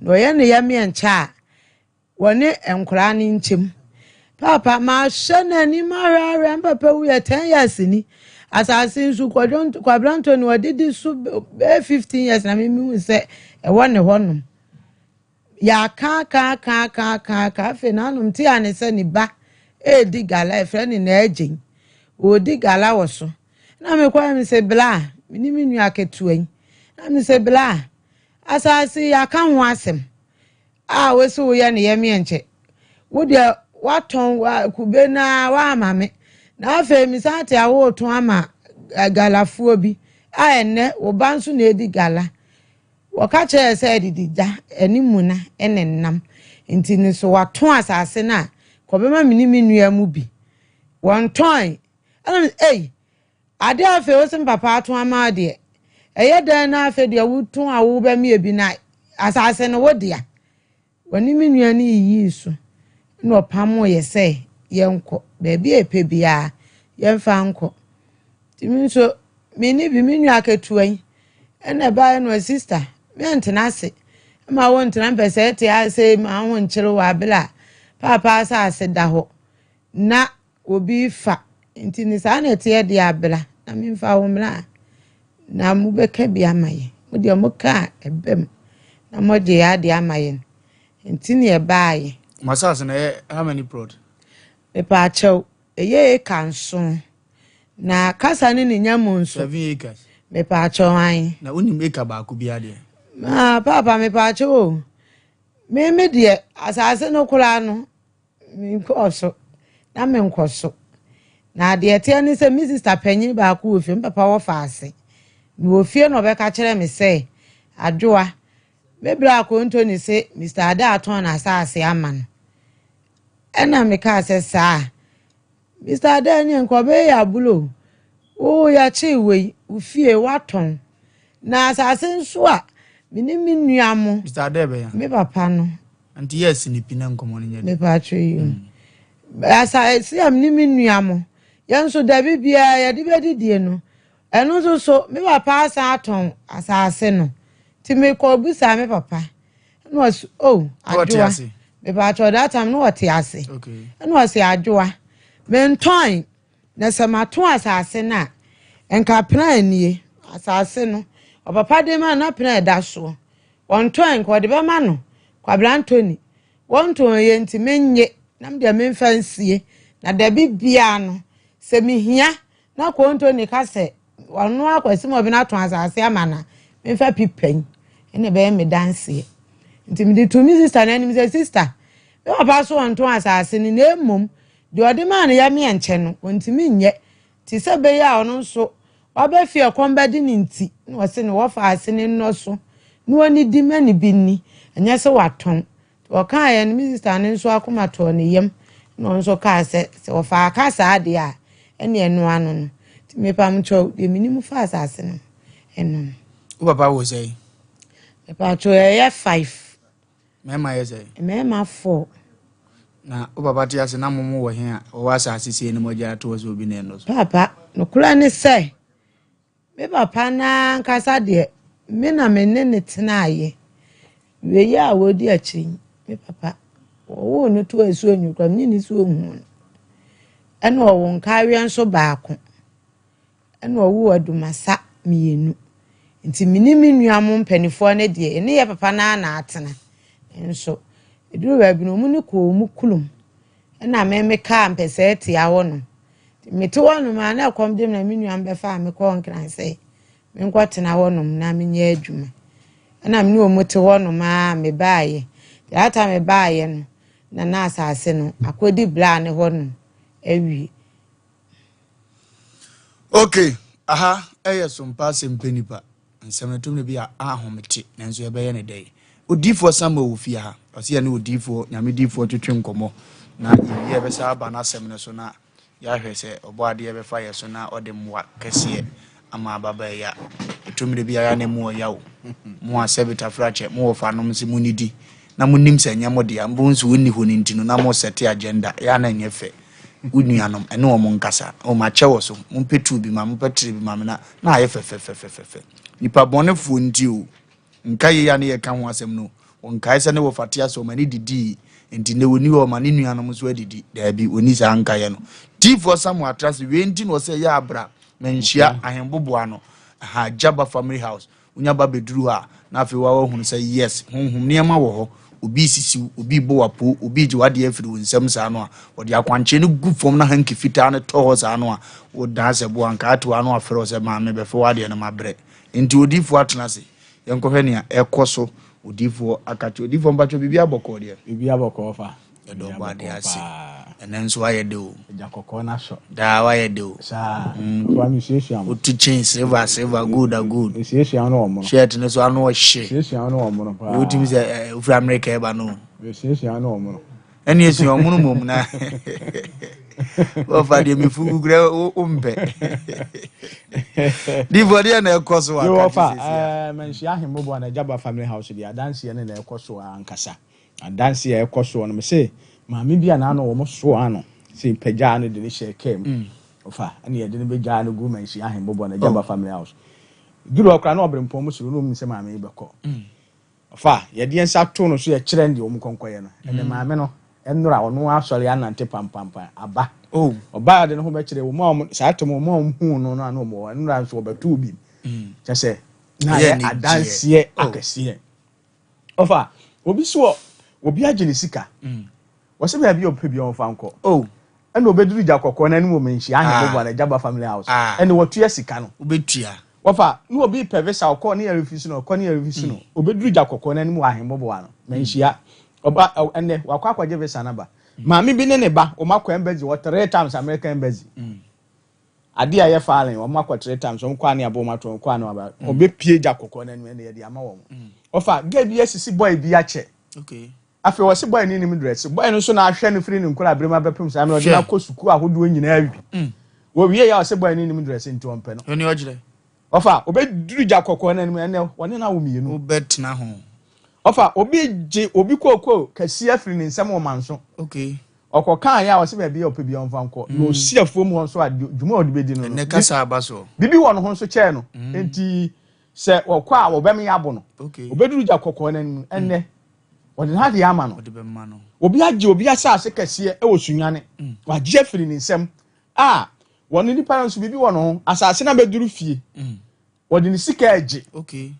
na ɔyɛ ne yam yɛ nkyɛ a wɔne nkoraa no nkyɛm. Paapa, mahwɛ n'anim ahwɛ ahwɛ, me papa wuiɛ 10 years ni. Asase nso Kwadwo Kwabena Anthony ɔde di so bɛyɛ 15 years na me mehu sɛ ɛwɔ ne hɔnom. Yɛaka aka aka aka aka aka afei n'anom te a ne sɛ ne ba ɛredi gala ɛfrɛ ne na agyen. Ɔredi gala wɔ so. Na mekɔɛ me sɛ bla, me ne me nua ketewa yi. Na me sɛ bla, asase yɛaka ho asɛm. A wose woyɛ no yɛmeɛ nkyɛ. Wo deɛ woatɔn kube no ara woama me. Na afei mesan te a woretɔn ama galafoɔ bi a ɛnnɛ wo ba nso na ɛredi gala. Wɔka kyerɛɛ sɛ adidi gya ne muna ne nnam nti no so watɔn asase no a kɔbɛma me ne me nua mu bi. Wɔntɔn. Ɛna me ei Ade a afei wose me papa ato ama wo deɛ, ɛyɛ dɛn na afei deɛ wotɔn a wobɛmeɛ bi na asase no wo dea? Wɔne me nua no yiyii so na ɔpamoo yɛ sɛ yɛnkɔ baabi a yɛpɛ biara yɛmfa nkɔ. Nti me nso me ne bi me nua ketewa yi ɛna ɛbaeɛ no sista mentena ase ma wo ntena mpɛ sɛ ɛte ase ma ho nkyere wɔ abere a paapa asase da hɔ na Obi fa, nti ne saa na ɛteɛ deɛ a bra na memfa wo mmra na mobɛka bi ama yɛn. Mo deɛ moka a ɛba mu na moagye yɛn adeɛ ama yɛn. Nti ne ɛbaeɛ. Mo asase no ɛyɛ how many plot? Mepaakyɛw, ɛyɛ eka nson. Na kasa ne ne nya mu nso. 7 acres. Mepaakyɛw an. Na wonim eka baako biara deɛ? Ah, paapa mepaakyɛw o. Me me deɛ asase no koraa no Menkɔɔ so, na menkɔ so. Na deɛ ɛteɛ ne sɛ me sista panyin baako wɔ fie, me papa wɔ faase. Mewɔ fie na ɔbɛka kyerɛ me sɛ, Adwoa, me bra Kontoni se Mister Ade atɔn n'asase ama no. Ɛna mekaa sɛ saa. Mister Adair ne nka ɔbɛyɛ yɛ abolo o. Wo yɛkyee wei, wo fie woatɔn. Na asase nso a me ne me nua mo. Mister Adair bɛn a? Me papa no. Nti yɛ asi ne pi na nkɔmmɔ no nyɛ dɛ. Mepatwe yi. Asase a me ne me nua mo, yɛn nso dabi biara yɛde bɛdidie no, ɛno nso so me papa asan atɔn asase no. Nti mekɔ bisaa me papa. Ɛna ɔse oh Adwoa mepatwɔ that time na ɔte ase. Ɛna ɔse Adwoa mentɔn na sɛ mato asase no a nka plan nie asase no ɔpapa de ma na plan ɛda soɔ wɔntɔn nka ɔde bɛma no Kwabena Anthony wɔntɔn yɛ nti menye na medeɛ memfa nsie na dabi biara no sɛ mehia na Kontoni ka sɛ Ɔno ara Kwasi ma ɔbɛn atɔn asase ama no a, memfa pipa yi ɛna ɛbɛyɛ me danseɛ. Nti mede too me sista no anim sɛ, sista, me papa so ɔntɔn asase no na mmom deɛ ɔde maa no yɛmeɛ nkyɛ no, ɔntumi nyɛ. Nti sɛ ɛbɛyɛ a ɔno nso waba fie ɛkɔm bɛde no nti, na ɔse ne wɔfa ase no nnɔ so na ɔnnidi ma ne bi nni, ɛnyɛ sɛ watɔn. Ɔkaeɛ no, me sista no nso akoma tɔɔ ne yam, na ɔno nso kaa sɛ, sɛ wɔfaa ka saa deɛ a, ɛne ɛno ano no. Nti mepamkyɛw, deɛ menim fa asase no ɛno no. Wo papa wɔ sɛn? Mepamkyɛw, ɛyɛ five. Mmarima yɛ sɛn? Mmarima four. Na wo papa te ase na mo mo wɔ he a ɔwɔ asase sei na mo agya ato hɔ sɛ obi na ɛnɔ so? Papa, nokorɛ ne sɛ, Me papa no ara ankasa deɛ, me na me ne no tenaeɛ. Wei a wɔdi akyire yi, me papa, wɔwoo no too asuo anwuo koraa, menni ne so nhuu no. Ɛna ɔwoo nkaeɛ nso baako. Ɛna ɔwoo adumasa mmienu. Nti me ne me nua mo mpanimfoɔ no deɛ, yɛne yɛ papa no ara na atena. Nso, ɛduru baabi no, wɔn ne kɔɔ wɔn kurom. Ɛna me mekaa mpɛsɛɛ tia hɔ nom. Mete hɔnom a, na ɛkɔm de me na me nua bɛfaa me kɔɔ Nkran sɛ menkɔtena hɔnom na menyɛ adwuma. Ɛna me ne wɔn te hɔnom a mebaeɛ. That time mebaeɛ no, na na asase no akɔdi bla ne hɔnom awie. Okay, aha ɛyɛ sompa asɛm pɛ nipa. Nsɛm no tumi bi a ahomete, nanso yɛbɛyɛ no dɛn? Odiyifoɔ Samuel wɔ fie ha. Ɔse yɛne odiyifoɔ, Nyame diyifoɔ twetwe nkɔmmɔ, na yɛwie a yɛbɛsan aba n'asɛm no so na yɛahwɛ sɛ Ɔbɔadeɛ bɛfa yɛ so na ɔde mmoa kɛseɛ ama ababaa yi a ɛtɔ mmerɛ bi a yɛ a na ɛmu ɔya o. Mo a sɛbe tafrakyɛ, mo wɔfanom se monidi na monim sɛ ɛnyɛ mo dea, mpo nso ɔnni hɔ no nti no na mo sɛte agenda, ɛyɛ a na ɛnyɛ fɛ. Wo nuanom, ɛne wɔn nkasa. O, makyɛ wɔ so. Mompɛ tuo bi ma me, mompɛ tere bi ma me, na na ayɛ fɛfɛfɛfɛfɛ. Nipa bɔnefoɔ nti o, nka yei a ne yɛka ho asɛm no, wɔnkae sɛ ne wɔfa te ase, wɔn ani didii. Nti nnɛ wɔnni hɔ ɔma ne nuanom nso adidi. Daabi, wɔnni saa nkaeɛ no. Diifoɔ Samuel Atrase, wei nti na ɔsɛ yɛ abra manhyia ahemboboa no. Aha, Jaba Family House. Wonya ba bɛduru hɔ a, na afei wa wahunu sɛ yes, honhom nneɛma wɔ hɔ. Obi resisi wo, obi rebɔ w'apo, obi regye w'adeɛ afiri wo nsam saa no a, wɔde akwankyerɛ no gu fam na hanky fitaa no tɔ hɔ saa no a, wodan sɛ boa nka ate w'ano afrɛ wo sɛ maame bɛfa w'adeɛ no mabrɛ. Nti odiyifoɔ atena ase. Yɛnkɔhwɛ nea ɛkɔ so. Odiyifoɔ aka kyerɛ odiyifoɔ mpakyɛ biribi abɔkɔɔ deɛ. Biribi abɔkɔɔ fa. Yɛda ɔbɔ adeɛ ase. Ɛnɛ nso wayɛ de o. Agya kɔkɔɔ no asɔ. Daa wayɛ de o. Saa. Fa mi suasua mo. Wotu chain silver silver gold a gold. Suasua no wɔn no. Shirt no so ano ɔhye. Suasua no wɔn no paa. Wotumi sɛ ɛ ofiri Amerika ɛba no. Suasua no wɔn no. Ɛne esua wɔn no mom na. Wɔfa deɛ mefu kura wompɛ. Difo deɛ na ɛkɔ so aka ti sisi. Ɛɛ manhyia ahemmoboa na Agyaba family house deɛ adanseɛ no na ɛkɔ so ankasa. Adanse a ɛkɔ soɔ no, mese maame bi a n'ano wɔn soaa no sɛ pagyaa no de no hyɛɛ kaa mu. Ɔfa ɛna yɛde no bɛgyaa no gu Manhyia Ahembobɔ no Agyaba family house. Duru hɔ koraa na ɔbrempɔn mu suro na ɔnim sɛ maame yi bɛkɔ. Ɔfa yɛde yɛn nsa too no so yɛkyerɛ no deɛ wɔn nkɔnkɔyɛ no. Ɛnɛ maame no nnora ɔno asɔre anante pampampam aba. Ɔbaa ɔde ne ho bɛkyerɛ wɔn a wɔn saa tɛm wɔn a wɔn huu no no a na wɔn wɔ hɔ nnora nso wɔbɛtoo bi. Kyɛ sɛ na ayɛ adanseɛ akɛseɛ. Ɔfa, obi so wɔ, obi agye ne sika. Mm. Wɔsɛ baabi a ɔpɛ bi ɔmfa nkɔ. Oh. Ɛna obeduru gya kɔkɔɔ n'anim wɔ manhyia ah. ahemmoboa na Jaba family house. Ah. Ɛna wɔtua sika no. Wobɛtua. Wɔfa, na obi pɛ visa ɔkɔ ne yɛrefi so no, ɔkɔ ne yɛrefi so no. Mm. Obeduru gya kɔkɔɔ n'anim wɔ ahemmoboa no, manhyia. Ɔba, ɛnɛ, wakɔ akɔgye visa no aba. Mm. Maame bi ne ne ba, wɔn akɔ embassy wɔ three times American embassy. Mm. Ade a ɛyɛ filing, wɔn akɔ three times, wɔn kɔ a ne abɔ wɔn ato, wɔn kɔ a ne wɔn aba. Wɔbɛ pie gya kɔkɔɔ n'anim ɛna yɛde ama wɔn. Ɔfa girl bi asisi boy bi akyɛ. Afei ɔsi boy ne nim dress. Boy no nso na ahwɛ no firi ne nkɔla abere mu abɛpem saa mmerɛ ɔde no akɔ sukuu ahodoɔ nyinaa wi. Wɔwie yɛ a ɔsi boy ne nim dress nti ɔmpɛ no. Ɛni ɔgyerɛ. Ɔfa ɔbɛduru gya kɔkɔɔ n'anim ɛnɛ wɔne no awo mmienu. Wobɛtena ho. Ɔfa obi gye obi kookoo kɛseɛ afiri ne nsam wɔ manso. Okay. Ɔkɔ kaa yɛ a ɔsɛ baabi a ɔpɛ bi ɔmfa nkɔ. Na ɔsi afuom hɔ nso a dwuma a ɔde bɛdi no no. Ɛnɛ kasa aba so. Bibi wɔ ne ho nso kyɛɛ no. Nti sɛ ɔkɔ a wɔbɛme abo no. Okay. Ɔbɛduru gya kɔkɔɔ n'anim ɛnɛ wɔde n'adeɛ ama no. Ɔde bɛma no. Obi agye obi asase kɛseɛ wɔ Sunyani. Wagye afiri ne nsam a wɔn nipa no nso biribi wɔ ne ho. Asase no abɛduru fie. Wɔde ne sika regye. Okay.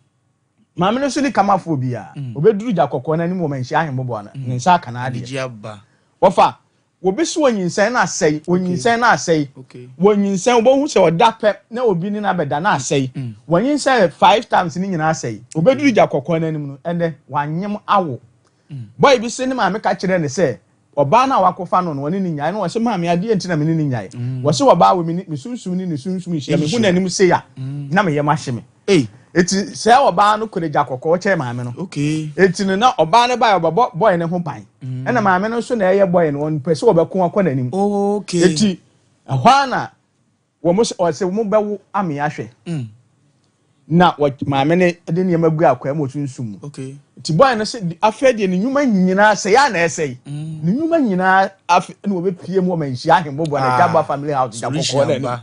Maame no nso ne kamafoɔ biara. Mm. Obɛduru gya kɔkɔɔ no anim wɔ manhyia ahemmoboa no. Ne nsa aka n'adeɛ. Wɔfa wɔbɛsi wɔ nyinsɛn na asɛe wɔnyinsɛn na asɛe wɔnyinsɛn wɔbɛhu sɛ ɔda pɛ na obi ne no abɛda na asɛe mm. wɔnyinsɛn five times ne nyinaa asɛe obɛduru gya kɔkɔɔ no anim no ɛnɛ wanyem awo mm. bɔyɛ bi se ne maame ka kyerɛ ne sɛ Ɔbaa no a wakɔfa no no, ɔne no nyae. Ɛna ɔse, Maame, adeɛ nti na me ne no nyae? Wɔse, Ɔbaa wei, me sunsum ne ne sunsum nhyia. Mehu n'anim sei a, na me yam ahye me. Eti sɛ ɔbaa no kura gya kɔkɔɔ kyɛn maame no. Eti no, na ɔbaa no bae a, ɔbɛbɔ bɔe no ho ban. Ɛna maame no nso na ɛyɛ bɔe no, ɔmpɛ sɛ ɔbɛko akɔ n'anim. Eti ɛhɔ ara na Wɔn sɛ ɔsɛ wɔn bɛwo ame ahwɛ. Mm. Na wɔ maame no de nneɛma gu akwaa mu wɔ sunsum mu. Okay. Nti bɔyɛ no sɛ afei deɛ ne nnwuma nyinaa sɛ yɛ a na ɛsɛe. Mm. Ne nnwuma nyinaa afe na wɔbɛpie mu wɔ manhyia ahemmɔboa na ah, Jaba family house gya kɔkɔɔ na anim.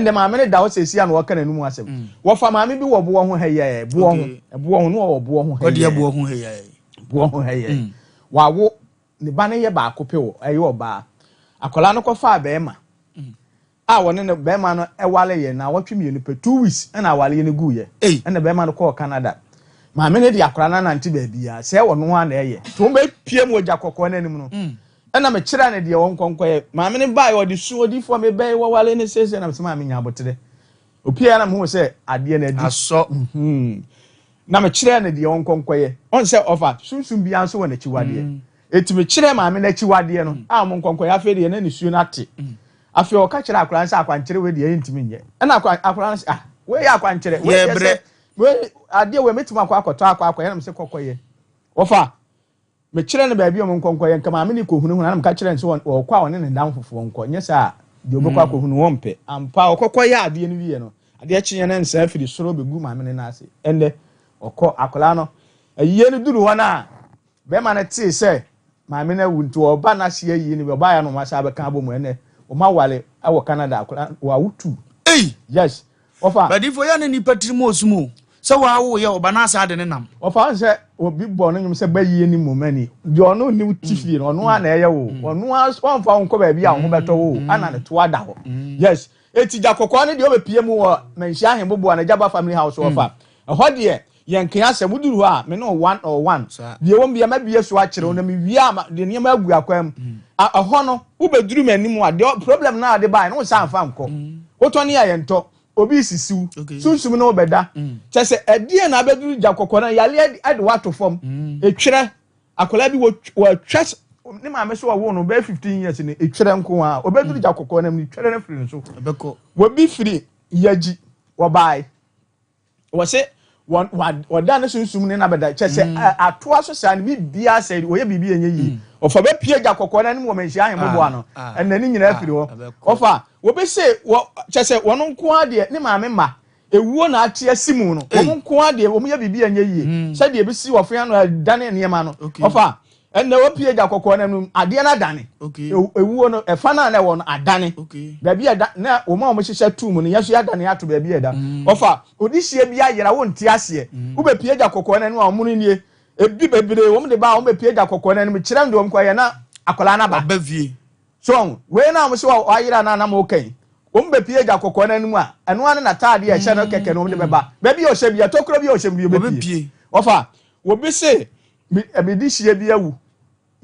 Ɛnna maame no da hɔ sɛsi a na wɔka n'anum asɛm. Mm. Wɔfa maame bi wɔ boɔ ho ha yɛ boɔ ho boɔ ho na wɔwɔ boɔ ho ha yɛ. Boɔ ho ha yɛ. Boɔ ho ha yɛ. Mm. Wawo Ne ba no yɛ baako pɛ o, ɛyɛ ɔbaa. Akwadaa no kɔfaa barima a wɔne no barima no wareeɛ nnawɔtwe mmienu pɛ, two weeks ɛna awareɛ no guiɛ. Ɛna barima no kɔɔ Canada. Maame no de akwadaa no anante baabiara, sɛ ɔno ara na ɛyɛ. Nti wɔbɛpie mu ogya kɔkɔɔ no anim no, ɛna mekyerɛɛ no deɛ ɔnkɔ nkɔyɛ. Maame no baeɛ ɔde su, odiyifoɔ mebɛn wɔware no seesei, na mesɛ maame nya aboterɛ. Opiee na mehuu sɛ adeɛ no adi. Asɔ. Mm-hmm. Na mekyerɛɛ no deɛ ɔnkɔ nkɔyɛ. Ɔn sɛ ɔfa sunsum biara nso wɔ n'akyiwadeɛ. Mm. Eti mekyerɛɛ maame no akyiwadeɛ no mm. a ɔmo nkɔ nkɔyɛ afei deɛ na nisuo no ate. Mm. Afei ɔka kyerɛ akwadaa no sɛ akwankyerɛ wei deɛ ɛntumi nyɛ. Ɛna akwadaa no sɛ ah wei yɛ akwankyerɛ. Wei yɛ sɛ wei adeɛ wei metumi akɔ akɔtɔ akɔ akɔyɛ na mesɛ kɔkɔyɛ. Ɔfa Mekyerɛɛ no baabi a wɔnkɔ nkɔyɛ, nka maame no rekɔhunahuna, na meka kyerɛɛ no sɛ ɔkɔ a ɔne ne nnamfofoɔ nkɔ, nyɛ saa a, deɛ ɔbɛkɔ akɔhu no wɔmpɛ. Ampa, ɔkɔ kɔyɛɛ adeɛ no wieɛ no, adeɛ kyeeɛ na nsa firi soro bɛgu maame no nan ase. Ɛnnɛ, ɔkɔ, akwadaa no, ayie no duru hɔ no a, barima no tee sɛ maame no awu nti ɔreba n'ase ayie no bi, ɔbaeɛ na wɔasan abɛka abɔ mu. Ɛnnɛ, wɔaware wɔ Canada, akwadaa no, wɔawo two. Ei! Yes, wɔfa. Badifoɔ yɛ ne nipa tirim wɔ sum o. Sɛ waa wo yɛ ɔba na asa ade ne nam. Ɔfa ho sɛ obi bɔ no nwom sɛ bayie ne mmom ani deɛ ɔno nni wo ti fie no ɔno ara na ɛyɛ wo ɔno ara ɔmfa wo nkɔ baabi a wo ho bɛtɔ wo ana ne to ada hɔ yes eti gya kɔkɔɔ no deɛ ɔbɛpie mu wɔ Manhyia Ahemboboa na Gyaba family house ɔfa ɛhɔ deɛ yɛn kea asɛm woduru hɔ a me ne wo one or one deɛ wɔm bia mabie so akyerɛ wo na mewie a ma de nneɛma agu akwan mu ɛhɔ no wobɛduru m'anim a deɛ problem no a de baeɛ no wo nsa amfa nkɔ wotɔ ne a yɛntɔ Obi resisi wo. Sunsum ne wo bɛda. Kyɛ sɛ ɛdeɛn na abɛduru gya kɔkɔɔ no yareɛ de wo ato fam. Etwerɛ. Akwadaa bi wɔatwa ne maame so ɔwoo no bɛyɛ 15 years no etwerɛ nko ara. Ɔbɛduru gya kɔkɔɔ no mu no etwerɛ no firi ne so. Wɔbi firi Yagyi wɔbae. Wɔse wɔn wa wɔda ne sunsum ne n'abɛda kyɛ sɛ mm. atoa so saa no biribiara sɛ wɔyɛ biribi ɛnyɛ yie mm. ɔfa bɛpie gya kɔkɔɔ no anim wɔ manhyia ahemmoboa no ah, ah. ɛnna ne nyinaa firi hɔ ah, ɔfa wɔbɛse wɔ kyɛ sɛ wɔn nko ara deɛ ne maame mma ewuo na ate asi mu no wɔn nko ara deɛ wɔn yɛ biribi ɛnyɛ yie mm. sɛdeɛ ebisi wɔfea no ɛdane nneɛma no ɔfa Ɛnna wɔpue gya kɔkɔɔ no anim, adeɛ no adane. Ewuo no, ɛfa no a na ɛwɔ no adane. Baabi a ɛda, na wɔn a wɔhyehyɛ too mu no, yɛn nso yɛadane ato baabi a ɛda. Mm. Ɔfa, odihyie bi ayera, wonte aseɛ. Mm. Wobɛpue gya kɔkɔɔ no anim a, wɔn no nie. Ebi bebree, wɔn de ba a, wɔbɛpue gya kɔkɔɔ no anim, kyerɛ no deɛ wɔn kɔyɛ na akwadaa no aba. Ɔba fie. So wɔn, wei na wɔn sɛ wɔayera no a na wɔka yi. Wɔn bɛpue gya kɔkɔɔ no anim a, ɛno ara ne n'ataadeɛ a ɛhyɛ no kɛkɛ na wɔn de bɛba. Baabi a ɔhyɛ bi, tokuro bi a ɔhyɛ mu bi, wɔbɛpue. Ɔfa, obi se, Me me dehyeɛ bi awu.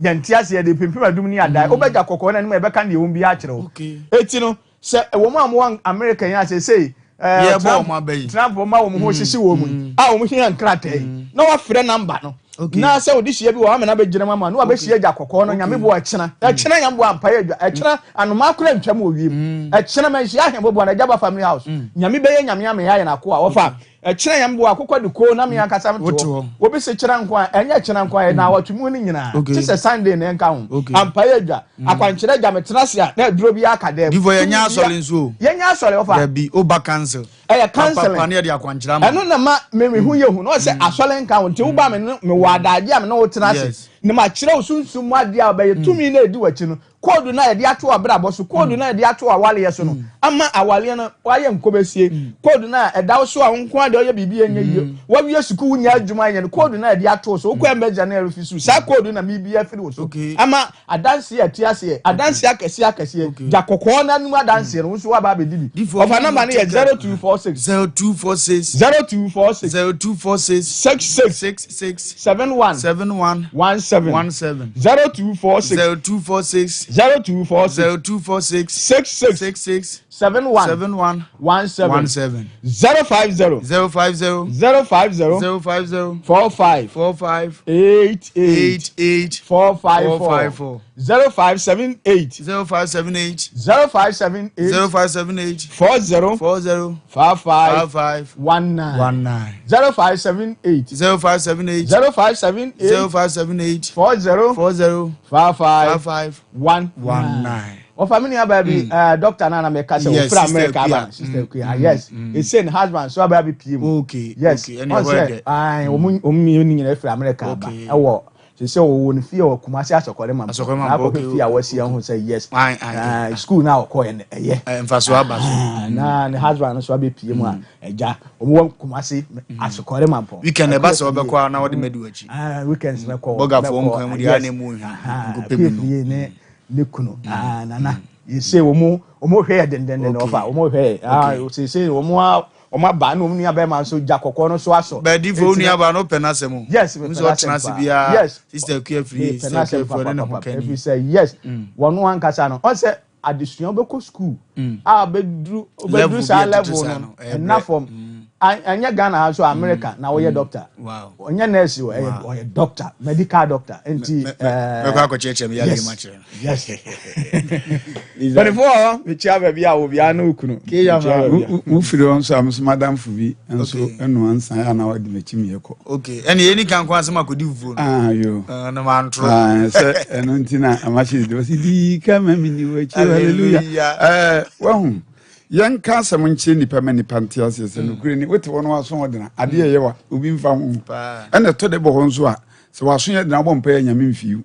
Yɛnte aseɛ de pimpim adum ne adae. Mm. Wobɛgya kɔkɔɔ no anim a yɛbɛka deɛ wɔn bi akyerɛ wo. Eti no sɛ wɔn a wɔwɔ Amerika yi a seesei eh, Trump Trump ma wɔn ho mm. hyehye wɔn mu yi mm. a wɔn hia nkrataa yi na wafrɛ namba no na sɛ wɔde hyia bi wɔ amena bɛgyina mu ama na wabɛhyia gya kɔkɔɔ no nyame boa ɛkyena ɛkyena nyame boa mpaeɛ adwa ɛkyena anomaa kora ntwam wɔ wiem ɛkyena manhyia ahemboboa na agyaba family house nyame bɛyɛ nyame ameyɛ ayɛ n'akoa wɔfa Ɛkyena yɛn boa akokɔ de koo na me ankasa me te hɔ. Obi se kyena nko a, ɛnyɛ kyena nko a, naawɔtwe mu no nyinaa. Kye sɛ Sunday na ɛnka ho. Ampa yɛ adwa. Akwankyerɛ agya me tena ase a, na aduro bi aka dɛm. Difo yɛnyɛ asɔre nso o. Yɛnyɛ asɔre ɔfa. Dabi, woba council. Ɛyɛ counseling. Papa ne yɛde akwankyerɛ ama. Ɛno na ma me me ho yɛ hu. Na ɔsɛ asɔre nka ho. Nti woba me ne me wɔ adagye a me ne wo tena ase. Na ma kyerɛ wo sunsum mu adeɛ a ɔbɛyɛ. Tumi na edi w'akyi no. Koodu no a yɛde ato w'abrabɔ so, koodu no a yɛde ato w'awareɛ so no, mm. ama awareɛ no wayɛ nkɔbɛsie. Mm. Koodu no a ɛda wo so a wo nko ara deɛ ɔyɛ biribi ɛnyɛ yie. Mm. Wawie sukuu wonya adwuma yɛ no, koodu no a yɛde ato so, wokɔ ɛmbɛgya no ɛrefi so. Saa koodu na miribi afiri wo so. Ama adanseɛ a ɛte aseɛ, adanseɛ akɛseɛ akɛseɛ, gya kɔkɔɔ no anum adanseɛ no, wo nso woaba abɛdi bi. Ɔfa nɔmba no yɛ 0246. 0246. 0246. 0246. 66. 66. 71. 71. 17. 17. 0246. 0246. 0246. 0246. 66. 66. 71. 71. 17. 17. 050. 050. 050. 050. 45. 45. 88. 88. 454. 454. 0578. 0578. 0578. 0578. 40. 40. 55. 55. 19. 19. 0578. 0578. 0578. 0578. 40. 40. 55. 55. 19. 19. Wɔfa me nua baa bi ɛɛ doctor nana mɛ kasa Yes, ofura Sister America Akua. aba sister Akua yes ese ne husband so aba abɛpie mu Okay, yes okay, ɛna ɔn ɛhɔ sɛ yɛ dɛ. ayi wɔn wɔn mmienu nyinaa efiri America aba Okay. ɛwɔ sese wɔwɔ ne fie wɔ Kumasi Asɔkɔre ma Asɔkɔre ma na okay, akɔhwɛ fie a okay, wɔasi ɛho sɛ yes Ayi, ayi, ɛɛ school na ɔkɔ yɛ no ɛyɛ Eh, mfasoɔ aba so. Ah, na ne husband nso abɛpie mu a ɛgya wɔn wɔ Kumasi Asɔkɔre ma mpɔ Weekend ɛba sɛ wɔbɛkɔ a na wɔde mɛdi w'akyi. Ah, weekends mɛkɔ Bɔgafoɔ mɛkɔ, nkwan mu deɛ yes. a na emu nhwa. Aha, Nkɔpɛ bi nom. Akua ne ne kunu ah, nana yɛsɛ wɔn wɔn hwɛ yɛ dendenden ɔfa wɔn hwɛ yɛ ah sese wɔn a wɔn aba na wɔn nua bɛrima nso gya kɔkɔɔ no so asɔ. Bɛɛdifo wo nua ba no pɛ n'asɛm o. Yes mepɛ Nso n'asɛm ɔtena ase paa. biara Yes. sister Akua firi Mepɛ sister n'asɛm Akua firi ɔne ne ho papapapa kani. ɛfiri sɛ yes wɔn ankasa no ɔn sɛ adesua wobɛkɔ school a wobɛduru wobɛduru Level bi saa a ɛtete level saa no no, ɛyɛ ɛnna brɛ. fam ɛnyɛ Ghana ha nso America na woyɛ doctor Wow. ɔnyɛ nurse o ɛyɛ ɔyɛ doctor medical doctor nti ɛɛ Mɛkɔ akɔkyerɛkyerɛ me yadeɛ mu akyerɛ no. Yes. Mpanimfoɔ mekyia baabi a obiara ne okunu. Wofiri hɔ nso a me nso madamfo bi nso noa nsa a na ɔde m'akyi meyɛ kɔ. Okay, ɛne yɛni ka nko asɛm akɔdi fufuo no. Ah, yo. Uh, na mantoro. Ah, sɛ ɛno nti na amahyɛ di ɔsi di ka ma mi ni w'akyi hallelujah. Ɛɛ wahu yɛnka asɛm nkyerɛ nipa ma nipa nte aseɛ sɛ nokorɛ ni wote hɔ no waso ɔdena adeɛ ɛyɛ wa obi mfa ho ɛna ɛtɔ de bɔ hɔ nso a sɛ waso yɛ dena wobɔ mpa yɛ nyame mfiw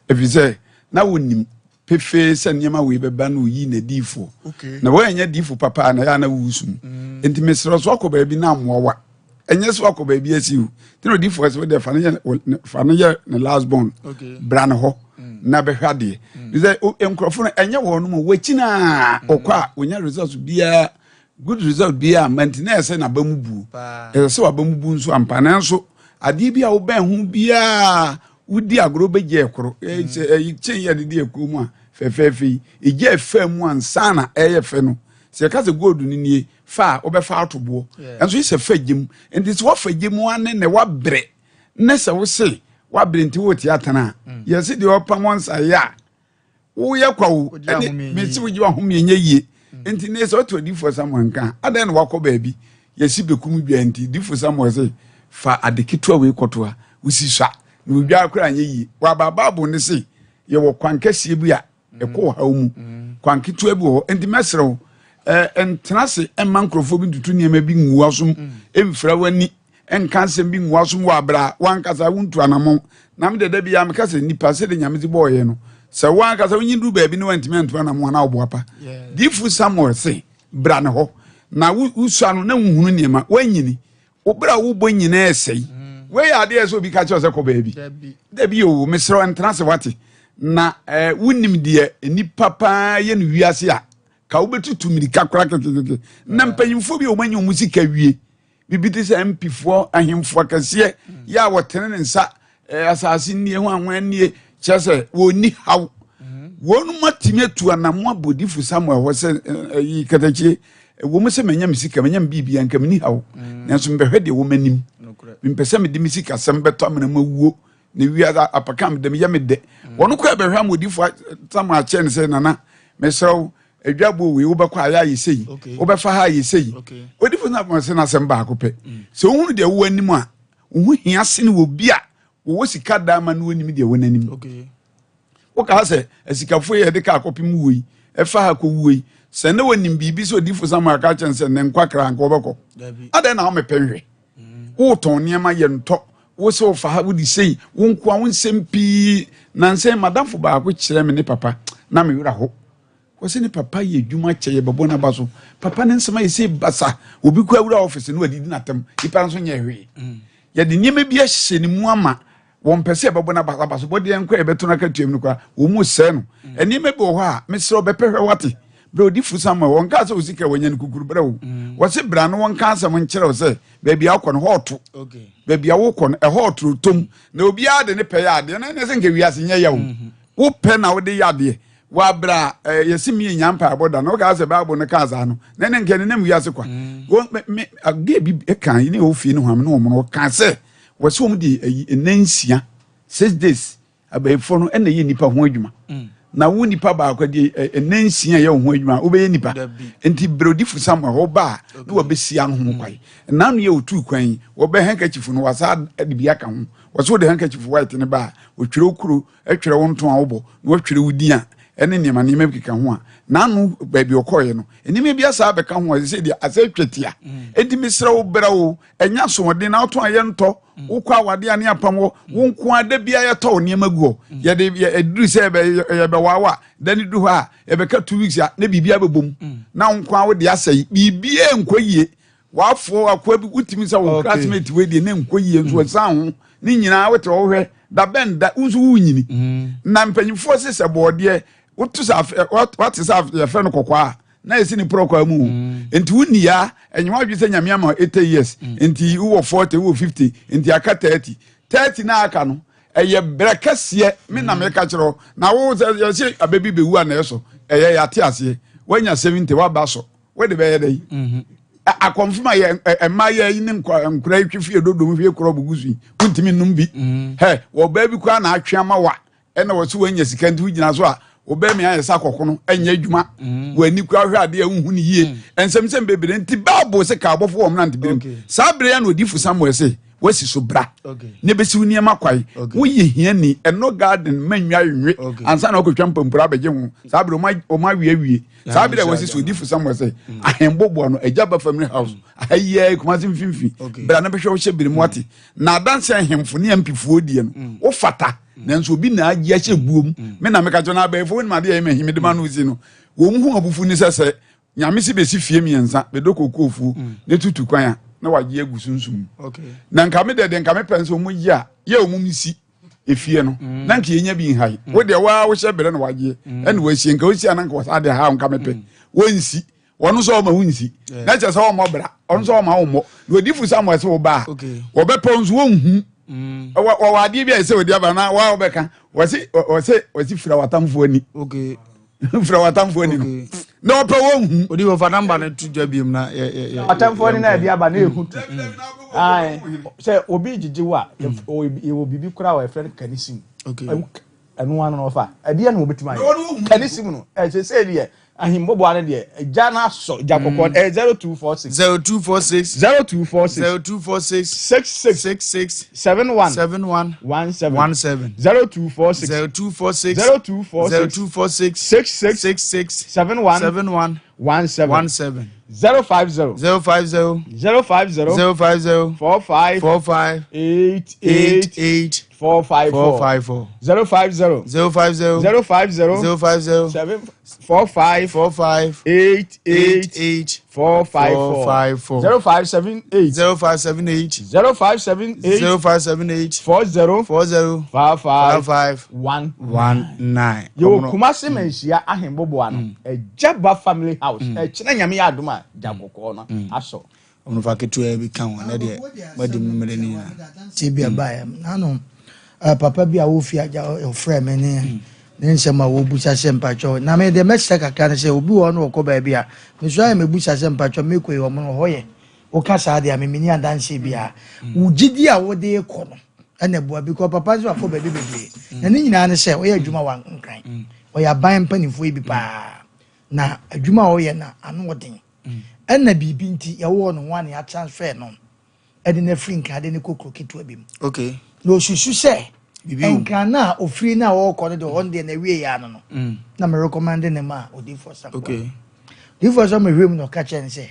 ɛfiri sɛ na wonim pefee sɛ nneɛma wei bɛba na oyi n'adiifoɔ na woanyɛ diifo papa a na ɛyɛ a na wosum mm. nti mesrɛ so akɔ baabi na mmoawa. Ɛnyɛ sɛ wakɔ baabi asi o. Nti na odiifoɔ sɛ wodeɛ fa no yɛ fa no yɛ ne last born. Bra ne hɔ mm. na bɛhwɛ adeɛ. Mm. Sɛ nkurɔfoɔ no ɛnyɛ wɔn mu wɔakyi no a mm. ɔkɔ a wɔnya results biara good result biara ma nti na ɛsɛ n'aba mu buo. Ɛsɛ sɛ waba mu bu nso ampa nanso adeɛ bi a wobɛn ho biara wodi agorɔ bɛgye ɛkoro. Ɛyi kyɛn yɛ de di ɛkuro mu a fɛfɛɛfɛ yi egya ɛfɛ mu ansa na ɛyɛ fɛ no. Sɛ yɛka sɛ gold no nie fa a wobɛfa ato boɔ ɛnso yi sɛ fa gye mu nti sɛ woafa gye mu ane na wabrɛ ne sɛ wo se wabrɛ nti wote atena a mm. yɛse deɛ ɔpam nsa yɛ a woyɛ kwa wo ɛne mese wogye wahome ɛnyɛ yie mm. nti ne sɛ wote odifoɔ Samuel nka adɛn na wakɔ baabi yɛsi bɛkum dwa nti difo Samuel sɛ fa ade ketewa wei kɔto a wosi sua na odwa koraa nyɛ yie waba Bible ne se yɛwɔ kwan kɛseɛ bi a ɛkɔ ɔhaw mu kwan ketewa bi wɔ hɔ nti mɛsrɛ wo ntena ase mma nkurɔfoɔ bi ntutu nneɛma bi ngu w'asom mfira w'ani nka asɛm bi ngu w'asom wɔ abere a w'ankasa wontu anammɔn na me dada bi a meka sɛ nipa sɛde nyame dze bɔɔyɛ no sɛ w'ankasa wonyi duru baabi na wantumi antu anammɔn na woboa pa diifo Samuel se bra ne hɔ na wosua no na wohunu nneɛma woanyini Wo bra a wobɔ nyinaa ɛsɛe. Mm. Wei yɛ adeɛ sɛ obi ka kyerɛ sɛ kɔ baabi. Dabi o, mesrɛ wo ntena ase wate. Na eh, wonim deɛ nnipa paa yɛ no wiase a, ka wobɛtutu mmirika koraa kekekeke. Na mpanyimfoɔ bi a wɔanya wɔn sika wie, biribi te sɛ mpifoɔ, ahemfo akɛseɛ, mm. yɛ a wɔtene ne nsa eh, asase nnie ho ahoa nnie, kyerɛ sɛ wɔnni haw. Mm. Wɔn mu atumi atu anamo abɔdifo Samuel hɔ sɛ ɛyi eh, eh, katakyie Ɛwɔ mu sɛ manya me sika, manya me biribiara, nka menni haw. Mm. Nanso mebɛhwɛ deɛ wɔ m'anim. Mempɛ sɛ mede me sikasɛm bɛtɔ amena mu awuo na wiase apaka me dɛm yɛ me dɛ. Mm. Wɔn kɔ ɛbɛhwɛ ama odiifo Samuel akyɛ no sɛ nana mesrɛ wo adwaboɔ wei wobɛkɔ ayɛ ayɛ sei wobɛfa ha ayɛ sei. Odiifo Samuel sɛ n'asɛm baako pɛ. Mm. Sɛ wohunu deɛ wowɔ anim a wo ho hia sene wɔ bi a wɔwɔ sika daa ma no wɔnim deɛ wɔ n'anim. Wokaa sɛ, Asikafoɔ yi a yɛde kaa kɔpem wuo yi, ɛfa ha kɔ wuo yi, sɛ ne wɔnim biribi sɛ odiyifo Samuel aka kyerɛ no sɛ ne nkwa kra anka wɔbɛkɔ. Adɛn na womepɛ nhwɛ? Mm. Wotɔn nneɛma yɛ ntɔ, wo sɛ wofa ha wode sei, wo nkoa wo nsɛm pii. Nansɛ madamfo baako kyerɛ me ne papa na me werɛ ho. Wɔsɛ ne papa yɛ adwuma kyɛ yɛbɛbɔ n'aba so. Papa ne nsɛm ayɛ sɛ basa. Obi kɔ awura ɔfisi no adidi n'atam. Nipa nso nyɛ hwee. Mm. Yɛde nneɛma bi ahyɛ ne mu ama wɔmpɛ sɛ yɛbɛbɔ no abasobɔdeɛ nkɔ yɛbɛto no akatua mu no koraa wɔn mu sɛe no mm. nneɛma bi wɔ hɔ a mesrɛ wobɛpɛ hwɛ wate berɛ ɔdi samuel wɔnka sɛ wo sika wɔnya no kukuru berɛ wo mm. wɔse bra no wɔnka asɛm nkyerɛ wo sɛ baabi a wokɔ no hɔ ɔto baabi a wokɔ no ɛhɔ ɔtoro tom na obiara de ne pɛ yɛ adeɛ na ɛnɛ sɛ nka wiase nyɛ yɛ wo mm-hmm. wopɛ na wode yɛ adeɛ wɔabrɛ a eh, yɛsi mi nya mpaebɔ da na wokaa sɛ bible no kaa saa no na ɛne nka ne nam wiase kwa mm. adeɛ bi ka ne ɔfie no hwame ne wɔn no wɔka sɛ Wɔsɛ wɔn de ayi nna nsia, six days, abayifoɔ no ɛna ɛyɛ nipa ho adwuma. Mm. Na wo nipa baako deɛ nna nsia yɛ wo ho adwuma wobɛyɛ nipa. Nti berɛdifo Samuel hɔ ba a na wɔbɛsi ano ho mm. kwan. Nna no yɛ otuu kwan yi wɔbɛ handkerchief no wasa de bi aka ho. Wɔsɛ wode handkerchief white no ba a wɔtwerɛ wo kuro, twerɛ wo nto a wobɔ na wɔtwerɛ wo din a ɛne nneɛma nneɛma bi keka ho a n'ano baabi ɔkɔɔeɛ no nneɛma bi asa abɛka ho a ɛsɛ deɛ asɛ atwa tia. Mm. Enti mesrɛ wo brɛ wo Ɛnyɛ asoɔden na wotɔn a yɛntɔ. Wokɔ awadeɛ a ne apam hɔ. Wo nko ara da biara yɛtɔ wo nneɛma gu hɔ. Yɛde ɛduru sɛ yɛbɛwaawa a, da no duru hɔ a, yɛbɛka 2 weeks a, na biribi abɛbom. Na wo nko ara wode asɛe. Biribiara nkɔ yie. W'afoɔ akoa bi wotumi sɛ wo classmate wei deɛ ne nkɔ yie nso ɛsan ho. Ne nyinaa wote hɔ wohwɛ da bɛn da wo nso wonyini. Na mpanyinfoɔ se sɛ bɔɔdeɛ woto sɛ wate sɛ yɛfrɛ no kɔkɔɔ a na yɛsi ne prɔkwa mu mm. nti wo nni ya ɛnyɛ wadwe sɛ nyame ama 80 years mm. nti wowɔ 40 wowɔ 50 nti aka 30 30 na aka no ɛyɛ berɛ kɛseɛ me na mm. meka kyerɛ wo na wo sɛ yɛsɛ abɛbi bɛwu a na ɛso ɛyɛ yɛate aseɛ woanya 70 woaba so wode bɛyɛ dɛ yi mm-hmm. akɔmfoma yɛ mma yɛ ne nkora yi twe fie dodom hwie korɔ bugu so yi wontumi nnom bi mm. hɛ wɔbaa bi koraa na atwe ama wa ɛna wɔ so wanya sika nti wogyina so a wobɛmi ayɛ sɛ akɔko no ɛnyɛ adwuma mm. w'ani kura hwɛ adeɛ a wohu no yie mm. nsɛmsɛm bebree nti bible sɛ ka abɔfo wɔ mmerante berem saa berɛ ya na odifo samuel se wasi so bra ne bɛsi wo nneɛma kwae woyɛ hiani ɛno garden ma nnwa nwe ansa na wokɔtwa mpampura abɛgye ho saa berɛ ɔma awie awie saa berɛ a wasi so odifo samuel sɛ mm. ahemboboa no agya ba family house ahayiaa kumase mfimfini bra na bɛhwɛ wo hyɛ bere mu ate na adanse ahemfo ne ampifoɔ die no wofata nanso obi na agye ahyɛ buom mm. me na meka kyerɛ no abɛɛfo wonim adeɛ ɛyɛ mahi mede ma no si no wɔn ho abufu ne sɛ sɛ nyame si bɛsi fie mmiɛnsa bɛdɔ kokoofuo mm. ne tutu kwan a na wagye agu sunsum mu. Na nka me deɛ deɛ nka mepɛ nso wɔn yi a yɛ wɔn nsi efie no mm. na nka yɛnya bi nha yi mm. wo deɛ waa wohyɛ brɛ na wagyeɛ mm. ɛna wasie nka wosi ana nka wɔsa de ha nka mepɛ wɔnsi wɔn nso ɔma wonsi na kyerɛ sɛ ɔmmɔ bra ɔno nso ɔma wommɔ na odifo Samuel sɛ wo ba a wɔbɛpɛ nso wɔnhu wɔwɔ adeɛ bi a ɛsɛ wɔdi aba na wɔbɛka wɔse wɔse wɔse fira w'atamfoɔ ani fira w'atamfoɔ ani no na ɔpɛ wɔn hu. Odi wɔfa namba no to dwa biem na yɛ yɛ yɛ. Atamfoɔ ani na ɛde aba na ehu tu. Sɛ obi gyegye wo a yɛwɔ biribi koraa a wɔfrɛ no kanisim. Ɛno ano na ɔfa ɛdeɛ na wɔbɛtumi ayɛ kanisim no ɛsɛ sɛ deɛ Ahemboboa no deɛ gya no asɔ gya kɔkɔɔ ɛyɛ 0246. 0246. 0246. 0246. 66. 66. 71. 71. 17. 17. 0246. 0246. 0246. 0246. 66. 66. 71. 71. 17. 17. 050. 050. 050. 050. 45. 45. 8 8 8 454. 454. 050. 050. 050. 050. 7 45. 45. 8 8 8 454. 454. 0578. 0578. 0578. 0578. 40. 40. 55. 55. 1 19. Yɛwɔ Kumase Manhyia Ahemboboa no, Agyaba Family House. Ɛkyena Nyame yɛ adom a, gya kɔkɔɔ no asɔ. Ɔmo fa ketewa bi ka ho ɛnɛ deɛ moadi mo mmerɛ no nyinaa. Tie bi a ɛbaeɛ nano papa bi a wofi agya ɔfrɛ me ne ne nsɛm a wɔbusa sɛ mpakyɛw na me deɛ mɛsrɛ kakra ne sɛ obi wɔ hɔ no wɔkɔ baabi a mesɔ ayɛ mebusa sɛ mpakyɛw mekɔ yi ɔmo no hɔ yɛ woka saa deɛ a me menni adanseɛ biara wo gyidi a wode kɔ no ɛna ɛboa because papa nso akɔ baabi bebree na ne nyinaa ne sɛ ɔyɛ adwuma wɔ nkran ɔyɛ aban mpanimfoɔ yi bi paa na adwuma a ɔyɛ na ano ɔden ɛna biribi nti yɛwɔ no ho a na yɛatransfer no ɛde no afiri nkran de no kɔ kuro ketewa bi mu okay na osusu sɛ nkran no a ofiri no a ɔrekɔ no deɛ ɔhɔ no deɛ na awie yɛ ano no mm. na me recommend ne ma odiifoɔ Samuel okay odiifoɔ Samuel hwɛ mu na ɔka kyerɛ no sɛ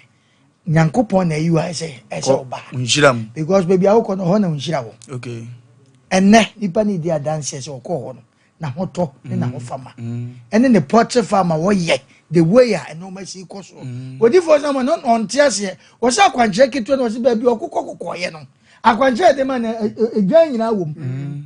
nyankopɔn na ayi wa sɛ ɛsɛ ɔba nhyira mu because baabi a wokɔ no hɔ na nhyira wɔ okay ɛnɛ nipa ne di adanseɛ sɛ ɔkɔ hɔ no n'ahotɔ ne mm. n'ahofama mm. ɛne ne pɔtre farm a wɔyɛ the way a nneɛma si kɔ soɔ mm. odiifoɔ sɛ ma no ɔnte aseɛ wɔsɛ akwankyerɛ ketewa na wɔsɛ baabi ɔkokɔ kɔkɔɔyɛ no akwankyerɛ de ma no edwan nyinaa wɔ mu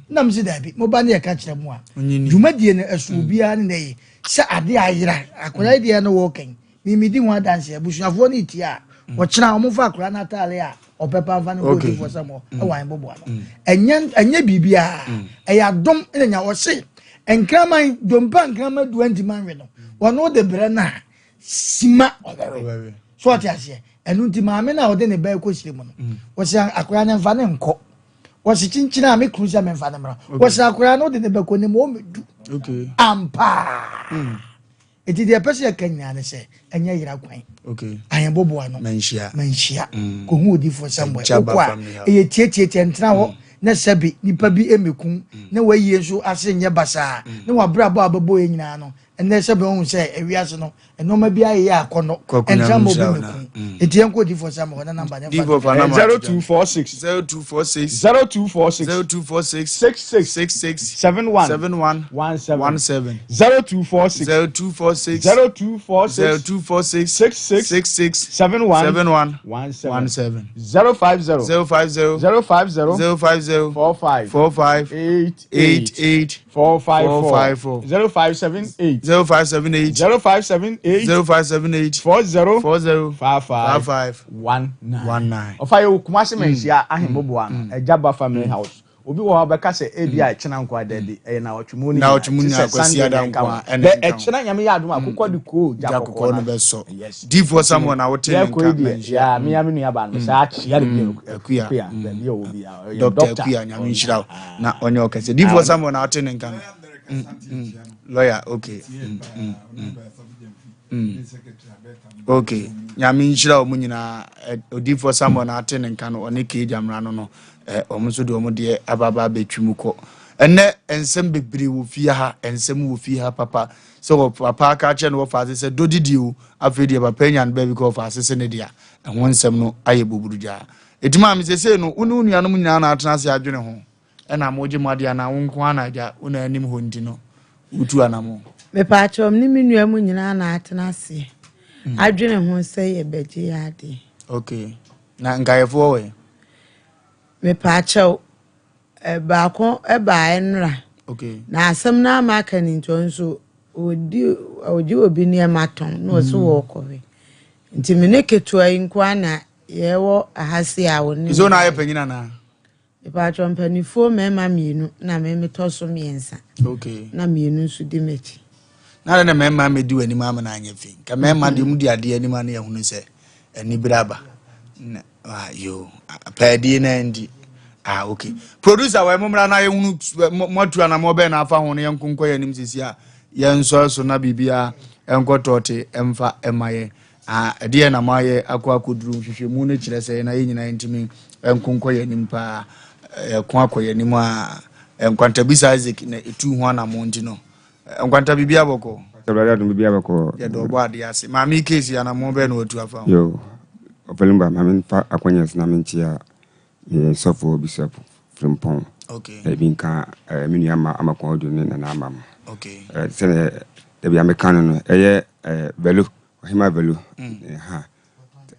nam sɛ daabi mo ba ne yɛka kyerɛ mu a dwumadie no ɛso obiara ne na yɛ sɛ ade ayera akwadaa yi deɛ no wɔkɛn Mimidi ho adanse. Abusuafoɔ no tie a, wɔkyena wɔn fa akwadaa no ataare a ɔpɛpa nfa no nkɔ odiifoɔ Samuel ɛwɔ ahemboboa no. Ɛnyɛ ɛnyɛ biribiara. Ɛyɛ adom na nya wɔse nkraman dompe a nkraman du antimi anwe no wɔn de brɛ no a sima ɔbɛwe. So ɔte aseɛ. Ɛno nti maame no a ɔde ne ba ɛkɔ sire mu no wɔse akwadaa no mfa ne nkɔ. Wɔse kyinkyin a me kunu sɛ memfa ne mmra. Wɔse akwadaa no de ne bɛkɔ ne mu ɔmmɛdu. Ampaa. Enti deɛ ɛpɛ sɛ yɛka nyinaa ne sɛ, ɛnyɛ yera kwan. Ahemboboa no, manhyia. Manhyia. Mm. Kɔhu odiyifoɔ Samuel. Wokɔ a, ɛyɛ tiatiatia ntena hɔ mm. na sɛbe nipa bi mmɛkum mm. na wayie nso ase nyɛ basaa mm. na wabrabɔ a bɛbɔ yɛ nyinaa no ɛnɛ sɛbe ɔhu sɛ ewiase no nneɛma bi ayeyɛ akɔnnɔ ɛntra ma obi mmɛkum Enti yɛnkɔ odiyifoɔ Samuel hɔ na namba ne mfa 0246 0246 0246 0246 66 66 71 71 17 17 0246 0246 0246 0246 66 66 71 71 17 17 050 050 050 050 45 45 88 88 454 454 0578 0578 0578 0578 40 40 55 55 19 19. Ɔfa yɛ wɔ Kumasi Manhyia Ahemboboa no Agyaba Family House. Obi wɔ hɔ a ɔbɛka sɛ ebi a ɛkyena nko a daabi ɛyɛ nawɔtwe mu no Nawɔtwe mu nyinaa nyinaa te sɛ Kwasi Sunday Ada na ɛnka nko ho. a ɛna Bɛ ɛnka ho. ɛkyena Nyame yɛ adom a akokɔ de koo gya Gya kɔkɔɔ kɔkɔɔ no no bɛsɔ. Yes. Difoɔ Samuel na wote ne Yɛkɔ yi nka deɛ Manhyia. yaa me ya me nua baa no mesaa akyea no bio Akua. Akua baabi a ɔwɔ biara ɔyɛ Doctor doctor. Akua Nyame nhyira wo na ɔnyɛ wo kɛse. Difoɔ Samuel na wote ne nka no. Lawyer okay. Mm, mm, mm. Mm. Okay. Nyame nhyira wɔn nyinaa. Odiyifoɔ Samuel na ate ne nka no, ɔne Kay Gyamera no no, wɔn nso de wɔn deɛ aba aba abɛtwi mu kɔ. Ɛnɛ nsɛm bebree wɔ fie ha, nsɛm wɔ fie ha papa. Sɛ wɔ papa aka akyerɛ no wɔfa ase sɛ dodidi o, afei deɛ papa anya no baabi kɔ wɔfa ase sɛ ne deɛ ɛho nsɛm no ayɛ buburugyaa. Eti maame sesei no, wo ne wo nuanom nyinaa na atena ase adwene ho. Ɛna mogye mo adeɛ anaa wo nko ara na agya wo na anim hɔ nti no wotu anamo? Mepaakyɛw me ne me nua mu nyinaa na atena ase adwene ho sɛ yɛbɛgye yɛ adeɛ. Okay. Na nkaeɛfoɔ wɔ he? Mepaakyɛw, baako baa ɛnora. Okay. Na asɛm no ama aka ne nti ɔno nso ɔdi ɔgye obi nneɛma tɔn na ɔso wɔrekɔhwɛ. Nti me ne ketewa yi nko ara na yɛwɔ ha sei a wɔne. Nso na ayɛ panyin anaa? Mepatwɔ mpanifoɔ mmarima mmienu na me metɔ so mmiɛnsa. Okay. Na mmienu nso di m'akyi. Na adɛn na mmarima mmɛdi w'anim ama no anyɛ fi? Nka mmarima deɛ wɔdi adeɛ anim a na yɛhunu sɛ anibere aba. Na ah, yo, pɛɛdie na ɛndi. Ah, okay. Producer, wɔ mo mmra na yɛhunu moatu anamɔ bɛn na afa ho no yɛnko nkɔ yɛn anim sisi a yɛnsɔre so na biribiara ɛnkɔ tɔɔte ɛmfa ɛma yɛn. Ah, ɛdeɛn na moayɛ akɔ akɔduru? Nhwehwɛmu no kyerɛ sɛ na yɛn nyinaa ntumi nko nkɔ yɛn anim paa. Yɛko akɔ yɛn anim a, Nkwantabisa Isaac na ɛtuu ho anammɔn nti no, Nkwanta biribi abɔkɔ. Awurade adom biribi abɔkɔ. Yɛde ɔbɔ adeɛ ase. Maame yi case anammɔn bɛn na watu afa ho? Yo, Ɔfɛlumba, maame mfa akwanya so na menkyea me sɔfo Bishop Frimpong. Okay. Na ebi nka eh, me nua ma Amakwan Odu ne Nana Amam. Okay. Eh, sɛdeɛ dabi a meka no no, ɛyɛ eh, Velo, Ɔhema Velo. Mm. Ha.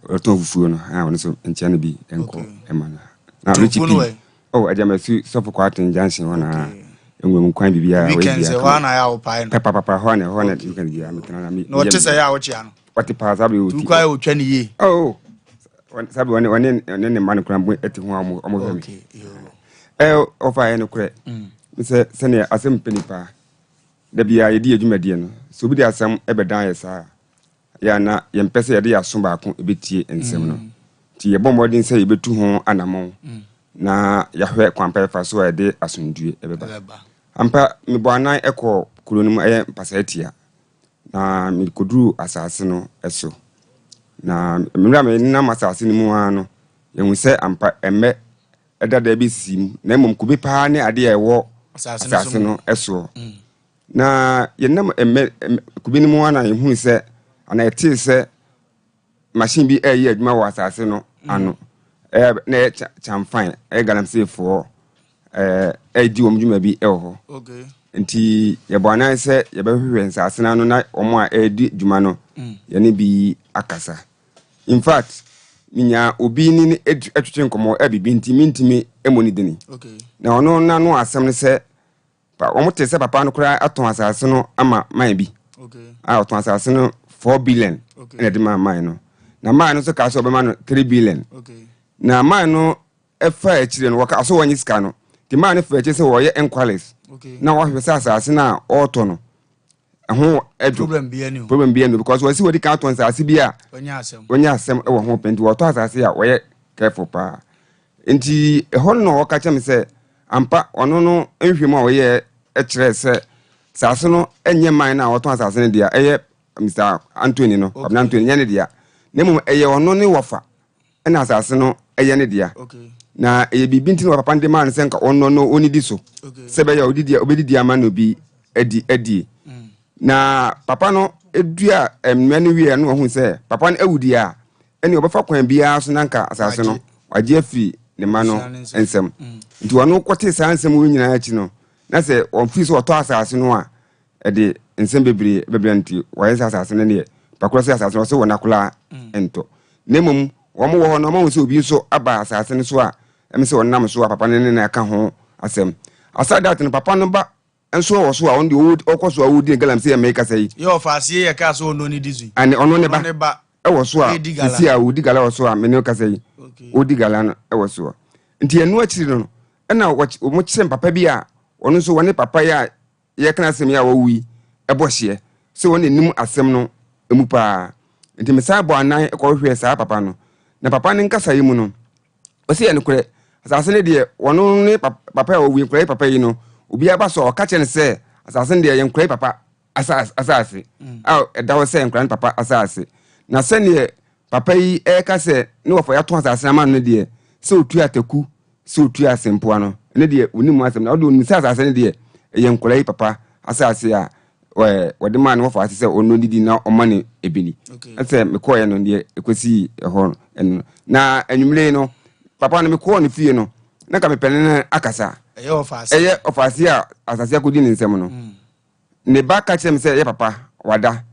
Ɔtɔn fufuo no, ha ɔno nso nkyɛn no bi nkɔ ɛma no. Na Richie P. Oh, ɛdeɛ ma su sɔfo Kwaten junction hɔ na nwura mu kwan biribiara. Weekends ɛhɔ ana yɛ a wopae no. Papapapa hɔ na ɛhɔ na weekend biara metena na me. Na ɔte sɛ yɛ a wokyea no. Ɔte paa saa bere ɔti. Tukwa yɛ otwa ne yie. Oh, saa bere ɔne ɔne ɔne ne mma no kora mbo ɛte ho a ɔmo ɔmo hwɛ me. Ɛ ɔfa yɛ no korɛ. Sɛ sɛnea asɛm pɛ nipa. Da biara yɛdi yɛ dwumadie no, sɛ obi de asɛm bɛdan yɛ saa a, yɛ a na yɛmpɛ sɛ yɛde yɛn aso baako bɛtie nsɛm no. Nti yɛbɔ mmɔden sɛ yɛbɛtu ho anammɔn na yɛahwɛ kwan pa yɛfa so a yɛde asomdwoe bɛba. Ampa, mebɔɔ anan kɔɔ kuro no mu, ɛyɛ Mpasatia, na mekɔduruu asase no so. Na mmerɛ a menam asase no mu ara no, yɛhu sɛ ampa mmɛ dada bi sisi mu, na mmom kube paa ne adeɛ a ɛwɔ asase no soɔ. Mm. Na yɛnam mmɛ kube no mu ara na yɛhunu sɛ anaa yɛtee sɛ machine bi ɛreyɛ adwuma wɔ asase no mm. ano. Ɛyɛ na ɛyɛ kyamfan, ɛyɛ galamseyfoɔ ɛɛ ɛredi wɔn dwuma bi wɔ hɔ. Nti yɛbɔ anan sɛ yɛbɛhwehwɛ nsase no ano na wɔn a ɛredi dwuma no mm. yɛne bi akasa. In fact, minya obi ne no twetwe nkɔmmɔ ɛ biribi nti mintumi mmɔ ne dini. Na ɔno n'ano asɛm no sɛ wɔn te sɛ papa no koraa atɔn asase no ama man bi. A ɔtɔn asase no 4 billion ɛna ɛde maa man no. Na man no nso kaa sɛ ɔbɛma no 3 billion. Na man no ɛfa akyire no wɔka so wɔnye sika no. Nti man no fa akyire sɛ wɔyɛ enquiries na wɔahwɛ sɛ asase no a ɔretɔ no ɛho ɛdwo problem bi ani problem bi ani because wɔsi wɔdi kan atɔ nsaase bi a wɔnyɛ asɛm ɛwɔ ho pɛn nti wɔtɔ asase a wɔyɛ careful paa nti ɛhɔ no na wɔka kyerɛ me sɛ ampa ɔno no nhwɛ mu a wɔyɛ ɛkyerɛ sɛ saase no ɛnyɛ man no a wɔtɔn asase no dea ɛyɛ Mr Anthony no Kwabena Anthony nyɛ ne dea na mmom ɛyɛ ɔno ne wɔfa ɛna asase no ɛyɛ ne dea na ɛyɛ biribi nti na papa no de maa no sɛ nka ɔno no ɔnidi so sɛ bɛyɛ ɔdidi ɔbɛdidi ama no bi adi adie mm. na papa no dua mmɛ no wie no ɔhu sɛ papa no awu deɛ a ɛne ɔbɛfa kwan biara so na nka asase no wagye afiri ne ma no nsam mm. nti ɔno kɔte saa nsɛm wɔ nyinaa akyi no na sɛ ɔmfiri sɛ ɔtɔ asase no a ɛde nsɛm bebree bɛbrɛ no nti wɔayɛ sɛ asase no deɛ pakorɔ sɛ asase no ɔsɛ wɔn akola mm. ntɔ na mmom wɔn wɔ hɔ no wɔn sɛ obi nso aba asase no so a ɛm sɛ ɔnam so a papa no ne na ɛka ho asɛm aside that no papa no ba nso wɔ so a ɔno deɛ ɔkɔ so a ɔredi ne galamsey yɛ mɛka sɛ yi. Yɛ ɔfa aseɛ yɛ kaa sɛ ɔno ne di so yi. Ɛne ɔno ne ba ɛwɔ so a sisi a ɔdi gala wɔ so a mene kasa yi ɔdi gala no ɛwɔ so nti ɛno akyiri no ɛna wɔn kyerɛ papa bi a ɔno nso wɔne papa yi a yɛreka n'asɛm yi a wawu yi bɔ hyeɛ sɛ ɔno na nim asɛm no mu paa. Nti mesan bɔɔ anan kɔhwehwɛɛ saa papa no. Na papa no nkasaeɛ mu no, ɔse yɛ nokorɛ, asase no deɛ ɔno ne papa a wawu yi, nkwadaa yi papa yi no, obiara ba so a ɔka kyerɛ no sɛ asase no deɛ ɛyɛ nkwadaa yi papa asase a ɛda hɔ sɛ nkwadaa no papa asase. Na sɛdeɛ papa yi ɛreka sɛ ne wɔfa yɛato asase no ama no no deɛ, sɛ ɔtua ataku sɛ otua asɛmpoa no, ɛno deɛ ɔnim mu asɛm, na ɔde ɔnim sɛ asase no deɛ ɛyɛ nkwadaa yi papa asase a wɔde maa no wɔfa ase sɛ ɔno didi na ɔma no ebi ni. Ɛsɛ mekɔɔɛ no deɛ ɛkɔsii ɛhɔ no. Na anwummere yi no, papa no mekɔɔ ne fie no, na ka mepɛ ne no akasa. Ɛyɛ ɔfaase a asase akɔdi ne nsam no. Mm. Ne ba ka kyerɛ me sɛ yɛ papa wada.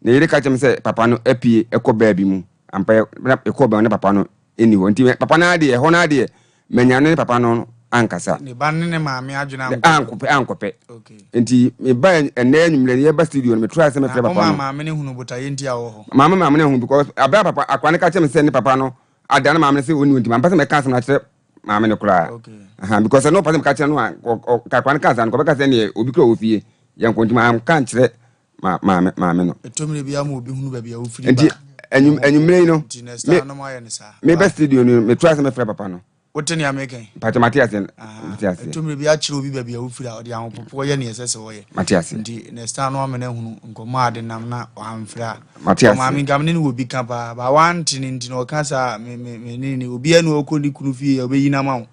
Ne yere ka kyerɛ me sɛ papa no apue kɔ baabi mu. Ampa yɛkɔɔ baabi na papa no. Ɛnni hɔ. Nti papa no ara deɛ, ɛhɔ no ara deɛ, manya ne papa no ankasa. Ne ba ne ne maame adwene ankɔpɛ. Ankɔpɛ, ankɔpɛ. Okay. Nti meba ɛnnɛ anwummerɛ no, yɛba studio no, metrae sɛ mɛfrɛ papa no. Na woma maame no hunu botaeɛ nti a ɔwɔ hɔ? Maame maame no ahu because abere a papa, akwadaa no ka kyerɛ me sɛ ne papa no ada ne maame no sɛ ɔnni hɔ nti, mampɛ sɛ mɛka asɛm no akyerɛ maame no koraa. Okay. Aha, because ɛno ɔpɛ sɛ meka kyerɛ no a, ka akwadaa no ka saa no, kɔbɛka sɛ neɛ obi kura wɔ fie, yɛnkɔ nti manka ankyerɛ ma maame maame no. Ɛtɔ mmerɛ bi ama obi hunu baabi a wofiri ba. Nti enyim enyimmerɛ yi no. Nti next time no ayɛ no saa. Meba studio no metra sɛ mɛfrɛ papa no. Wote nea meka yi? Mpakyɛ mate aseɛ mate aseɛ. Ɛtɔ mmerɛ bi akyerɛ obi baabi a wofiri a ɔde ahopopoɔ yɛ nea ɛsɛ sɛ ɔyɛ. Mate aseɛ. Nti next time no ama no ahunu nkɔmmɔ a ade nam na wamfrɛ a. Mate aseɛ. Maame nka me ne no wɔ bi ka paa ba wante no nti na ɔka saa me me me ne ne obiara ni ɔkɔ ne kunu fie a ɔbɛyi no ama wo.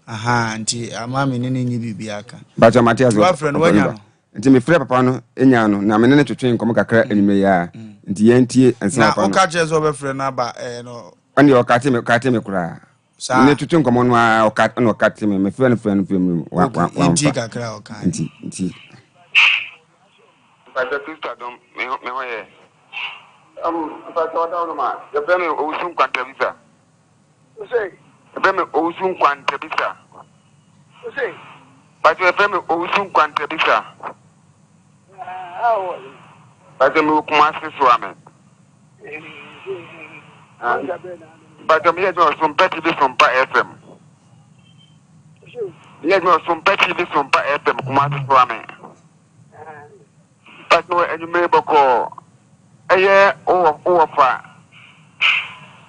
Aha nti ama me ne no nye biribiara ka. Mpakyɛ mate aseɛ. Wafrɛ no wanya no. Nti mefrɛɛ papa no nyaa no, na me ne no twetwee nkɔmmɔ kakra anwummerɛ yi ara. Nti yɛntie nsɛm a Na papa no. woka kyerɛ sɛ ɔbɛfrɛ no aba ɛɛ no. Ɔno deɛ ɔkate me, ɔkate me koraa. Saa. Me ne twetwe nkɔmmɔ no ara, ɔka, ɛna ɔkate me. Mefrɛ no frɛ no frɛ no, wa, Okay, wa, yɛntie wamfa. kakra a ɔkae. Nti, nti. Mpakyɛ Kristo adom, me ho, me ho yɛ. Um, mpakyɛ ɔda wo ma, yɛfrɛ me Owusu Nkwantabisa. Ose. Yɛfrɛ me Owusu Nkwantabisa. Ose. Mpakyɛ yɛfrɛ me Owusu Nkwantabisa. Awo. Mpakyɛ mewɔ Kumasi Soame. Mpakyɛ meyɛ adwuma wɔ Sompa TV Sompa FM. Meyɛ adwuma wɔ Sompa TV Sompa FM Kumasi Soame. Mpakyɛw anwummere bɔkɔɔ. Ɛyɛ wo wo wɔfa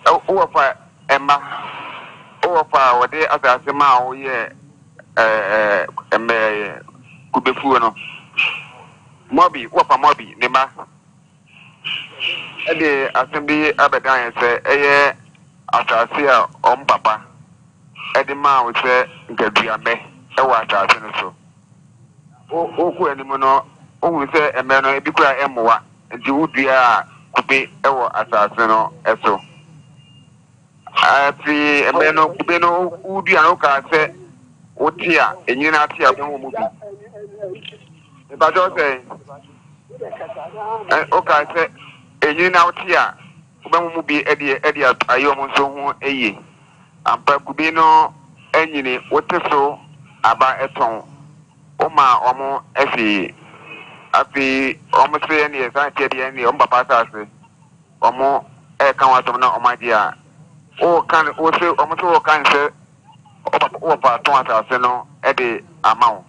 wo wɔfa mma wo wɔfa a wɔde asase maa wo yɛ ɛɛ ɛmɛ kubefuo no. Mɔbi wo wɔfa Mɔbi ne mma ɛde asɛm bi abɛdan yɛn sɛ ɛyɛ asase a wɔn papa ɛde maa wo sɛ nka dua mmɛ ɛwɔ asase no so. Wokɔ anim no, wohunu sɛ mmɛ no, ebi koraa ɛmmoa, nti woduaa kube wɔ asase no so. Afei mmɛ no, kube no wodua no, wokaa sɛ wote a, enyini no ate a wobɛhu mu bi. Mepakyɛ wo sɛ, wokaa sɛ enyini no wote a, wobɛhu mu bi de de ayɛ wɔn nso ho yie. Ampa kube no anyini, wote so aba tɔn, womaa wɔn hwee. Afei wɔn se ɛneɛ saa nteɛ deɛ ɛneɛ wɔn papa asase wɔn ɛreka ho asɛm na wɔn agye a, woka no wose wɔn se woka no sɛ wo papa wo papa tɔn asase no de ama wo.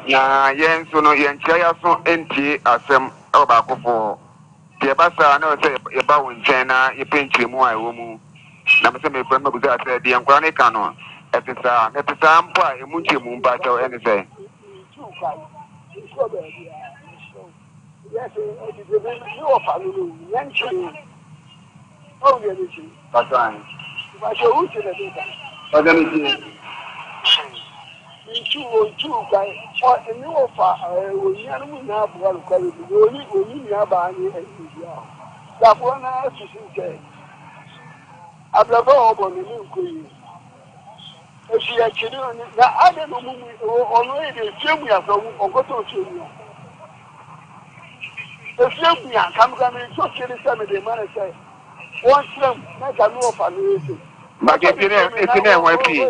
Na yɛn nso no, yɛnkyea yɛn aso ntie asɛm wɔ baakofo hɔ. Sɛ ɛba saa a, na ɛwɔ sɛ yɛba wo nkyɛn na yɛpɛ nkyerɛmu a ɛwɔ mu. Na mesɛ mefrɛ no mabisa sɛ, deɛ nkwadaa no reka no, ɛte saa? Na ɛte saa mpo a, ɛmu nkyerɛmu mpakyɛw ɛne sɛn? Mentu kwan nkɔ baabiara, mesrɛ wo. Wiase adidi me me wɔfa no no nyɛ nkyerɛ o. Ɔwo deɛ me tie. Pastor ahe. Mpakyɛ wo tie na bi nka. Pastor me tie. Mentu wɔntu kwan ɔ ne wɔfa ɛɛ wɔ nua no mu nyinaa boa no kwa bi mu wɔni wɔni nua baa ne ɛyi bi a dakoa na susu sɛ abrabɔ a ɔbɔ no ne nkɔ yie. Efi akyiri no ne na adɛn na ɔmo mu ɔno yɛ deɛ efie mua sɛ ɔmo ɔnkɔtɔ efie mua efie mua nka mi tɔ fie no sɛ mede ma no sɛ wɔn tena mu na nka mi wɔfa no yɛ se. Bàtɛ efie no efie no ɛho afie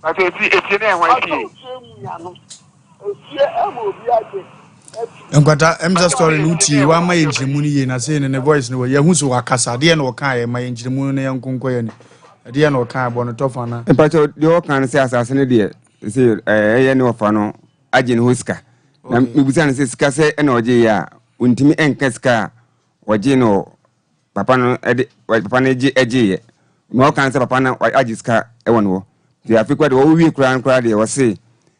bàtɛ efie efie no ɛho afie. Ɔtɔ efie mua no efie ɛma obi agye. Nkwata ɛm sɛ story no wotie wama yɛ nkyerɛmu no yie na sei no ne voice no wɔ yɛhu so wakasa adeɛ na ɔka yɛ ma yɛ nkyerɛmu no na yɛnkonkɔ yɛ ne ɛdeɛ na ɔka bɔ no tɔfa na. Mpakyɛ deɛ ɔka no sɛ asase no deɛ sɛ ɛyɛ ne ɔfa no agye ne hɔ sika na mebusa no sɛ sika sɛ ɛna ɔgye yɛ a ɔntumi ɛnka sika a ɔgye no papa no de papa no gye gyeeɛ na ɔka sɛ papa no agye sika wɔ no hɔ nti afei koraa deɛ wɔwie koraa no koraa deɛ wɔse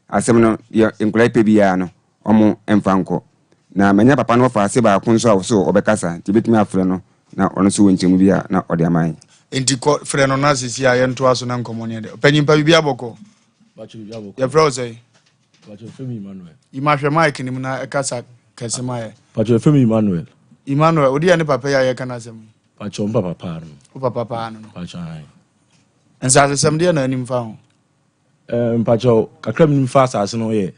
asɛm no deɛ nkwadaa pɛ biara no wɔn mfa nkɔ na manya papa no wɔfa ase baako nso a wɔso ɔbɛkasa nti ebɛtumi afrɛ no na ɔno nso wɔ nkyɛmu bi a na ɔde ama yɛn. Nti kɔ frɛ no na sisi a yɛntoa so na nkɔmmɔ ne ɛdɛ. Ɔpanyin pa biribi abɔkɔ. Yɛfrɛ wo sɛ? Pacho yɛfrɛ me Emmanuel. Ima hwɛ mic no mu na ɛkasa kɛse ma yɛ. Pacho yɛfrɛ me Emmanuel. Emmanuel, wode yɛ ne papa yi a yɛka n'asɛm yi? Pacho me papa paa no. Wo papa paa no no. Pacho ae. Nsasesɛm deɛ na anim fa ho? Eh, mpacho kakra menim fa asase no yɛ.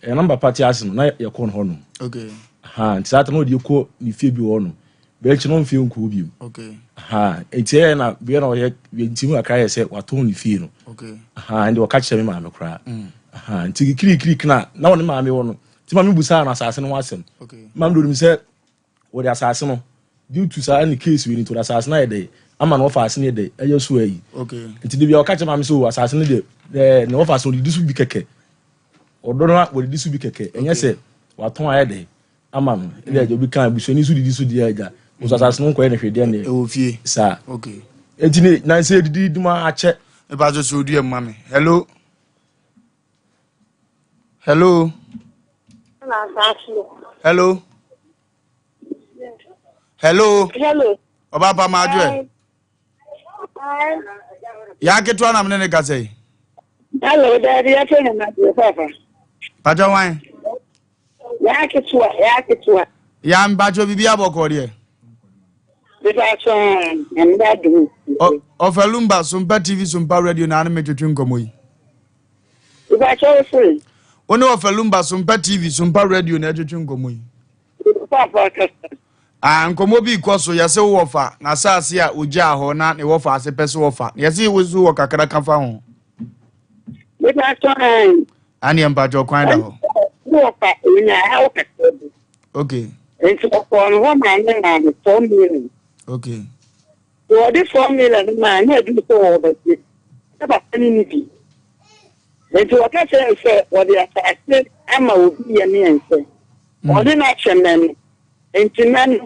Eh, na papa te ase no na yɛkɔ no hɔ nom. Okay. Ha, nti saa tam na ɔde yɛkɔ ne fie bi wɔ hɔ nom. Bɛɛ akyi no ɔmfie nkɔɔ biom. Okay. Aha, nti ɛyɛ na bia na ɔyɛ nti mu kakra yɛ sɛ watɔn ne fie no. Okay. Aha, ɛnde ɔka kyerɛ me maame koraa. Aha, nti kirikiri na na ɔne maame wɔ no. Nti maame busaa no asase no ho asɛm. Okay. Maame de onim sɛ wɔde asase no due to saa ne case wei nti wɔde asase no ayɛ dɛ ama na wɔfa ase no yɛ dɛ ɛyɛ so ayi. Okay. Nti de bia ɔka kyerɛ maame sɛ o asase no deɛ ɛɛ na wɔfa ase no wɔdidi so bi kɛkɛ. Ɔdɔ no wɔdidi so bi kɛkɛ. Ɛnyɛ sɛ watɔn ayɛ dɛ ama no. Ɛdeɛ agya obi kan abusuani so didi so deɛ agya. Nso asase no nkɔyɛ ne hwee deɛ ne. Ɛwɔ fie. Saa. Okay. Nti ne nan sɛ didi di ma akyɛ. Mepa so so odua mu ma me. Hello. Hello. Hello. Hello. Hello. Ọba pa ma adwo ẹ. Ya ketewa na mene ne kasa yi. Hello, Daddy. Ya fẹ́ na ma papa. Pàtó wan. Ya ketewa, ya ketewa. Ya mpàtó bibi abɔkɔ deɛ. Biba sɔn, ɛnda dum. Ɔfɛ Lumba, Sompa TV, Sompa Radio na ane metwetwe nkɔmmɔ yi. Biba sɔn firi. Wo ne Ɔfɛ Lumba, Sompa TV, Sompa Radio na ɛtwetwe nkɔmmɔ yi. Papa kasa. Ah, nkɔmmɔ bi kɔ so, yɛse wo wɔfa, na asase a ogyaa hɔ na ne wɔfa ase pɛ so wɔfa. Na yɛse wo so wɔ kakra ka fa ho. Biba sɔn. Aneɛ mpatwɔ kwan da hɔ. Wɔfa, onya ha kakra bi. Okay. Nti ɔkɔɔ no hɔ maa ne maa no 4 million. Okay. Wɔde 4 million maa ne adu sɛ wɔbɛgye. Ne papa ne ne bi. Nti wɔka kyerɛ sɛ wɔde asase ama obi yɛ mmiɛnsa. Ɔde no akyɛ mmɛ no. Nti mmɛ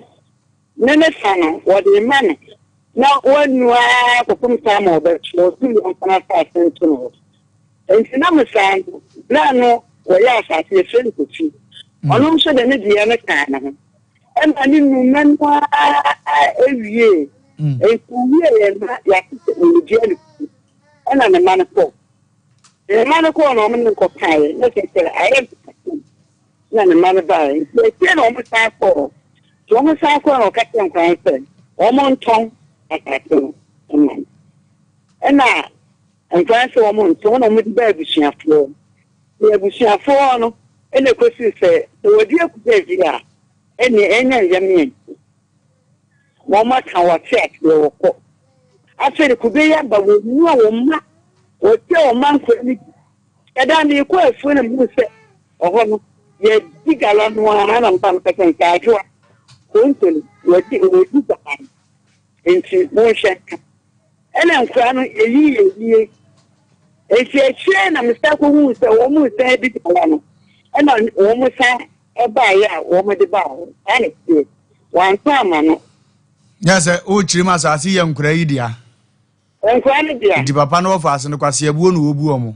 no, ne fa no, wɔde ma no. Na wɔanu ara kɔpem saa ma ɔbɛto ɔsi yɔnko no asase nto no hɔ. Nti na mo saa no, berɛ no wɔyɛ asase yɛfrɛ no Kofi. Ɔno nso de ne deɛ no kaa ne ho. Ɛma ne numa no ara ewie. Nti owie yɛ na yɛate sɛ ɔredua ne kuku. Ɛna ne mma no kɔɔ. Ne mma no kɔɔ na ɔmo ne nkɔkaeɛ. Na kyerɛ sɛ ayɛ mpakam. Na ne mma no baeɛ. Nti akyire na ɔmo san kɔɔ. Nti ɔmo san kɔɔ na ɔka kyerɛ nkwadaa no sɛ ɔmo ntɔn asase no mma no. Ɛna nkwadaa no sɛ ɔmo ntɔn na ɔmo de baa abusuafoɔ. Na abusuafoɔ no ɛna ekosi sɛ sɛ wɔde akuda bi a ɛne ɛnyɛ nyɛ mmiɛnsa. Wɔn aka wɔte aseɛ wɔkɔ. Afei de kube yi aba wɔn mu a wɔn mma wɔte wɔn mma nkora no bi. Ɛda mi kɔ afuo na mu sɛ ɔhɔ no yɛdi gala no ara na mpa no kɛsɛ nkaadwoa konto no wɔdi wɔdi gala no nti monhwɛ nka. Ɛna nkora no yɛyi yɛ yie. Nti akyire na mesa kɔhuu sɛ wɔn mu nsan di gala no ɛna wɔn san ɛbaeɛ a wɔn de baa hɔ. Saa na ɛteɛ. Wɔantɔ ama no. Nyɛ sɛ wokyerɛ mu asase yɛ nkora yi dea. Nkora no dea. Nti papa no wɔfa ase no kwaseabuo na wɔbu ɔmo.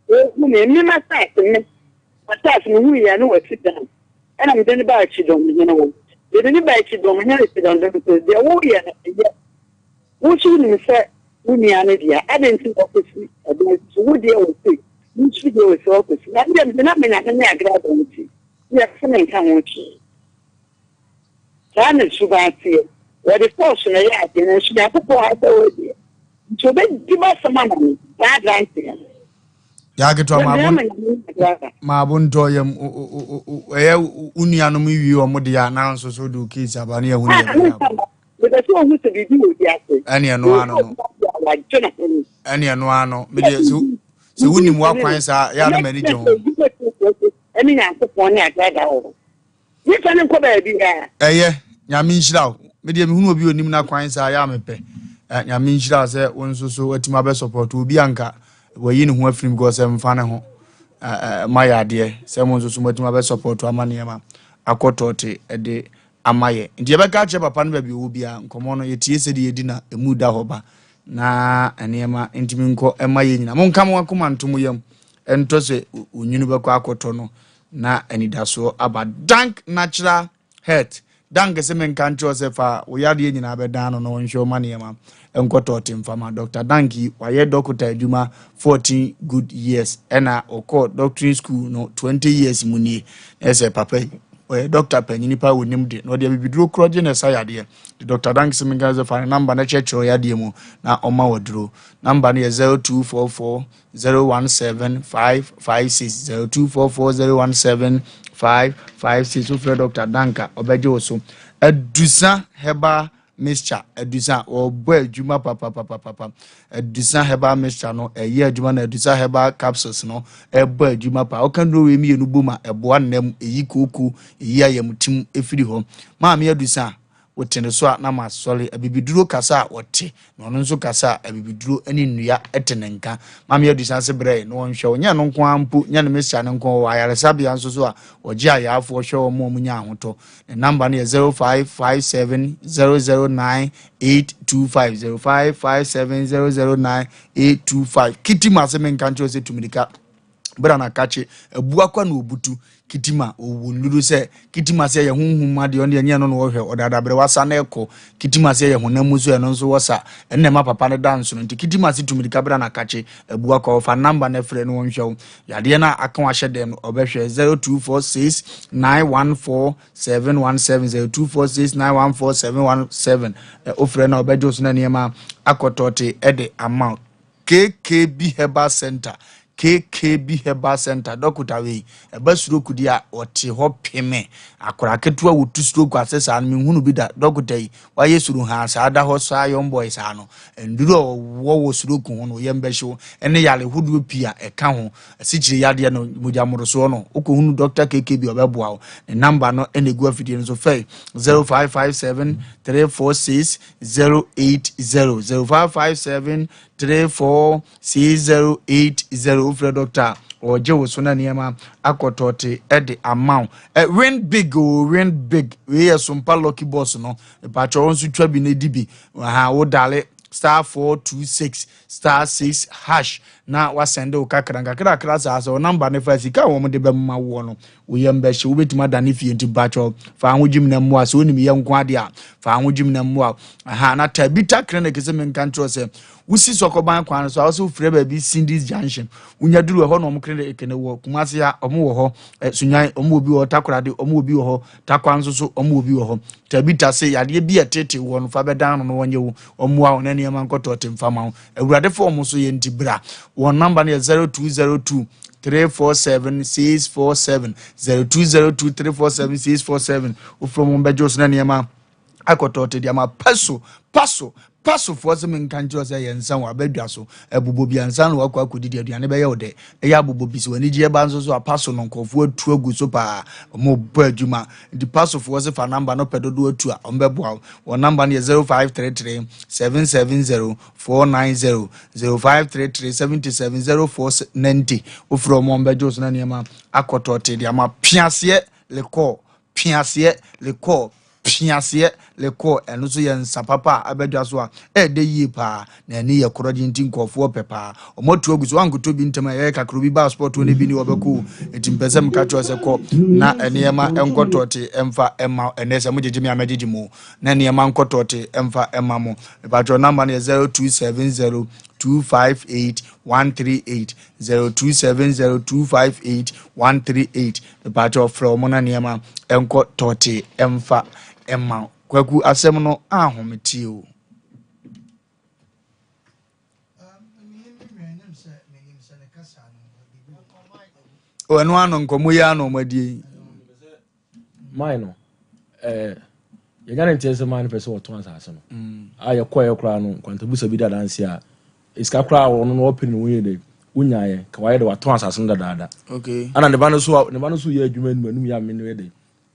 Wɔbu me. Me m'asase me. M'asase me hu yɛ no wɔ Sudan. Ɛna mede no baa Kyidɔm hene hɔ. Mede no baa Kyidɔm hene Kyidɔm hene sɛ deɛ woyɛ no ɛyɛ. Wo nso wonim sɛ wo nua no dea. Adɛn nti na ɔkɔsi ɛdan so? Wo deɛ wɔ sei. Wo nso deɛ wɔ sei ɔkɔsi. Na medeɛ mede no ama Nyame ne agrada nti. Deɛ sɛ menka ho hwee. Saa na suban teɛ. Wɔde fɔɔso na ɛyɛ adeɛ nanso Nyankopɔn ha sɛ wɔ deɛ. Nti obɛdi m'asɛm ama me saa aberanteɛ no. Yɛ ketewa Mede ama Nyame ne agrada. maabo ntɔ yam ɛyɛ wo nuanom wie ɔmo deɛ a na nso so de wo case aba ne yɛhu ne Ah, yɛbɛyɛ mensa aba. ma. Mepɛ sɛ ohu sɛ biribi wɔ wiase. Ɛne ɛno ano no. Wagye ne ho. Ɛne ɛno ano. Medeɛ sɛ wonim w'akwan saa yɛ a na m'ani gye ho. Ɛne Nyankopɔn ne agrada wɔ hɔ. Nipa no nkɔ baabi a. Ɛyɛ, Nyame nhyira wo. Medeɛ mehunu obi a onim n'akwan saa yɛ a mepɛ. Nyame nhyira wo sɛ wo nso so watumi abɛ support obi anka wayi ne ho afiri mu because ɛmfa ne ho. Mayɛ adeɛ sɛ mo nso so moatumi abɛ support ama nneɛma akɔ tɔɔte de ama yɛ. Nti yɛbɛka akyerɛ papa no baabi ɔwɔ biara nkɔmmɔ no yɛtie sɛdeɛ yɛdi na ɛmu da hɔ ba na nneɛma ntumi nkɔ ɛma yɛ nyina. Monka mo akoma nto mo yam ɛntɔ sɛ onwunu bɛkɔ akɔtɔ no na anidasoɔ aba. Dank Natural Health. Dank sɛ menka nkyerɛ sɛ fa wo yadeɛ nyinaa bɛdan no na ɔnhwɛ wo ma nneɛma nkɔtɔ te mfama. Dr. Dank yi wayɛ dɔkota adwuma 14 good years ɛna ɔkɔɔ doctoring school no 20 years mu nie. Na ɛsɛ papa yi ɔyɛ doctor panyin pa wɔ nim de na ɔde abibiduro korɔ gye na ɛsa yadeɛ. De Dr. Dank sɛ menka sɛ fa ne number na kyerɛkyerɛ yadeɛ mu na ɔma waduro. Number no yɛ 0244 017 556 0244 017. 5 5 6 Wofrɛ Dr. Danka ɔbɛgye wo so. Adusa Herbal Mixture, Adusa wɔbɔ adwuma papapapapa. Adusa Herbal Mixture no ɛyɛ adwuma na Adusa Herbal Capsules no ɛbɔ adwuma paa. Woka nnuro wei mmienu bom a ɛboa nnam, ɛyi kooko, ɛyi ayamtim ɛfiri hɔ. Maame Adusa Wote ne so a na masɔre. Abibiduro kasa a ɔte, na ɔno nso kasa a abibiduro ne nnua te ne nka. Maame Adusa ase brɛe na ɔnhwɛ wo. Nyɛ ɛno nko ara mpo, nyɛ ne mesia no nko ara, ɔwɔ ayaresabea nso so a ɔgye ayaafoɔ hwɛ wɔn a wɔnya ahotɔ. Ne namba no yɛ 0557 009 825, 0557 009 825. Kiti ma se menka nkyerɛ wo sɛ tu mirika bra na kakye abua kwa na obutu kitima owu nnuru sɛ kitima sɛ yɛ honhom mu adeɛ ɔno deɛ nyɛ no na ɔhwɛ ɔde adabrɛ sa na ɛkɔ kitima sɛ yɛ honam mu so ɛno nso wɔ sa ɛno na ɛma papa no da nsono nti kitima se tumi ka bra na kakye abua kwa ɔfa namba no frɛ no wɔnhwɛ wo yadeɛ no a aka wahyɛ dɛm no ɔbɛhwɛ 0246 914 717 0246 914 717 ofrɛ no a ɔbɛgye wo so na nneɛma akɔtɔte ɛde ama wo KKB Herbal Centre, KKB Herbal Centre, dɔkota wei, ɛba stroke deɛ a, ɔte hɔ peme. Akwadaa ketewa wɔtu stroke ase saa no, menhunu bi da. Dɔkota yi, wayɛ suro haa saa da hɔ saa young boy saa no. Nnuro a ɔwɔ wɔ stroke ho no, yɛm bɛhyew ne yare hodoɔ pii a ɛka ho. Asikyire yadeɛ no, mogya mmorosoɔ no, wokɔhunu Dɔkta KKB ɔbɛboa wo. Ne namba no na ɛgu afidie no so fɛi, 0557 346 080 0557 34 6080 wofrɛ dɔkta a ɔregye wo so na nneɛma akɔtɔte de ama wo. Eh, win big o win big wei yɛ sompa lucky boss no mepakyɛ wo nso twa bi na di bi ha wo dale star 426 star 6 hash na wasɛnde wo kakra nkakrakra saa sɛ wo namba no fa sika a wɔn de bɛma woɔ no Wo yam bɛhye, wobɛtumi adane fie nti mpakyɛw fa ho gyim na mmoa sɛ wonim yɛ nko adeɛ a fa ho gyim na mmoa aha na Tabita clinic sɛ menka nkyerɛ sɛ wosi sɔkɔban kwan no so a wosɛ wofrɛ baabi Cindy's Junction wonya duru ɛhɔ na ɔmo clinic no wɔ Kumasi a ɔmo wɔ hɔ eh, Sunyan ɔmo wɔ bi wɔ hɔ Takoradi ɔmo wɔ bi wɔ hɔ Takwa nso so ɔmo wɔ bi wɔ hɔ Tabita se yadeɛ bi a ɛtete wɔ no fa bɛdan no no wɔnyɛ wo ɔmmoa wo na nneɛma nkɔtɔ te mfa ma wo Awurade fa ɔmo so yɛ nti bra wɔn namba no yɛ 0202 347 647 0202 347 647 wofrɛ mu bɛgye wo so na nneɛma akɔtɔ te deɛ ma paso paso pasofoɔ sɛ menka nkyerɛ sɛ yɛ nsa wɔ abadwa so abobɔ bi ansa na wakɔ akɔdidi aduane bɛyɛ wo dɛ ɛyɛ abobɔ bi sɛ w'anigyeɛ ba nso so a paso no nkurɔfoɔ atu agu so paa ɔmo bɔ adwuma nti pasofoɔ sɛ fa namba no pɛ dodoɔ atu a ɔmo bɛboa wo wɔn namba no yɛ 0533 770 490 0533 77 0490 wofrɛ ɔmo ɔmo bɛgye wo so na nneɛma akɔtɔ te de ama piaseɛ lekɔɔ piaseɛ lekɔɔ piaseɛ lekɔɔ ɛno nso yɛ nsa papa a abɛdwa so a ɛɛdɛ yie paa na ɛne yɛ korɔgye nti nkurɔfoɔ pɛ paa ɔmo atu agu so wankotɔ bi ntɛm a ɛyɛ kakra obi baa sport ne bi ne wɔbɛkɔ o nti mpɛ sɛ meka kyerɛ sɛ kɔ na nneɛma nkɔtɔ te ɛmfa ɛma ɛnɛ sɛ mogyegye me a mɛgyegye mo na nneɛma nkɔtɔ te ɛmfa ɛma mo Mepakyɛw number no yɛ 0270 258 138 0270 258 138 mepakyɛw frɛ wɔn na nneɛma nkɔ tɔɔte mfa mma wo. Kwaku asɛm no ahometeɛ o. Ɛno ano nkɔmmɔ yi ano ɔmo adie yi. Mine no, ɛɛ yɛnya ne nteɛ sɛ mine no pɛ sɛ wɔtɔn asase no. Mm. A yɛkɔɛ koraa no, nkwantabusa bi da adanse a, sika koraa wɔn no wɔpɛ ne wɔyɛ dɛ, wonyaeɛ, ka wayɛ dɛ watɔn asase no dadaada. Okay. Ana ne ba no so ne ba no so yɛ adwuma anim anim yɛ a me no yɛ dɛ,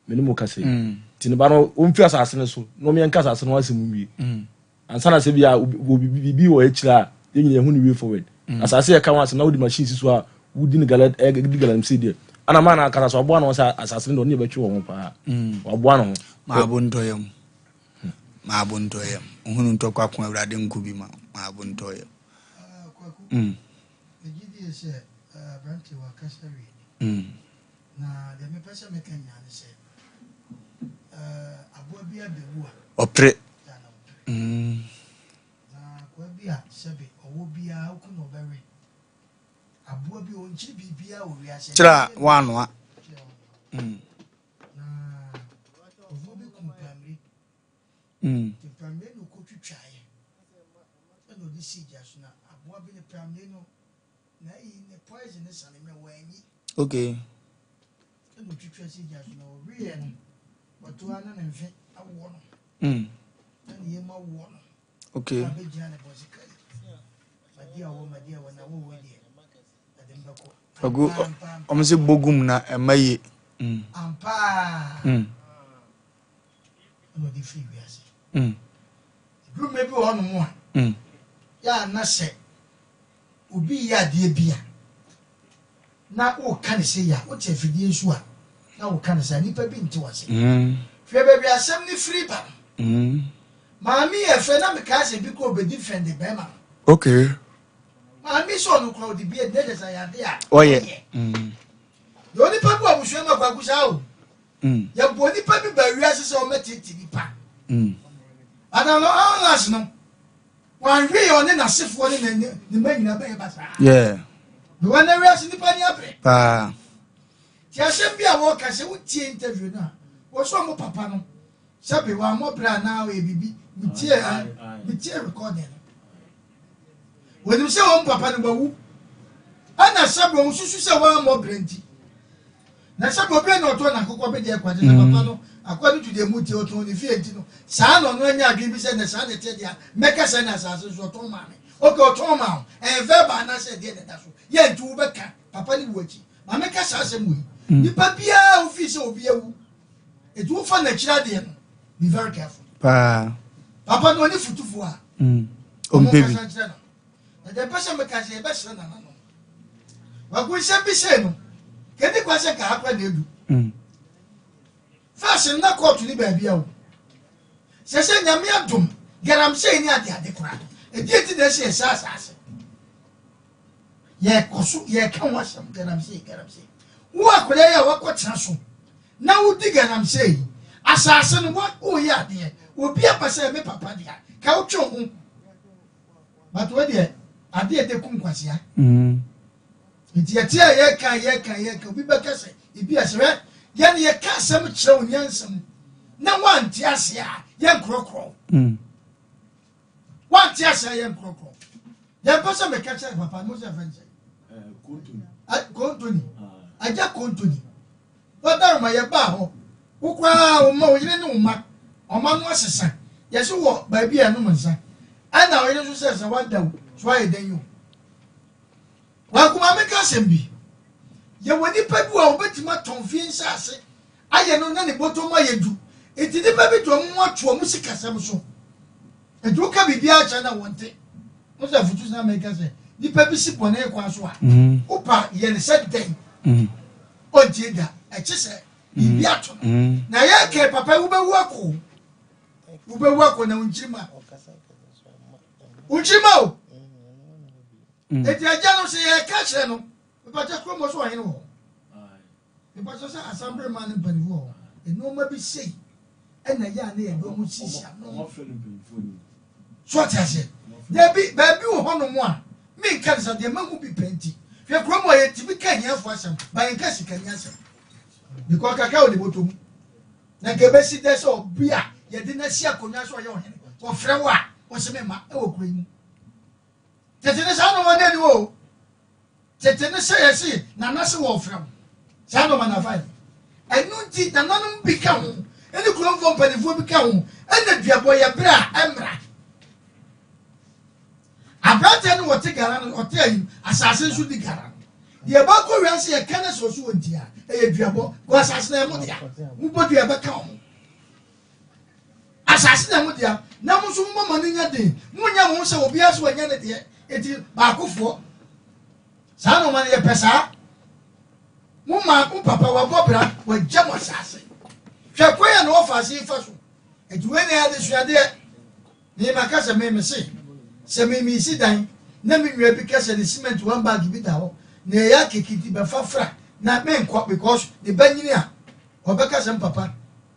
me ne mo kasa yi. Mm. Nti ne ba no wɔmfiri asase no so na wɔn yɛnka asase no asɛm nwie. Mm. Ansa na sɛ bi a wɔ biribi wɔ akyire a, yɛn nyinaa yɛhu ne way forward. Mm. Asase yɛ ka ho asɛm na wode machine si so a wodi ne gala ɛdi galamsey deɛ. Ana maa na ankasa so aboa ne ho sɛ asase no deɛ ɔne yɛbɛtwe wɔn ho paa. Mm. Waboa ne ho. Maabo ntɔyam. Maabo ntɔyam. Ohunu ntɔkwa ko awurade nko bi ma maabo ntɔyam. Ah, Kwaku. Mm. Megye die sɛ eh, aberante wakasa wie. Mm. Na deɛ mepɛ sɛ meka nyinaa ne sɛ, eh, aboa bi abɛwu a. Ɔpere. Mm. Na akoa bi a sɛbe ɔwɔ biara woku na ɔbɛwe. Aboa bi ɔnkyiri biribiara wɔ wiase. Kyerɛ a woanoa. Mm. Na ɔfoɔ bi kum pamire. Mm. Nti pamire na ɔkɔtwitwaeɛ ɛna ɔde sii gya so na aboa bi ne pamire no na ayi ne poison ne sane mɛ wɔanyi. Okay. Ɛna ɔtwitwa si gya so na ɔweeɛ no, ɔto ara na ne mfe awoɔ no. Na ne yam awoɔ no. Okay. Na abɛgyina ne bɔ sika yi. Madi awɔ, madi awɔ, na wɔwɔ deɛ. Ɛde mbɛkɔ. Agu ɔmo sɛ bogum na ɛma yie. Ampaa. Ɛna ɔde firi wiase. Duru mmerɛ bi wɔ hɔnom a, yɛ a na sɛ obi reyɛ adeɛ bi a, na woka no sei a, wote afidie nso a, na woka no saa, nnipa bi nte w'ase. Hwɛ baabi asɛm no firi ba no. Maame yɛ fɛ na mekaa sɛ bi kɔ obɛdi fɛnde bɛrima no. Okay. Maame sɛ ɔno kora ɔde bi adi na kyerɛ sɛ ayɛ ade a ɔyɛ. Yɛ onipa bi wɔ abusua mu akwaku saa o. Yɛbɔ onipa bi ba wiase sɛ ɔmɛtete nipa. But alas no, Wanhwɛ yɛ ɔne n'asefoɔ ne ne ne mma nyinaa bɛyɛ basaa. Yeah. Mewɔ na wiase nipa ni abere. Paa. Ti asɛm bi a wɔka sɛ wotie interview no a wɔsɛ ɔmo papa no sɛbe wammɔ bra anaa ɔyɛ biribi metie metie recording no. Wɔnim sɛ wɔn papa no wawu ɛna sɛbe wɔn susu sɛ wammɔ bra nti Na sɛ obi na ɔtɔn n'akokɔ bi deɛ kwa kyɛ sɛ papa no according to deɛ mu tie ɔtɔn ne fie nti no saa na ɔno anya adwene bi sɛ na saa na ɛteɛ deɛ mɛka sɛ na asase nso ɔtɔn maa me ok ɔtɔn maa wo ɛyɛ verbal anaasɛ ɛdeɛ na ɛda so yɛ nti wobɛka papa ne wu akyi ma meka saa asɛm wei nipa biara wofii sɛ obi awu ɛti wofa n'akyiri adeɛ no be very careful paa papa no ɔne futufoɔ a ɔmpɛ bi ɔmo kasa nkyerɛ no Na deɛ mpɛ sɛ meka sɛ yɛbɛsrɛ nananom. Wagu nsɛm bi sei no, kɛni kwan sɛ nka ha kora na edu. First no na kɔɔto ni baabi a o. Sɛ sɛ nyame adom galamsey ne ade ade kora. Ɛdi eti na ɛsɛ yɛsɛ asase. Yɛkɔ so yɛka ho asɛm galamsey galamsey. Wo akwadaa yi a wakɔtena so na wodi galamsey asase no woyɛ adeɛ obi aba sɛ me papa deɛ ka wotwe ho. But wei deɛ adeɛ a ɛde kum kwasea. Mm. Nti yɛte a yɛka yɛka yɛka obi bɛka sɛ ebi a sɛ hwɛ yɛn yɛka asɛm kyerɛ wo nyansa mu na wante ase a yɛnkorɔkorɔ. Mm. Wante ase a yɛnkorɔkorɔ. Yɛmpɛ sɛ meka kyerɛ papa no sɛ fɛn sɛ. Eh, kontoni. Ah. Agya kontoni. Wadaroma yɛbaa hɔ. Wo koraa wo mma, wo yere ne wo mma, ɔma no asesa. Yɛse wɔ baabi a ɛnom nsa. Ɛna wo yere nso sɛ sɛ wada o, so ayɛ dɛn o. Kwaku ma menka asɛm bi. Yɛwɔ nipa bi a wɔbɛtumi atɔn fie nsaase ayɛ no na ne bɔtɔ mu ayɛ du. Nti nipa bi de wɔn ho ato wɔn sikasɛm so. Nti woka biribiara kyerɛ no a wɔnte. Wo sɛ afutu sena meka sɛ nipa bi si bɔne kwan so a, wopa yɛ no sɛ dɛn? Ɔntie da. Ɛkye sɛ biribi ato no. Na yɛkɛ papa wobɛwu akɔ wobɛwu akɔ na wonkyirima wonkyirima o. Eti agya no sɛ yɛka kyerɛ no mepakyɛ kurom hɔ so ɔhene wɔ hɔ. Mepakyɛ sɛ asambere ma ne mpanimfoɔ wɔ hɔ. Nneɛma bi sei ɛna yɛ a ne yɛde wɔn sisi ano. So ɔte aseɛ? Dabi, baabi wɔ hɔnom a menka no sɛ deɛ mahu bi pɛ nti. Hwɛ kurom a yɛtumi ka ahiafoɔ asɛm, ba yɛnka sikani asɛm. Because kakra wɔ ne bɔtɔ mu. Na nka ɛbɛsi dɛ sɛ ɔbi a yɛde no asi akonnwa sɛ ɔyɛ ɔhene, wɔfrɛ wo a, wɔsɛ me mma ɛwɔ kuro yi mu. Tete ne saa nneɛma no ani wɔ o. Tete no sɛ yɛse nana se wɔɔfrɛ wo saa nɔɔma no afa he? Ɛno nti nananom bi ka ho ne kuromfoɔ mpanimfoɔ bi ka ho ɛna duabɔ yɛ berɛ a ɛmmra. Aberanteɛ no wɔte gara no ɔte ayi asase nso di gara no. Deɛ ɛbɛkɔ wiase yɛka no sɛ ɔso wɔ nti a ɛyɛ duabɔ kɔ asase na ɛmo dea mobɔ dua ɛbɛka ɔmo. Asase na mo dea, na mo nso momma mo ani nyɛ den. Monnyɛ mo ho sɛ obiara sɛ wanya ne deɛ, enti baakofoɔ. Saa nnoɔma no yɛpɛ saa. Mo maa mo papa wabɔ bra, wagya mo asase. Hwɛ kwan a na wɔfa ase yi fa so. Enti wei na ɛyɛ adesuadeɛ. Me maka sɛ me mese sɛ me mesi dan na me nua bi ka sɛ ne cement one bag bi da hɔ na ɛyɛ akeke nti bɛfa fra na menkɔ because ne ba nyini a ɔbɛka sɛ mpapa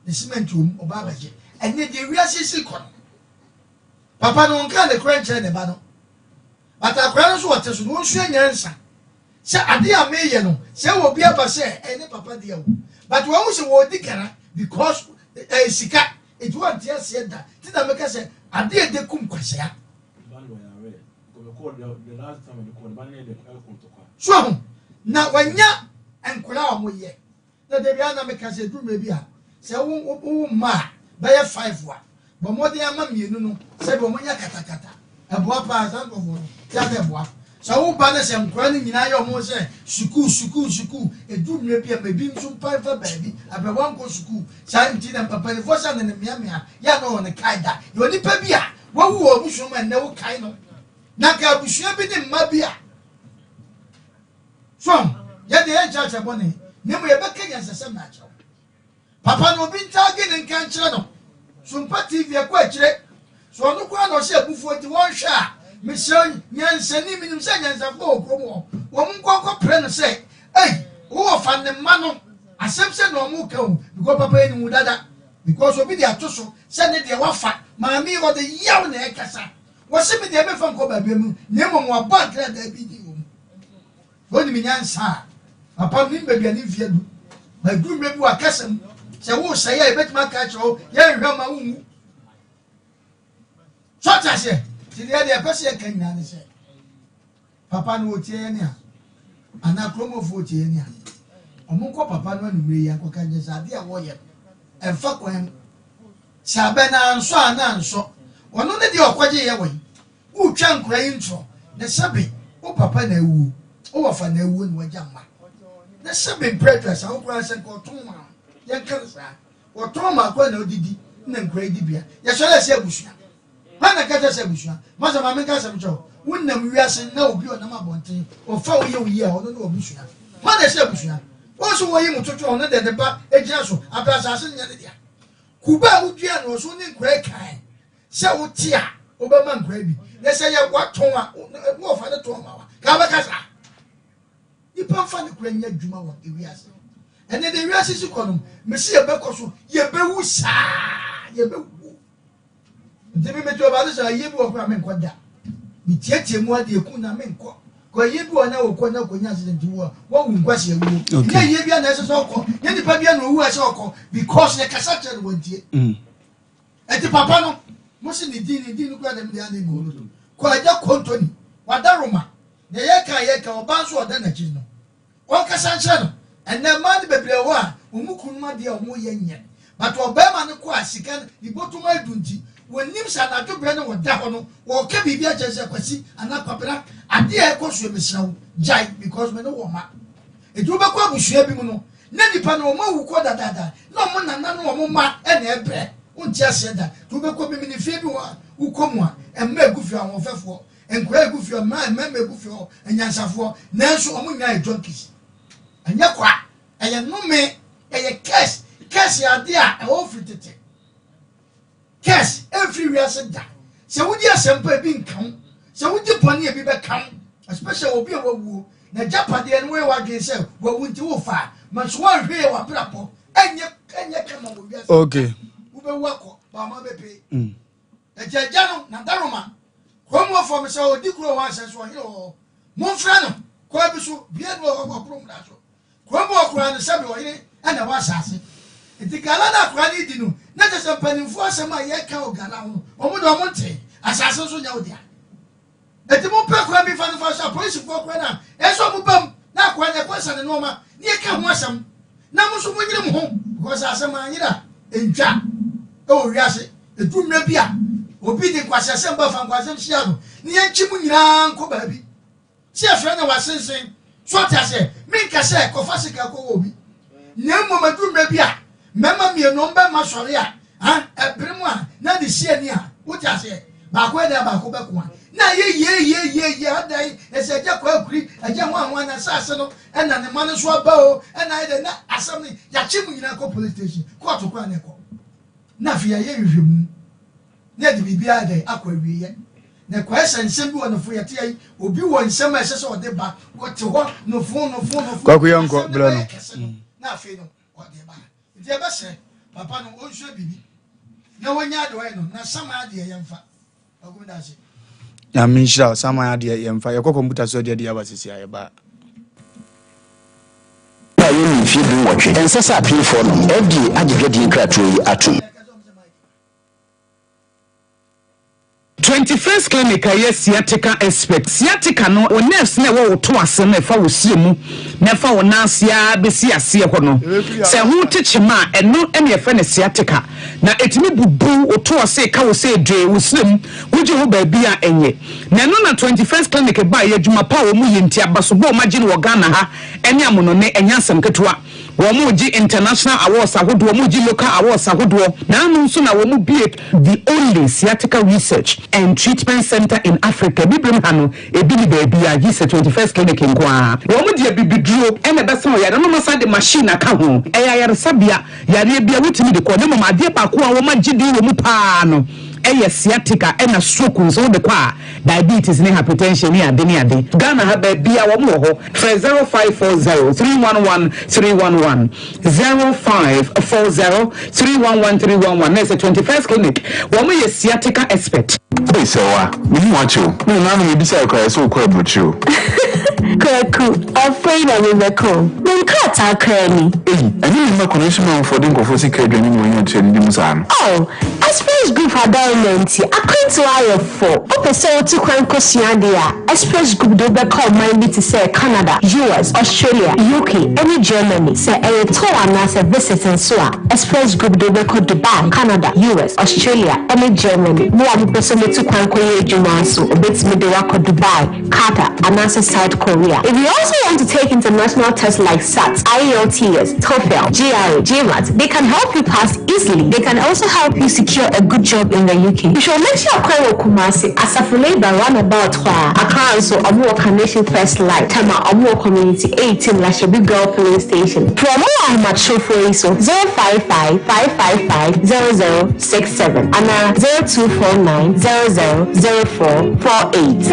Ne cement wɔ mu, ɔba abɛgye. Ɛnɛ deɛ wiase si kɔ no, papa no ɔnkaa ne korɛ nkyerɛ ne ba no. But akwadaa no nso ɔte so no, ɔnsua nyansa. Sɛ adeɛ a meyɛ no, sɛ wɔ bi aba sɛ ɛyɛ ne papa deɛ o. But wɔn sɛ wɔredi gara because ɛyɛ sika. Nti wɔnte aseɛ da. Ti na meka sɛ adeɛ de kum kwasea. So ho na wanya nkwadaa a wɔyɛ. Na da biara na meka sɛ ɛduru mmerɛ bi a, sɛ wo wo mma a bɛyɛ five a, bɔ mmɔden ama mmienu no sɛdeɛ wɔn nyɛ katakata. Ɛboa paa saa nkurɔfoɔ no, te asɛ ɛboa. Sɛ wo ba no sɛ nkwadaa no nyinaa yɛ wɔn sɛ sukuu sukuu sukuu, ɛduru mmerɛ bi a ma ebi nso mpa mfa baabi, abrɛ wankɔ sukuu. Saa nti na mpanimfoɔ sɛ ne ne mmeammea yɛ a na wɔn kae da. Yɛ onipa bi a wawu wɔ abusua mu a ɛnnɛ wo kae no. Na nka abusua bi ne mma bi a So ahu? Yɛn deɛ yɛnkyerɛkyerɛ bɔne, na mmom yɛbɛka nyansasɛm na akyerɛ wo. Papa no, obi ntaage ne nka nkyerɛ no. Sompa TV ɛkɔ akyire. So ɔno koraa na ɔhyɛ abufuo nti wɔnhwɛ a, mesrɛ wo, nyansani, menim sɛ nyansafoɔ wɔ kurom hɔ, wɔn nkɔ nkɔpere no sɛ, ei, wo wɔfa ne mma no, asɛm sɛ na wɔn ka o, because papa yɛ ne hu dada, because obi de ato so sɛ ne deɛ wafa, maame yi ɔde yaw na ɛkasa, wɔse me deɛ mefa nkɔ baabi mu, na mmom wabɔ agradaa bi din wɔ mu. Onim nyansa a, papa nim baabi a ne mfe adu. Na ɛduru mmerɛ bi wɔ akasa mu, sɛ woresɛe a yɛbɛtumi aka akyerɛ wo, yɛnhwɛ ma wonwu. So ɔte aseɛ? Nti deɛ deɛ ɛpɛ sɛ yɛka nyinaa ne sɛ, papa no wɔtie yɛn a, anaa kuromɔfoɔ wɔtie yɛn a, wɔn nkɔ papa no anwummerɛ yi ankɔka nkyɛn sɛ adeɛ a wɔyɛ no, ɛmfa kwan mu. Sɛ abɛ no ansɔ a na ansɔ. Ɔno ne deɛ ɔkɔgye yɛ wɔ yi. Woretwa nkora yi ntorɔ, na sɛbe wo papa na awuo, wo wɔfa na awuo na wagya mma. Na sɛbe mprɛ aduasa wo koraa sɛ nka ɔtɔn maa wo, yɛnka no saa, ɔtɔn maa koraa na ɔdidi na nkora yi di bia. Yɛsɔre ɛsɛ abusua. Hwan na ɛka kyerɛ sɛ abusua? Masa ma menka asɛm kyerɛ wo, wonam wiase na obi ɔnam abɔnten ɔfa wo yɛ wo yie a ɔno ne w'abusua. Hwan na ɛsɛ abusua? Wo nso wɔyi mo toto ɔno deɛ ne ba gyina so abrɛ asase no nyɛ ne dea. Kube a wodua no ɔso ne nkora kan. Sɛ wo te a wobɛma nkora bi na sɛ yɛ watɔn a wo ɔfa no tɔn ma wa ka wobɛka saa. Nipa nfa ne kora nyɛ adwuma wɔ ewiase. Ɛnɛ de wiase si kɔ no mesi yɛbɛkɔ so yɛbɛwu saa yɛbɛwu. Nti mi metu ɔbaade sɛ ayie bi wɔ kora menkɔ da. Metietie mu adeɛ ku na menkɔ. Kɔ ayie bi wɔ na wɔkɔ na kɔnya accident wu a wɔwu nkwasi awuo. Nyɛ ayie bi a na ɛsɛ sɛ ɔkɔ nyɛ nipa bi a na owu a ɛsɛ ɔkɔ because yɛkasa kyerɛ no wɔntie. Enti papa no, mo se ne din, ne din no kura dɛm deɛ ana emu no. Kɔ agya kontoni, wada Roma, deɛ yɛka a yɛka, ɔbaa nso ɔda n'akyiri no. Ɔnkasa nkyerɛ no. Ɛnnɛ mmaa no bebree wɔ hɔ a, wɔn kununom adeɛ a wɔyɛ nyɛ. But ɔbarima no kɔ a sika no, ne bɔtɔm adu nti, wɔnnim sɛ anadwo berɛ no wɔda hɔ no, wɔreka biribi akyerɛ sɛ Kwasi anaa Kwabena, adeɛ a ɛrekɔ so yi mesrɛ wo, gyae because me ne wo wɔ mma. Enti wobɛkɔ abusua bi mu no, na nnipa no wɔn awu kɔ dadaada, na wɔn nana ne wɔn mma na ɛbrɛ. Wonte aseɛ da. Nti wobɛkɔ bimini fie bi hɔ a, wokɔ mu a, mmaa egu fie hɔ, ahoɔfɛfoɔ, nkwadaa egu fie hɔ, mmaa mmarima egu fie hɔ, anyansafoɔ, nanso wɔn nyinaa yɛ junkies. Ɛnyɛ kwa, ɛyɛ nnome, ɛyɛ curse. Curse yɛ adeɛ a ɛwɔ firi tete. Curse ɛmfiri wiase da. Sɛ wodi asɛmpa a ebi nka wo. Sɛ wodi bɔne a ebi bɛka wo. Especially obi a wawuo. N'agyapadeɛ no woyɛ w'adwene sɛ wawu nti wofa a, ma nso woanhwɛ yie w'abrabɔ ɛnyɛ ɛnyɛ kama wɔ wiase. Okay. Wobɛwu akɔ baama bɛpee. Agya agya no nadaroma kurom hɔfoɔ me sɛ ɔdi kuro hɔ asɛ so ɔhene wɔ hɔ. Momfrɛ no kwan bi so bie no wɔ hɔ wɔ mmara so. Kurom hɔ koraa no, sɛbe ɔhene na ɛwɔ asase. Nti gala no a akwadaa no redi no, na kyerɛ sɛ mpanimfoɔ asɛm a yɛreka wɔ gala ho no, wɔn deɛ wɔn ntee. Asase nso nyɛ wo dea. Nti mompɛ kwan bi fa no fa so. Apolisifoɔ koraa no a, ɛsɛ sɛ wɔn ba mu na akwadaa no ɛkɔsa ne nneɛma na yɛka ho asɛm. Na mo nso monyere mo ho because asɛm anyere a, ɛntwa wɔ wiase. Ɛdu mmerɛ bi a, obi de nkwaseasɛm ba fa nkwaseasɛm hyia no, na yɛnkye mo nyinaa nkɔ baabi. Sɛ yɛfrɛ no wasensen. So ɔte aseɛ? Menka sɛ kɔfa sika kɔwɔ obi. Na mmom aduru mmerɛ bi a, mmarima mmienu wɔn bɛma sɔre a, ha, ɛbere mu a, na de si ani a, wote aseɛ? Baako yɛ dɛn a baako bɛko a. Na ayɛ yie yie yie yie adan, ɛsɛ agya kɔ akuri, agya ho ahoa na asase no, ɛna ne mma no nso aba o, ɛna ayɛ dɛn, na asɛm no, yɛakye mu nyinaa kɔ police station, kɔɔto koraa na ɛkɔ. Na afei yɛayɛ nhwehwɛmu. na yɛde biribiara ayɛ dɛn akɔ awieɛ. Na ɛkɔyɛ sɛ nsɛm bi wɔ nofo yɛte ayi obi wɔ nsɛm a ɛsɛ sɛ ɔde ba wɔte hɔ nofo nofo nofo Kwaku yɛnkɔ asɛm no brɛ bɛyɛ no. kɛse no na afei no ɔde ba nti yɛbɛsrɛ papa no ɔnsua biribi na wɔnya adeɛ ɔyɛ no na saman adeɛ yɛmfa Kwaku meda ase. Nyame nhyira wo. Saman adeɛ yɛmfa. Yɛkɔ kɔmputa so adeɛ de aba sisi a yɛba. A wɔnni mfeɛ dunwɔtwe. Ɛnsɛ sɛ apeefoɔ nom. FDA agye dwadie nkratoɔ yi atom. 21st Clinic a ɛyɛ sciatica expert. Sciatica no, wo nerves no a ɛwɔ wo to ase no a ɛfa wo sie mu na ɛfa wo nan ase ara bɛsi aseɛ hɔ no, sɛ ɛho te kyema a, ɛno na yɛfrɛ no sciatica. Na ɛtumi bubu wo to ase, ka wo sɛ dwee, wo srɛ mu, wogye ho baabi a ɛnyɛ. Na ɛno na 21st Clinic baeɛ, adwuma pa a wɔyɛ nti, abasobɔ a wɔagye no wɔ Ghana ha ne amonɔne, ɛnyɛ asɛm ketewa. Wɔregye international awards ahodoɔ, wɔregye local awards ahodoɔ. Naano nso na wɔbue the only sciatica research and treatment centre in Africa. Abibirem ha no, ebi nni baabiara gye sɛ 21st Clinic nko ara. Wɔde abibiduro na ɛbɛsa wo yareɛ na wɔasan de machine aka ho. Ɛyɛ ayaresabea, yareɛ biara wotumi de kɔ na mmom adeɛ baako a wɔagye din wɔ mu pa ara no yɛ sciatica ɛna stroke nso wode kɔ a, diabetes ne hypertension ne ade ne ade. Ghana ha baabiara wɔn wɔ hɔ. Frɛ 0540 311 311, 0540 311 311 na ɛsɛ 21st Clinic. Wɔn yɛ sciatica expert. Ei Sɛwa, mehu wo akyɛ o. Me nana no mebisae koraa yɛse wokɔ aburokyire o. Kwaku, afei na mebɛkɔ o. Me nkrataa koraa ni. Ei, ɛne me mma connection manfoɔ de nkurɔfoɔ sika adwane ma wɔanya ɔkyerɛ didi mu saa no. Oh, Express Group adaworoma nti, akwantuo ayɛ fɔ. Wopɛ sɛ wotu kwan kɔsua adeɛ a, Express Group de wo bɛkɔ ɔman bi te sɛ Canada, US, Australia, UK, ne Germany. Sɛ ɛyɛ tour anaasɛ visit nso a, Express Group de wo bɛkɔ Dubai, Canada, US, Australia, ne Germany. Mo a mopɛ sɛ motu kwan kɔyɛ adwuma nso, wɔbɛtumi de wo akɔ Dubai, Qatar, anaasɛ South Korea. If you also want to take international tests like SAT, IELTS, TOEFL, GRE, GMAT, they can help you pass easily. They can also help you secure a good job in the UK. Hwehwɛ wɔn akyi akwan wɔ Kumasi, Asafo Labour roundabout hɔ a. Accra nso, wɔn wɔ Carnation First Light. Tema, wɔn wɔ Community 18, Lashibi Girl Filling Station. Frɛ wɔn wɔ ahomatrofoɔ yi so, 055 555 0067 anaa 0249 00 04 48.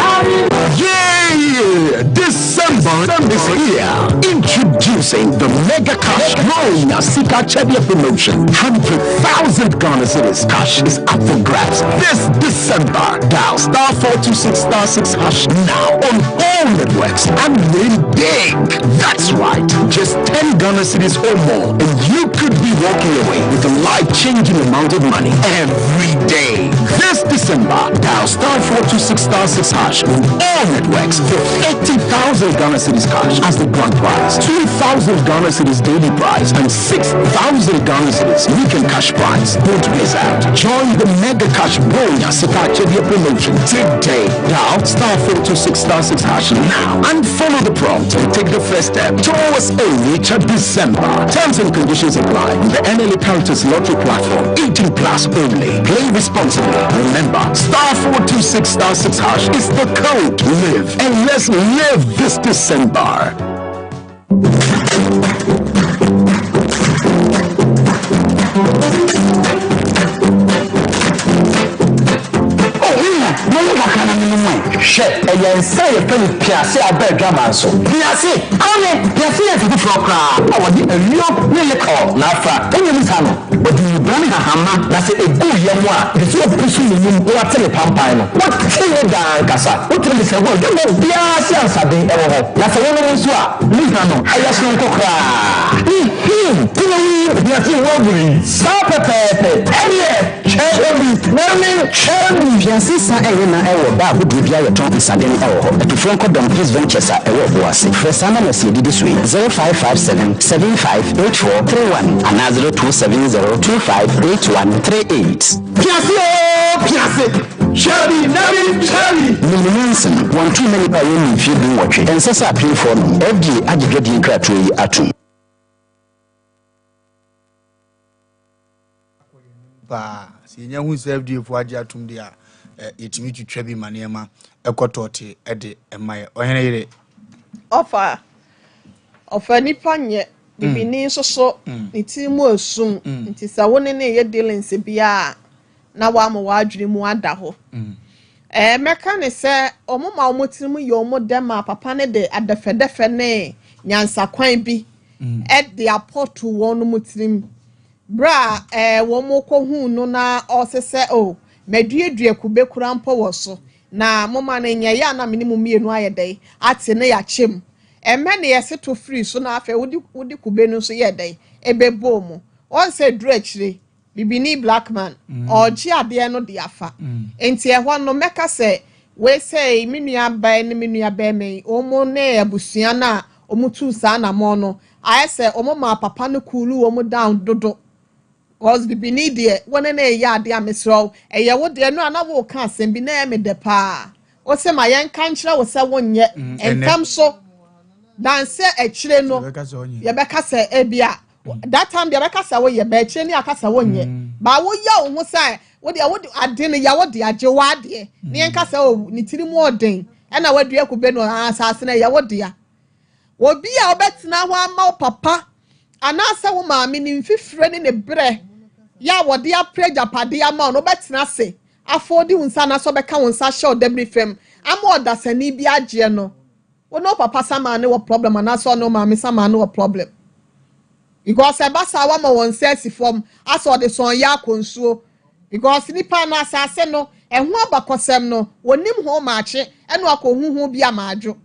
Yay! December is here. Introducing the Mega Cash Bronya Sika Chedia Promotion. 100,000 Ghana Cedis cash is up for grabs this December. Dial star 426 star 6 hash now on all networks and win big. That's right. Just 10 Ghana cedis or more and you could be walking away with a life-changing amount of money every day. This December, dial star 426 star 6 hash on all networks for 80,000 Ghana cedis cash as the grand prize, 2,000 Ghana cedis daily prize, and 6,000 Ghana cedis weekend cash prize. Don't miss out. Join the Mega Cash Bonya Sika Chedia promotion today. Dial star 426 star 6 hash now and follow the prompt and take the first step towards a richer December. Terms and conditions apply. The NLA Caritas Lottery Platform, 18 plus only. Play responsibly. Remember, star 426 star 6 hash is the code. Live and let's live this December. Hwɛ, ɛyɛ nsa a yɛfrɛ no piase a aba adwaman so. Piase! Aane, piase yɛ mfe foforɔ koraa a wɔde ayuo ne lekɔɔ na afra. Wonim nsa no? Wɔde nnubaa ne nhahamma, na sɛ egu wo yam a, ɛsɛ sɛ wopusuw ne nim na woate ne pampan no. Wote ne daa ankasa. Wotumi de sɛ hɔ dwuma biara ase ansaden wɔ hɔ, na sɛ wonom nso a, ne hwa no yɛ soronko koraa. Mhmm, tena yi wiase ho agoru yi saa pɛpɛɛpɛ. Ɛnneɛ, twɛn bi na mentwɛn bi. Wiase sa ɛyɛ na ɛwɔ baa ahodoɔ biara yɛtɔn nsaden ɛwɔ hɔ. Atufoɔ nkɔ Dɔm Peace Ventures a ɛwɔ Ɔboase. Frɛ saa numbers yi ɛdidi so yi, 0557 75 8431 anaa 0270 25 8138. Piase oo piase, hwɛ bi na bi hwɛ bi. Nim nyansa, wɔnto mma nnipa a wɔnnii mfeɛ dunwɔtwe. Ɛnsɛ sɛ apemfoɔ nom. FDA agye dwadie nkratoɔ yi atom. paa sɛ yɛnya hu sɛ FDA foɔ agye atom deɛ a yɛtumi twitwa bi ma nneɛma ɛkɔ tɔɔte de ma yɛ ɔhene yere ɔfa ɔfa nipa nyɛ bibini nso so ne tiri mu esum nti sɛ wo ne ne yɛ dealings biara na wama w'adwene mu ada hɔ ɛɛ mɛka ne sɛ wɔn ma wɔn tiri mu yɛ wɔn dɛ ma papa ne de adɛfɛdɛfɛ ne nyansakwan bi ɛde apɔto wɔn mu tirim Berɛ a ɛɛ wɔkɔhuu no na ɔse sɛ, O, maduadua kube koraa mpo wɔ so, na momma no nyɛ yɛ a na me ne mo mmienu ayɛ dɛn ate na yɛakyɛ mu. Ɛmmɛ na yɛse to firii so na afei wode wode kube no nso yɛɛ dɛn ɛbɛbɔɔ mu. Wɔn sɛ ɛduru akyire. Bibini black man, ɔregye adeɛ no de afa. Nti ɛhɔ no mɛka sɛ wei sɛi, me nua baa ne me nua bɛrima yi, wɔn ne abusua no a wɔn tuu saa anamɔ no, ayɛ sɛ wɔn maa papa no cool wɔn down dodo. Cause bibini deɛ, wɔn ne ɛyɛ adeɛ a mesrɛ wo, ɛyɛ wo deɛ no a na wɔreka asɛm bi na ɛyɛ me dɛ paa. Wɔsɛ ma yɛnka nkyerɛ wo sɛ wonyɛ ntɛm so dan sɛ akyire no yɛbɛka sɛ ebia that time deɛ yɛbɛka sɛ woyɛ bɛ akyire ne aka sɛ wonyɛ ba woyɛ wo ho sɛ wode wode ade no yɛ wode agye w'adeɛ ne yɛnka sɛ o ne tiri mu ɔden ɛna wadua kube no asase no ɛyɛ wo dea. Obi a ɔbɛtena hɔ ama wo papa anaasɛ wo maame ne mfifire ne ne berɛ yɛ a wɔde apere agyapadeɛ ama wo no, wobɛtena ase afɔdi wo nsa anaasɛ ɔbɛka wo nsa hyɛ ɔdɛmiri fam ama ɔdasani bi agyeɛ no, wo ne wo papa sama ne wɔ problem anaasɛ ɔne wo maame sama ne wɔ problem, because ɛba saa wama wɔn nsa asi fam asɛ ɔde sɔn yɛ akɔ nsuo, because nipa no asase no ɛho abakɔsɛm no wɔnim ho maakye ɛna akɔ huhu bi amaadwo.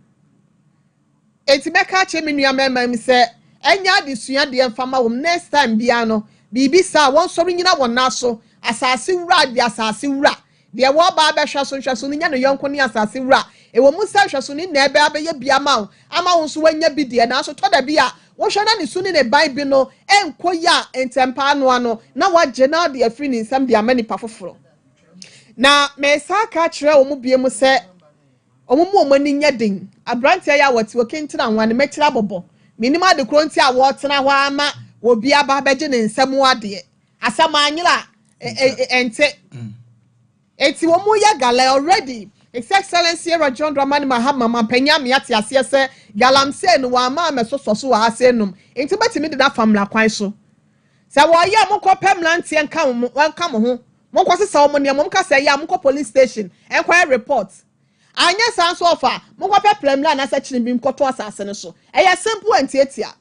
Eti mɛka akyerɛ me nua mmarima mi sɛ ɛnyɛ adesua deɛ mfama wɔm next time biara no biribi saa wɔn nsɔre nyina wɔn nan so. Asase wura de asase wura deɛ wɔba abɛhwɛ so nhwɛ so no nyɛ ne yɔnko ne asase wura. Ɛwɔ mu sɛ nhwɛ so ne na ɛbɛ abɛyɛ bi ama wo ama wo nso wanya bi deɛ, nanso tɔ da bi a wohwɛ na ne su ne ne ban bi no ɛnkɔ yi a, ntɛmpa ano ano na wagye na ɔde afiri ne nsam de ama nipa foforɔ. Na mɛsa aka akyerɛ wɔn mu bie mu sɛ wɔn mu wɔn ani nyɛ den. Aberanteɛ yi a wɔte okentena ho a ne mɛkyerɛ abɔbɔ menim ade koro nti a wɔtena hɔ ama obi aba abɛgye ne nsam adeɛ asɛm anyera ɛnte. Eti wɔn mu yɛ gala already. His Excellency Era John Dramani Mahama mampanyin ame ate aseɛ sɛ galamsey no wɔn ama amɛsosɔ so wɔ ha sɛ enum nti bɛtumi de n'afa mmara kwan so sɛ wɔyɛ a monkɔ pɛ mmeranteɛ nka mo nka mo ho, monkɔ sesa wɔn nneɛma, mo kasa yɛ a monkɔ police station nkɔyɛ report. Anyɛ saa nso ɔfa monkɔ pɛ prɛmla anaasɛ kyerɛ bi nkɔto asase no so. Ɛyɛ simple and tietia.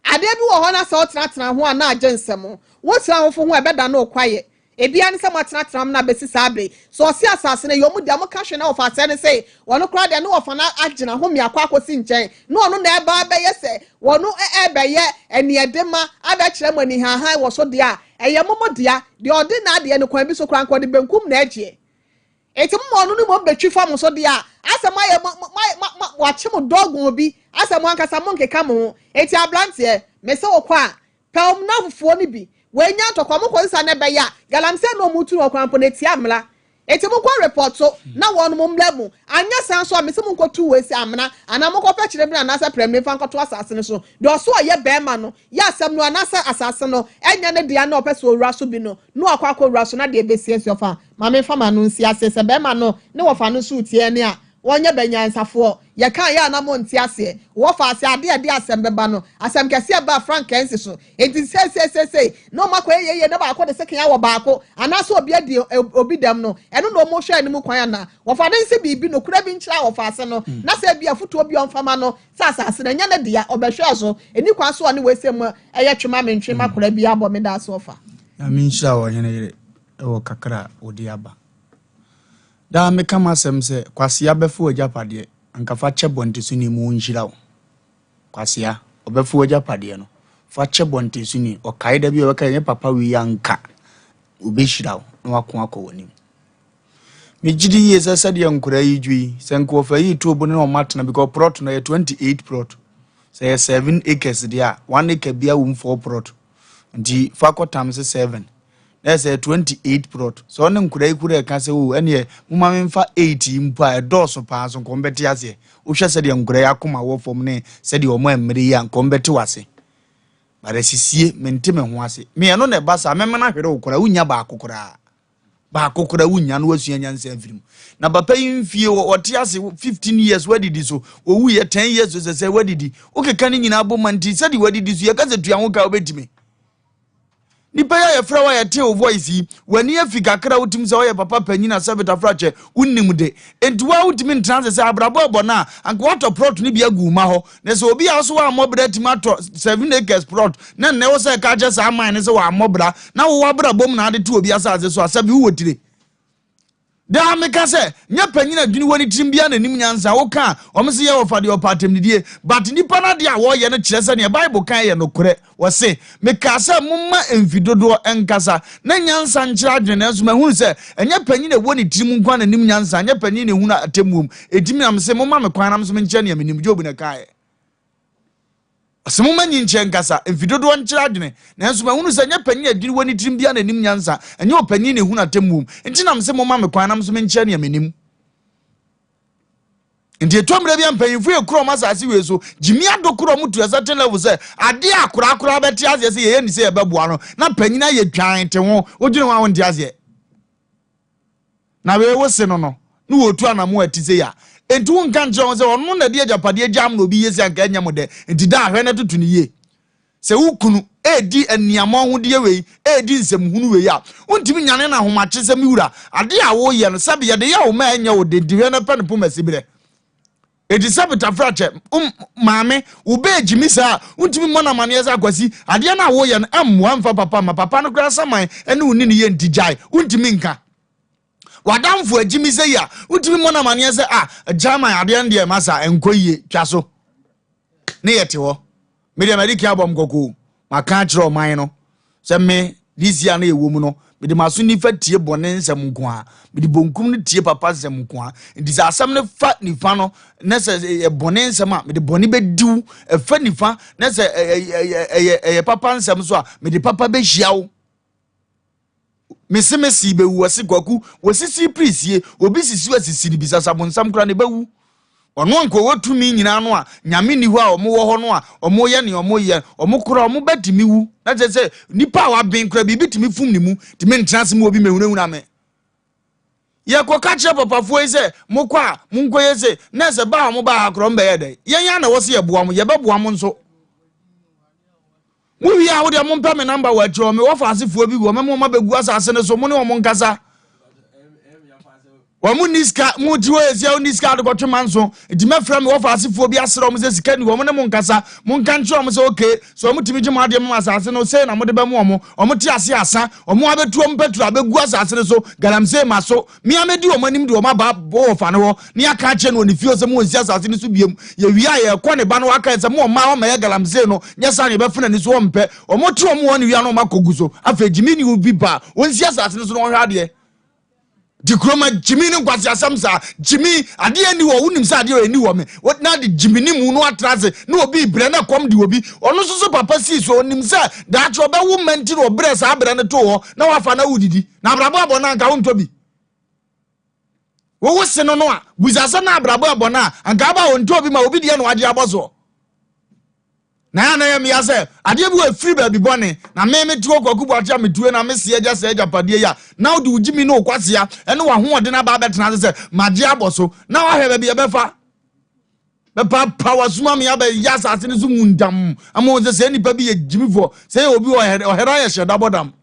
Adeɛ bi wɔ hɔ na sɛ ɔtenatena ho a na agye nsɛm wotena ahofo ho a ɛbɛda no ɔkwayɛ ebia ne sɛ moatenatena mu no abɛsi saa bere so ɔse asase no yɛ ɔmo deɛ moka hwɛ na wɔfa asɛ no sɛ wɔno koraa deɛ ne wɔfa no agyina ho mmiako akɔsi nkyɛn na ɔno na ɛba abɛyɛ sɛ wɔno ɛbɛyɛ aniɛdema abɛkyerɛ mo anihahan wɔ so deɛ a ɛyɛ momo dea. Deɛ ɔde n'adeɛ no kwan bi so koraa nka ɔde benkum na ɛgyeɛ eti mo ma ɔno no mo bɛtwi fa mo so deɛ a asɛ mo ayɛ mo mo mo mo wakye mo dɔɔgon bi asɛ mo ankasa mo nkeka mo ho. Eti aberanteɛ mɛsɛ wɔ kɔ a pɛ ɔmo n'afofoɔ no bi wɔanya ntɔkwa mo kɔ sisa ne bɛyɛ a galamsey na ɔmo tu no ɔkwan po na etia mmla. Eti mo kɔ report so na wɔn mo mmla mu. Anya san so a mesi mo nkɔ tu wɔ esi amena anaa mo kɔ pɛ kyerɛ bi anaasɛ prɛmire nfa nkɔto asase no so. Deɛ ɔso ɔyɛ bɛrima no yɛ asɛm no anaasɛ asase no ɛnya ne deɛ na ɔpɛ sɛ owura so bi no na wakɔ akɔ wura so na deɛ ebesi esi ɔfa maame nfa ma no nsi ase sɛ bɛrima no ne wɔfa no so tie ne a wɔnyɛ bɛnyansafoɔ. Yɛka yɛ a na mo nte aseɛ. Wɔfa ase adeɛ ɛde asɛm bɛba no asɛm kɛseɛ ba frank ɛnsi so. Eti seeseesei na ɔmo akɔ yɛ yɛ na baako de sekan awɔ baako anaasɛ obi adi obi dɛm no ɛno na ɔmo hwɛ anim kwan ana wɔfa de nsi biribi no kura bi nkyerɛ a wɔfa ase no na sɛ ebi afutuo bi ɔnfama no sɛ asase no ɛnyɛ ne dea ɔbɛhwɛ so eni kwan so ɔne wɔesi mu ɛyɛ twema me ntwema kora bi abɔ me da so ɔfa. Nyame nhyira wɔ hene yere ɛwɔ kakra a wɔde aba. Daa meka m'asɛm sɛ kwasea bɛfo agyapadeɛ anka fa kyɛ bɔntesoni mu nhyira wo. Kwasea ɔbɛfo agyapadeɛ no fa kyɛ bɔntesoni ɔkae da bi a ɔbɛka ɛnyɛ papa wei anka obɛhyira wo na wako akɔ w'anim. Megye di yie sɛ sɛdeɛ nkwadaa yi dwo yi sɛ nka wɔfa yi to bo ne ɔmo atena because plot no yɛ 28 plot. Sɛ yɛ 7 acres deɛ a 1 acre bia wɔ mu 4 plot nti fa kɔ times 7 na ɛsɛ 28 plot. Sɛ ɔne nkwadaa yi kura ɛka sɛ o ɛneɛ moma memfa 8 yi mpo a ɛdɔɔso paa so nkɔm bɛte aseɛ. Wohwɛ sɛdeɛ nkwadaa yi akoma wɔ fam ne sɛdeɛ ɔmo mmerɛ yi a nkɔm bɛte wase bara sisie mente me ho ase. Me ɛno na ɛba saa mɛmena hwere wo koraa wonya baako koraa baako koraa wonya no wasua nyansa afiri mu. Na papa yi mfie ɔte ase 15 years wadidi so owu yɛ 10 years sɛ sɛ wadidi wokeka ne nyinaa bɔ ma nti sɛdeɛ wadidi so yɛka sɛ tua ho ka wobɛtumi. Nipa yi a yɛfrɛ wo a yɛte wo voice yi w'ani afi kakra wotim sɛ ɔyɛ papa panyin a sɛ bitafra wonim de enti woa wotumi ntena ase sɛ abrabɔ ɛbɔ no a anka woatɔ plot no bi agu wo ma hɔ na sɛ obi a so woammɔ bra atumi atɔ 7 acres plot na nnɛ wo sɛ ɛka kyɛ saa man ne sɛ wɔammɔ bra na wowɔ abrabɔ mu na ade to obi asase so a sɛbi wowɔ tire. Daa meka sɛ, nyɛ panyin a dwene wɔ ne tirim biara na nim nyansa. Woka a, wɔn se yɛ wɔfa deɛ ɔpɛ atɛmdidie. But nnipa no adeɛ a wɔyɛ no kyerɛ sɛ neɛ Bible ka yɛ nokorɛ. Wɔse, mekaa sɛ momma mfi dodoɔ nkasa, na nyansa nkyerɛ adwene, nanso mahunu sɛ ɛnyɛ panyin a ɛwɔ ne tirim nko ara na nim nyansa, ɛnyɛ panyin na ehunu atemmuom. Enti me na mese, momma me kwan na me nso menkyerɛ nea menim. Job na ɛkaeɛ. Ɔse momma nyinkyɛ nkasa, mfi dodoɔ nkyerɛ adwene, nanso mahunu sɛ ɛnyɛ panyin a adwene wɔ ne tirim biara na ɛnim nyansa, ɛnyɛ ɔpanyin na ɛhunu atemmuom. Enti na mese momma me kwan na me nso menkyerɛ nea menim. Nti ɛtɔ mmerɛ bi a mpanyinfoɔ yɛ kura wɔn asase wei so, gyimi ado kora wɔn to a certain level sɛ adeɛ a koraa koraa bɛte aseɛ sɛ yɛyɛ ne sɛ yɛbɛboa no, na panyin ayɛ twan te ho, wodwene ho a wonte aseɛ. Na wei wo se no no, ne wɔretu anamo a ɛte sei a, enti wonka nkyerɛ wɔn sɛ ɔno na ɛde agyapadeɛ gya ama na obi yɛ sei anka ɛnyɛ mo dɛ, enti da a hwɛ na toto no yie. Sɛ wo kunu redi aniammɔnhodeɛ wei, redi nsɛmhunu wei a, wontumi nyane no ahomakye sɛ me wura, adeɛ a woreyɛ no, sɛbe yɛde yɛ wo ma ɛnyɛ wo de, nti hwɛ na pɛ no poma siberɛ. Enti sɛ betafra kyɛ wo maame wo bɛ gyimi saa a, wontumi mmɔ no amaneɛ sɛ Akwasi, adeɛ no a woyɛ no ɛmmoa mfa papa mma papa no koraa saman ne wo ne no yɛ nti gyae, wontumi nka. W'adamfo agyimi sɛ yi a, wontumi mmɔ no amaneɛ sɛ ah German adeɛ no deɛ masa ɛnkɔ yie, twa so. Ne yɛte hɔ. Me deɛ madi kan abɔ m kɔkɔ maka akyerɛ ɔman no sɛ me this year no yɛwɔ mu no mede m'aso nifa tie bɔne nsɛm nko a mede bonkum no tie papa nsɛm nko a nti sɛ asɛm no fa nifa no na sɛ ɛyɛ bɔne nsɛm a mede bɔne bɛdiw ɛfa nifa na sɛ ɛyɛ ɛyɛ papa nsɛm so a mede papa bɛhyia wo Mese mese bɛwu ɔse kwaku wɔsisi pirisie obi sisi asisi no bisasa bonsam koraa ne bɛwu ɔno anka ɔwɔ tumi nyinaa no a nyame nni hɔ a ɔmo wɔ hɔ no a ɔmo yɛ nea ɔmo yɛ ɔmo koraa ɔmo bɛ tumi wu na kyerɛ sɛ nipa a waben koraa biribi tumi fum ne mu tumi ntena ase mu obi mehunahuna me yɛkɔka kyerɛ papafoɔ yi sɛ mokɔ a monkɔyɛ se na sɛ ba a ɔmo baa ha koraa ɔmo bɛyɛ dɛn yɛn a na ɛwɔ sɛ yɛboa mo yɛbɛboa mo nso Mo wie a, wo deɛ mompɛ me namba wɔ akyire hɔ. Mewɔ faasefoɔ bi wɔ mɛma wɔn abɛgu asase no so. Mo ne wɔn nkasa. Wɔn nni sika, mo ti hɔ esia, wɔn nni sika de kɔtwe manso. Nti mɛfrɛ me wɔ faasefoɔ bi asrɛ wɔn sɛ sika ni wɔn ne mo nkasa. Mo nka nkyerɛ wɔn sɛ okay, sɛ wɔn tumi gye mo adeɛ mama asase no, sei na mo de bɛmo wɔn. Wɔn te ase asa, wɔn abɛtu wɔn pɛtro abɛgu asase no so, galamsey ma so. Me ara mɛdi wɔn anim de wɔn aba wɔfa no hɔ, na yɛaka akyerɛ no wɔ ne fie hɔ sɛ monsi asase no so biom. Yɛwie a, yɛkɔ ne ba no hɔ aka sɛ, Mo mmaa wɔmmɛyɛ galamsey no, nyɛ saa na yɛbɛfe n'ani so, ɔmpɛ. Wɔte wɔn wɔ ne wie a na wɔakɔgu so. Afei gyimi ne obi ba a, ɔnsi asase no so na ɔnhwɛ adeɛ. Di kuroma gyimi ne nkwaseasɛm saa. Gyimi, adeɛ nni hɔ, wonim sɛ adeɛ ɛnni hɔ me. Na de gyimi ne mu no atena ase na obi brɛ na kɔm de obi. Ɔno nso so papa sii so, ɔnim sɛ daakye ɔbɛwo mma nti na ɔbrɛ saa brɛ no too hɔ na wafa na wodidi. Na abrabɔ abɔ no anka wontɔ bi. Wowo se no no a, busa sɛ na abrabɔ ɛbɔ no a, anka aba a ɔntɔ bi ma obi deɛ na wagye abɔ soɔ. Na yɛ na yɛ mmea sɛ adeɛ bi wɔ efiri baabi bɔne na me me te hɔ kwaku boakye a metue na me se agya sɛ agyapadeɛ yi a na wode wo gyimi ne wo kwasea ɛne w'ahoɔden aba abɛtena ase sɛ magye abɔ so na wahwɛ baabi ɛbɛfa bɛpapa wasoma me abɛyɛ asase no so nguntam ama wɔn sɛ sɛ nnipa bi yɛ gyimifoɔ sɛ yɛ obi ɔhɛra yɛ hyɛ dabɔ dam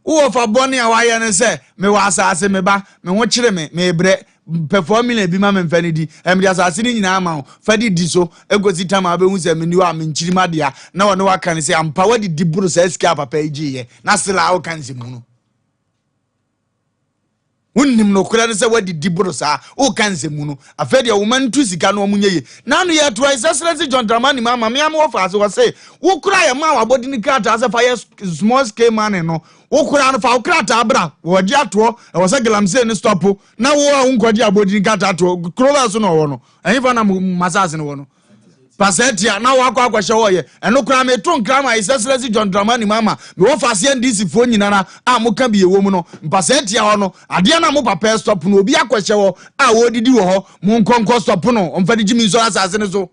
Wowɔ fa bɔne a wayɛ no sɛ mewɔ asase me ba me ho kyere me mebrɛ pɛ fɔɔ million bi ma me mfa no di ɛmde asase no nyinaa ma wo fa di di so ɛkɔsi tam a wobɛhu sɛ menni hɔ a menkyiri m'adea na wɔne waka no sɛ ampa wadidi boro saa sika a papa yi gyeeɛ na sela a woka nsɛmhunu Wonnim nokorɛ no sɛ woadidi boro saa, woka nsɛmmu no. Afei deɛ wo ma ntu sika no ɔmo nyɛ yie. Nano yɛ toa His Excellency John Dramani Mahama me ara me wɔfa ase ɔse wo koraa yɛ maa w'abɔdini krataa sɛ fa yɛ small scale mining no wo koraa no fa wo krataa bra wɔgye atoɔ ɛwɔ sɛ galamsey no stop na wo a wonkɔgye abɔdini krataa toɔ kuro bɛɛ so na ɔwɔ no ɛhefa na masase no wɔ no Pasɛtia na wakɔ akɔhyɛ hɔ yɛ ɛno koraa meto nkra ma His Excellency John Dramani Mahama mewɔ faseɛ NDC foɔ nyinara a moka bi ɛwɔ mu no mpasɛtia hɔ no adeɛ no a mo papa ɛstɔpo no obi akɔhyɛ hɔ a wɔredidi wɔ hɔ monkɔ nkɔ stɔpo no ɔmfa de gyimi nsɔre asase no so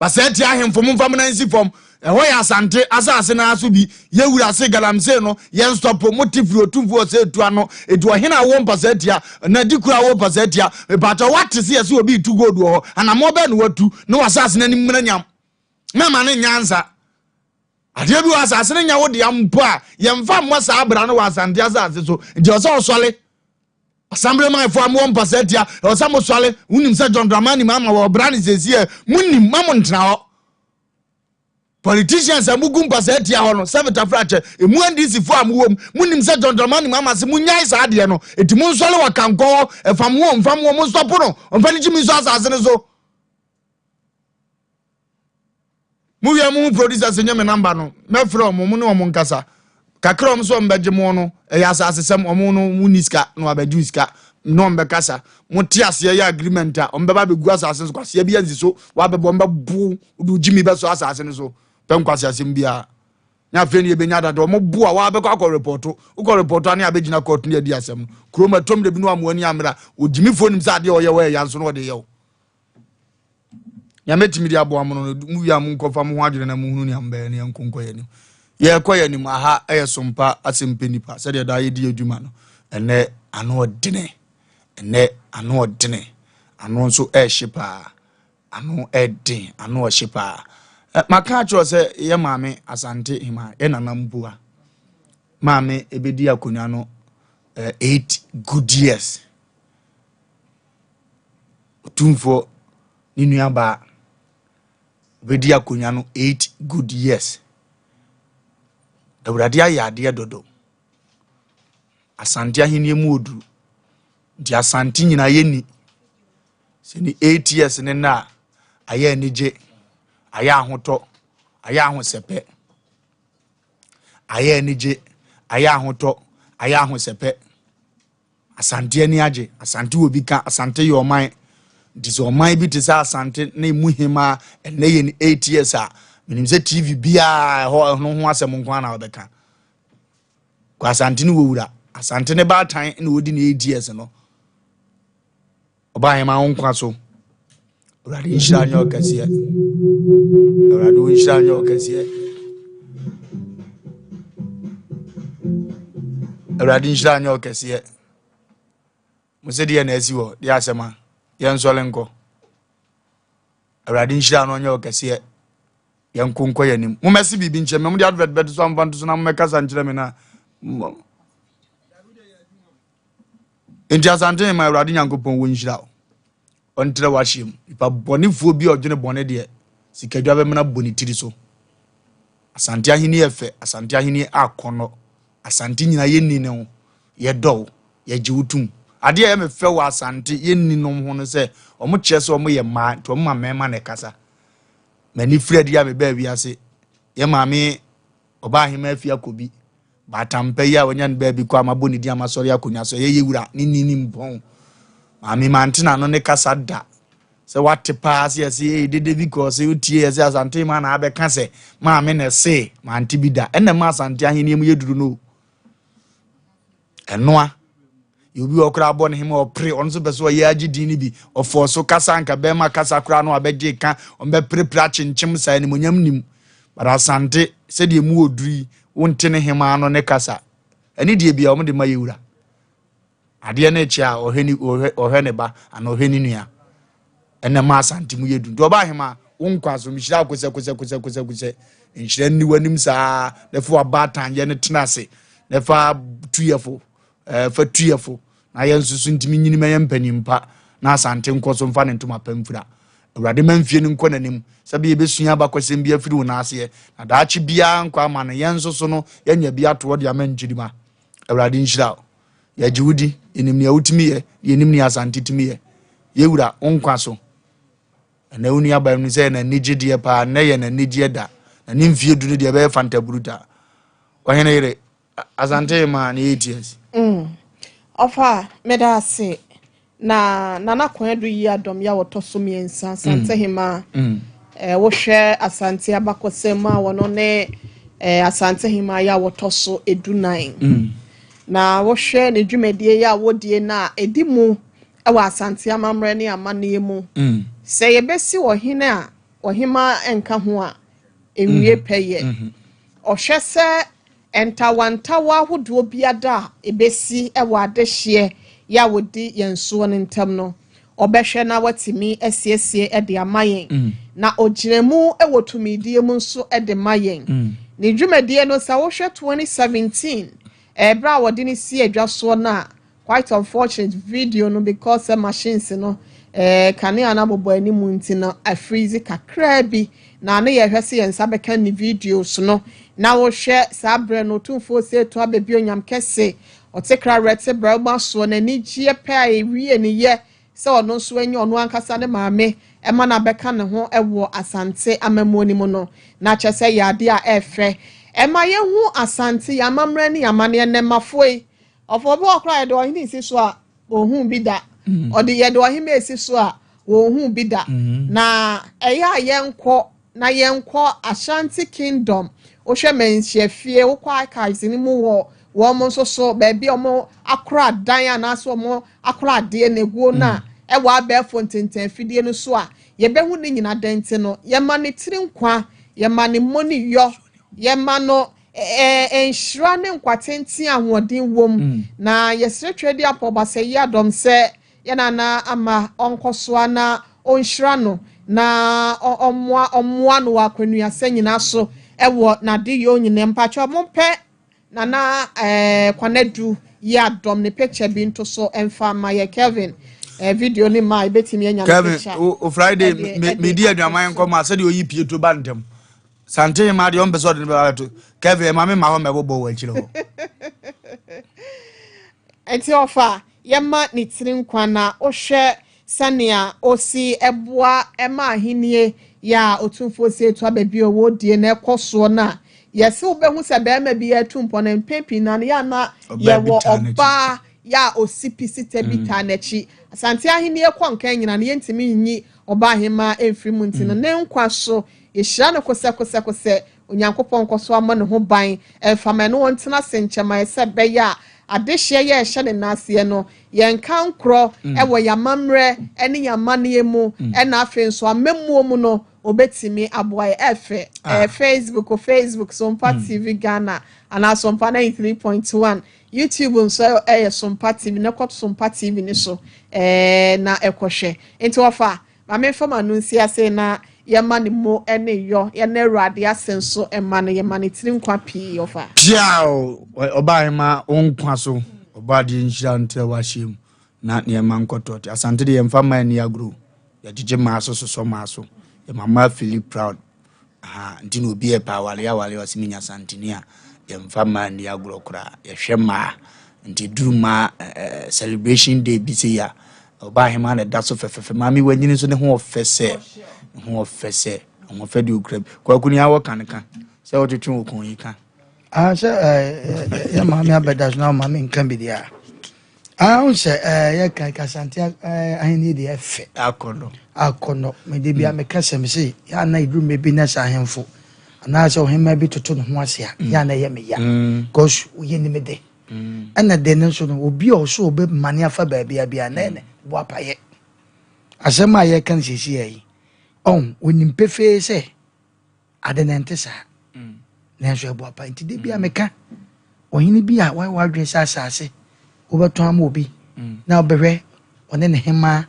Pasɛɛtia ahemfo momfa mo nan nsi fam. Ɛhɔ yɛ Asante asase no ara so bi. Yɛ wura se galamsey no yɛn stɔpo. Mo te firi otumfoɔ ɔsɛe tu ano. Eti ɔhene a wowɔ mpasɛɛtia na di koro a wowɔ mpasɛɛtia. Mepaakyɛw woate se yɛse obi retu gold wɔ hɔ. Anammɔn bɛn na watu na w'asase no anim mmra nyam? Mɛma no nyɛ ansa. Adeɛ bi wɔ asase no nyɛ wo dea mpo a yɛmfa mmɔ saa abra no wɔ Asante asase so. Nti ɛwɔ sɛ ɔsɔle. Assemblymanfoɔ a mowɔ mpasa atia, ɛwɔ sɛ mosɔre. Wonim sɛ John Dramani Mahama wɔ ɔbra ne sɛsi ɛ. Monim, ma mo ntena hɔ. Politicians a mugu mpasaa tia hɔ no, sɛ metafra kyɛ, emu NDC foɔ a mowɔ mu, monim sɛ John Dramani Mahama se monyae saa adeɛ no, enti monsɔre wɔ Kankɔ hɔ, ɛfam ho mfam ho, monstɔpo no, ɔmfa ne gyimi nsɔ asase no so. Mo wia mo ho producers nye me number no, mɛfrɛ ɔmo, mo ne ɔmo nkasa. Kakra ɔmo so ɔmo bɛgye mo no, ɛyɛ asase sɛm, ɔmo no mo ni sika, na wabɛgye sika, na ɔmo bɛkasa. Mo te aseɛ yɛ agreement a, ɔmo bɛba abɛgu asase so, kwaseɛ bi ansi so, wabɛbɔ, ɔmo bɛbo, wode gyimi bɛsɔ asase no so, pɛ nkwasi asɛm biara. Na afei ne yɛbɛnya dada, ɔmo bo a wabɛkɔ akɔ report, wokɔ report a ne abɛgyina court ne adi asɛm no. Kurom ɛtɔm de bi no amoa ni amera, ogyimifoɔ nim sɛ adeɛ ɔyɛ wɔyɛ ya nso na ɔde yɛ wo. Nyame tumi de aboa mo no, mu wia mo nkɔfa mo ho adwene na mohunu nea mbɛyɛ ne yɛnko nkɔ yɛn anim. Yɛkɔ yɛn anim aha ɛyɛ sompa asɛmpɛ nipa sɛdeɛ daa yɛdi adwuma no. Ɛnɛ ano ɔdene, ɛnɛ ano ɔdene, ano nso ɛɛhye paa, ano ɛden, ano ɔhye paa. Maka akyerɛ sɛ yɛ maame Asante Hema, yɛ nana mpoa maame ebedi akonnwa no 8 good years. Otumfoɔ ne nuabaa obedi akonnwa no 8 good years. Awurade ayɛ adeɛ dodo. Asante ahenni mu oduru nti Asante nyinaa yɛni sɛ ne 8 years ne nna a ayɛ anigye, ayɛ ahotɔ, ayɛ ahosɛpɛ, ayɛ anigye, ayɛ ahotɔ, ayɛ ahosɛpɛ. Asante ani agye, Asante wɔ bi ka, Asante yɛ ɔman. Nti sɛ ɔman bi te sɛ Asante na emu hema ɛnɛ yɛ ne 8 years a, menim sɛ TV biara ɛhɔ ɛno ho asɛm nko ara na wɔbɛka. Kɔ Asante ne wɔ wura, Asante ne baatan na wɔdi ne 8 years no. Ɔbaa hema wo nkwa so. Awurade nhyira nyɛ ɔkɛseɛ. Awurade wo nhyira nyɛ ɔkɛseɛ. Awurade nhyira nyɛ ɔkɛseɛ. Mo sɛ deɛ na asi hɔ, deɛ asɛm a, yɛnsɔre nkɔ. Awurade nhyira no nyɛ ɔkɛseɛ. Yɛnko nkɔ yɛn anim. Mommɛse biribi nkyerɛ me. Mode advert bɛto so amfa nto so na mommɛkasa nkyerɛ me na. Nti Asante ma Awurade Nyankopɔn wɔ nhyira wo. Ɔntrɛ w'ahyɛ mu. Nipa bɔnefoɔ bi a ɔdwene bɔne deɛ, sikadwa bɛmena bɔ ne tiri so. Asante ahenni yɛ fɛ, Asante ahenni akɔnnɔ. Asante nyinaa yɛnni ne ho, yɛdɔ wo, yɛgye wo tom. Adeɛ a ɛyɛ me fɛ wɔ Asante yɛnni nom ho no sɛ, wɔn kyerɛ sɛ wɔn yɛ mmaa, nti wɔn ma mmarima na ɛkasa. M'ani firi adi a mebaa wiase, yɛ maame ɔbaa ahema afi akɔ bi. Batampa yi a wanya no baabi kɔ a mabɔ ne din a masɔre akonnwa so, ɛyɛ yɛ wura ne ni ne mpɔn. Maame mante n'ano ne kasa da. Sɛ wate paa sɛ yɛse ee dede bi kɔɔ sɛ wotie yɛse Asante ma na abɛka sɛ maame na ɛse mante bi da. Ɛna ma Asante ahenni mu yɛ duru no. Ɛnoa yɛ obi wɔ koraa bɔ ne hema ɔpere ɔno nso pɛ sɛ ɔyɛ agye din no bi ɔfɔɔ so kasa nka bɛrima kasa koraa no abɛgye ka ɔmbɛperepere akyenkyem saa animonyam nim. But Asante sɛdeɛ mu wɔ duru yi wonte ne hema ano ne kasa ɛne deɛ bia wɔn de ma yɛ wura adeɛ no akyi a ɔhwɛ ne ɔhwɛ ne ba anaa ɔhwɛ ne nua ɛna ma Asante mu yɛ du nti ɔba ahema wo nkwa so mehyira kosɛ kosɛ kosɛ kosɛ kosɛ nhyira nni w'anim saa na fa w'abaatan yɛ no tena ase na fa tuyɛfo fa tuyɛfo na yɛn nso so ntumi nyini ma yɛn mpanyin pa na Asante nkɔ so mfa ne ntoma pa mfira. Awurade ma mfie no nkɔ n'anim sɛ bɛyɛ bɛsua abakɔsɛm bi afiri wo n'aseɛ na daakye biara nkɔ ama no yɛn nso so no yɛanya bi atoɔ de ama nkyirima. Awurade nhyira wo. Yɛgye wo di, yɛnim nea wotumi yɛ, yɛnim nea Asante tumi yɛ. Yɛwura wo nkwa so. Ɛnɛ wo nuabaa no sɛ yɛ n'anigye deɛ paa, nnɛ yɛ n'anigyeɛ da. Na ne mfie du no deɛ ɛbɛyɛ Fanta Bruta. Ɔhene yere, Asante ma ne 8 years. Ɔfa, meda ase. Na Nana Kwanadu yi adɔm yɛ a wɔtɔ so mmiɛnsa Asante Hema. Wohwɛ Asante abakɔsɛm a wɔno ne Asante Hema yɛ a wɔtɔ so 14. Na wohwɛ ne dwumadie yɛ a wɔdie no a ɛdi mu wɔ Asante amammerɛ ne amanneɛ mu. Sɛ yɛbɛsi ɔhene a ɔhema nka ho a ɛnwie pɛyɛ. Ɔhwɛ sɛ ntawantawa ahodoɔ biada a ɛbɛsi wɔ adehyeɛ yɛ a wɔdi yɛn soɔ no ntam no, ɔbɛhwɛ na watumi asiesie de ama yɛn. Na ɔgyina mu wɔ tumidie mu nso de ma yɛn. Ne dwumadie no sɛ wohwɛ 2017 ɛberɛ a wɔde no si adwa soɔ no a, quite unfortunate video no because sɛ machines no kanea no abobɔ anim nti no afirizi kakraa bi. Na ne yɛhwɛ sɛ yɛn nsa bɛka ne videos no. Na wohwɛ saa berɛ no, Otumfoɔ Osei Tuah bɛbi onyam kɛse. Ɔte kra werɛ te brɛwma soɔ, n'anigyeɛ pɛ a ɛwie ne yɛ sɛ ɔno nso anya ɔno ankasa ne maame ma no abɛka ne ho wɔ Asante amammuo no mu no, na kyerɛ sɛ ɛyɛ adeɛ a ɛyɛ fɛ. Ɛma yɛhu Asante, yɛn amammerɛ ne yɛn amanneɛ. Nnɛmmafoɔ yi, ɔfa obi wɔ hɔ koraa a yɛde ɔhene si so a, wɔnhuu bi da. Ɔde yɛde ɔhemmaa si so a, wɔnhuu bi da. Na ɛyɛ a yɛnkɔ na yɛnkɔ Ashanti Kingdom, wohwɛ Manhyia fie, wokɔ archives no mu wɔ wɔn nso so, baabi a wɔn akora dan anaasɛ wɔn akora adeɛ na eguo no a ɛwɔ abɛɛfo ntenten afidie no so a, yɛbɛhu ne nyina. Dɛn nti no, yɛma ne tiri nkwa, yɛma ne mmɔ yɔ, yɛma no nhyira ne nkwa tenten ahoɔden wom. Na yɛsrɛ Twɛ di apɔbasɛ yi adɔm sɛ yɛn nana ama ɔnkɔ soa na ɔnhyira no na ɔmmoa ɔmmoa no wɔ akwanuasɛ nyinaa so ɛwɔ n'adeyɔ nyinaa. Mpakyɛ mompɛ Nana Kwanadu yi adɔm ne picture bi nto so ɛmfa ma yɛ. Kelvin, video ne ma ebetumi anya ne Kevin picture. O Friday medi aduaman nkɔmɔ a sɛdeɛ oyi pie to ba ntɛm sante ma deɛ ɔmpɛ sɛ ɔde ne bɛba bɛto Kevin ɛma me ma hɔ mɛbobɔ wɔ akyire hɔ. Nti ɔfa yɛma ne tiri nkwa na wohwɛ sɛnea osi ɛboa ɛma ahennie yɛ a Otumfoɔ si etu aba bi a ɔwɔ die na ɛkɔ soɔ no a, yɛsɛ wobɛhu sɛ bɛrima bi atu mpɔ no, mpɛn pii na no yɛ ana Ɔbaa bi yɛwɔ taa n'akyi. Ɔbaa yɛ a osi pi sita bi taa n'akyi. Asante ahennie kɔ nkan nyina no, yɛntumi nyi ɔbaa ahemmaa mfiri mu. Nti no ne nkwa so yɛhyira no kosɛkosɛkosɛ. Onyankopɔn nkɔ so ama ne ho ban ɛmfama ɛno wɔn tena ase nkyɛn sɛ bɛyɛ a adehyeɛ yɛ ɛhyɛ ne nan aseɛ no, yɛnka nkorɔ ɛwɔ yɛn amammerɛ ɛne yɛn amanneɛ mu. Ɛna afei nso amammuo mu no, obetumi aboa yɛ. Ɛfɛ Facebook o, Facebook Sompa TV Ghana anaa Sompa 93.1. YouTube nso ɛyɛ Sompa TV na ɛkɔ Sompa TV ne so na ɛkɔhwɛ. Nti wɔfa maame nfa no nsi ase na yɛma ne mo ne yɔ yɛne Awurade ase nso ɛma no, yɛma ne tiri nkwa pii, ɔfa. Piao, ɔbaa ma wo nkwa so, ɔbaa deɛ nhyira ntrɛ wahyɛ mu na nneɛma nkɔtɔ te. Asante de yɛmfa mmaa ani agorɔ, yɛgyegye mmaa so, sosɔ mmaa so, yɛma mmaa feel proud. Aha nti na obi yɛ pɛ awale awale ɔsɛ menya Santini a yɛmfa mmaa ani agorɔ koraa. Yɛhwɛ mmaa nti duru mmaa celebration day bi sɛ yi a, ɔbaa ahema na ɛda so fɛfɛɛfɛ. Maame wanyini nso ne ho ɔfɛ sɛ ne ho ɔfɛ sɛ ahoɔfɛ de okura bi. Kwaku ni awɔ ka ne ka sɛ ɔtwetwe wo kɔn yi ka. Ah, sɛ yɛ maame abɛda so na maame nka bi deɛ a, ah, wohu sɛ yɛka Kasante ahenni deɛ, ɛfɛ. Akɔnɔ. Akɔnɔ. Mede bia meka sɛ me se yɛ ana ɛduru mmerɛ bi na sɛ ahemfo anaasɛ ɔhemmaa bi toto ne ho ase a, yɛ ana ɛyɛ me ya because woyɛ nim de ɛna de no nso no, obi a ɔso ɔbɛmane afa baabia bia na ɛnɛ boapayɛ asɛm a yɛka no seesei yi ɔn onim pefee sɛ ade no ɛnte saa, nanso ɛboa pa. Nti de bia meka ɔhene bi a wayɛ w'adwene sɛ asase wobɛtɔn ama obi na wobɛhwɛ ɔne ne hemaa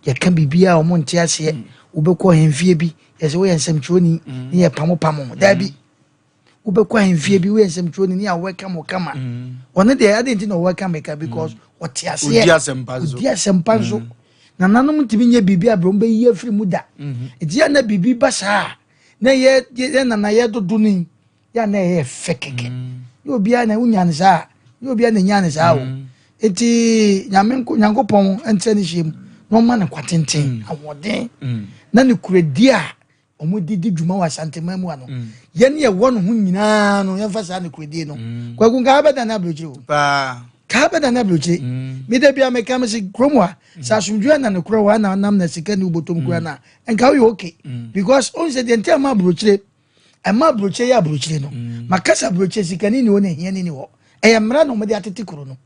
yɛka biribiaa ɔmo nte aseɛ. Wobɛkɔ ahemfie bi, yɛsɛ woyɛ nsɛmtwerɛni ne yɛ pamopamo. Daabi, wobɛkɔ ahemfie bi, woyɛ nsɛmtwerɛni ne yɛ mo kama. Ɔno deɛ, ade nti na ɔwɛka meka because ɔte aseɛ. Ɔdi asɛmpa nso. Ɔdi asɛmpa nso. Nananom ntumi nyɛ biribi a berɛ bɛyi afiri mu da. Nti yɛ na biribi ba saa a, na yɛ yɛ nana yɛ dodo no yi, yɛ na ɛyɛ fɛ kɛkɛ. Yɛ obiara na wonya ne saa, yɛ obiara na nya ne saa o. Nti Nyame Nyankopɔn nkyerɛ ne hyɛ mu na ɔma ne kwa tenten, ahoɔden na ne kuradi a wɔn de di dwuma wɔ Asanteman mu ano. Yɛn yɛ wɔ ne ho nyinaa no, yɛmfa saa ne kuradie no. Kwaku, nkaa bɛda ne aburokyire o. Paa. Kaa bɛda ne aburokyire. Meda bia meka me se kurom a sɛ asomdwoe na ne korɔ wɔ ana nam na sika ne wobɔtɔm kura no a, nka woyɛ okay because ɔhu sɛ deɛ nti ama aburokyire ɛma aburokyire yɛ aburokyire no. Makasa aburokyire, sikani ni hɔ na hiani ni hɔ. Ɛyɛ mmara na wɔde atete kuro no.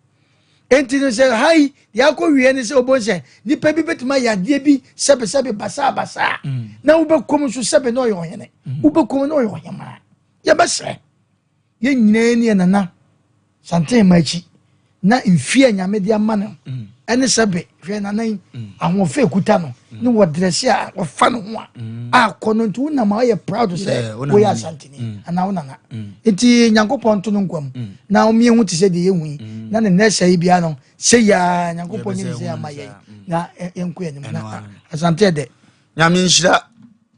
Enti no sɛ ha yi deɛ akɔ wie ne sɛ wobɛhu sɛ nipa bi bɛtumi ayɛ adeɛ bi sɛbesɛbe basaa na wobɛkɔm nso sɛbe na ɔyɛ ɔhene, wobɛkɔm na ɔyɛ ɔhemaa. Yɛbɛsrɛ yɛn nyinaa ni yɛ nana santen ma akyi na mfie a Nyame de ama no ɛne sɛbe hwɛ nana yi ahoɔfɛ ekuta no ne wɔdrɛse a wɔfa no ho a akɔ no. Nti wonam a ɔyɛ proud sɛ woyɛ Asanteni anaa wo nana. Nti Nyankopɔn nto no nkwa mu na ɔmmie ho te sɛ deɛ yɛhu yi na ne nɛɛsɛ yi bia no sɛ yaa Nyankopɔn nyɛ ne sɛ ama yɛn na yɛnkɔ anim na Asante ɛdɛ. Nyame nhyira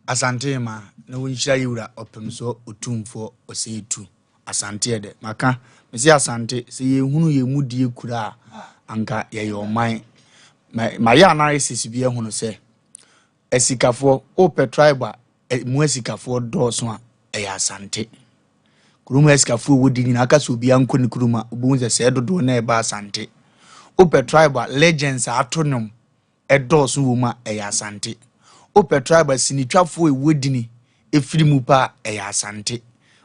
Asante ma. na wɔnhyira yɛ wura Ɔpemsoɔ Otumfoɔ Osei-Tu. Asante yɛ dɛ. Maka, mese Asante, sɛ yɛhunu yɛn mu die kura a, anka yɛyɛ ɔman. Mayɛ analysis bi ahunu sɛ, asikafoɔ, wopɛ tribe a, mu asikafoɔ dɔɔso a, ɛyɛ Asante. Kurom asikafoɔ wɔ di nyinaa, aka sɛ obiara nkɔ ne kurom a, wobɛhu sɛ sɛɛ dodoɔ na ɛba Asante. Wopɛ tribe a, legends a ato nnwom ɛdɔɔso wɔ mu a, ɛyɛ Asante. Wopɛ tribe a sinitwafoɔ a ɛwɔ dini ɛfiri mu paa a, ɛyɛ Asante.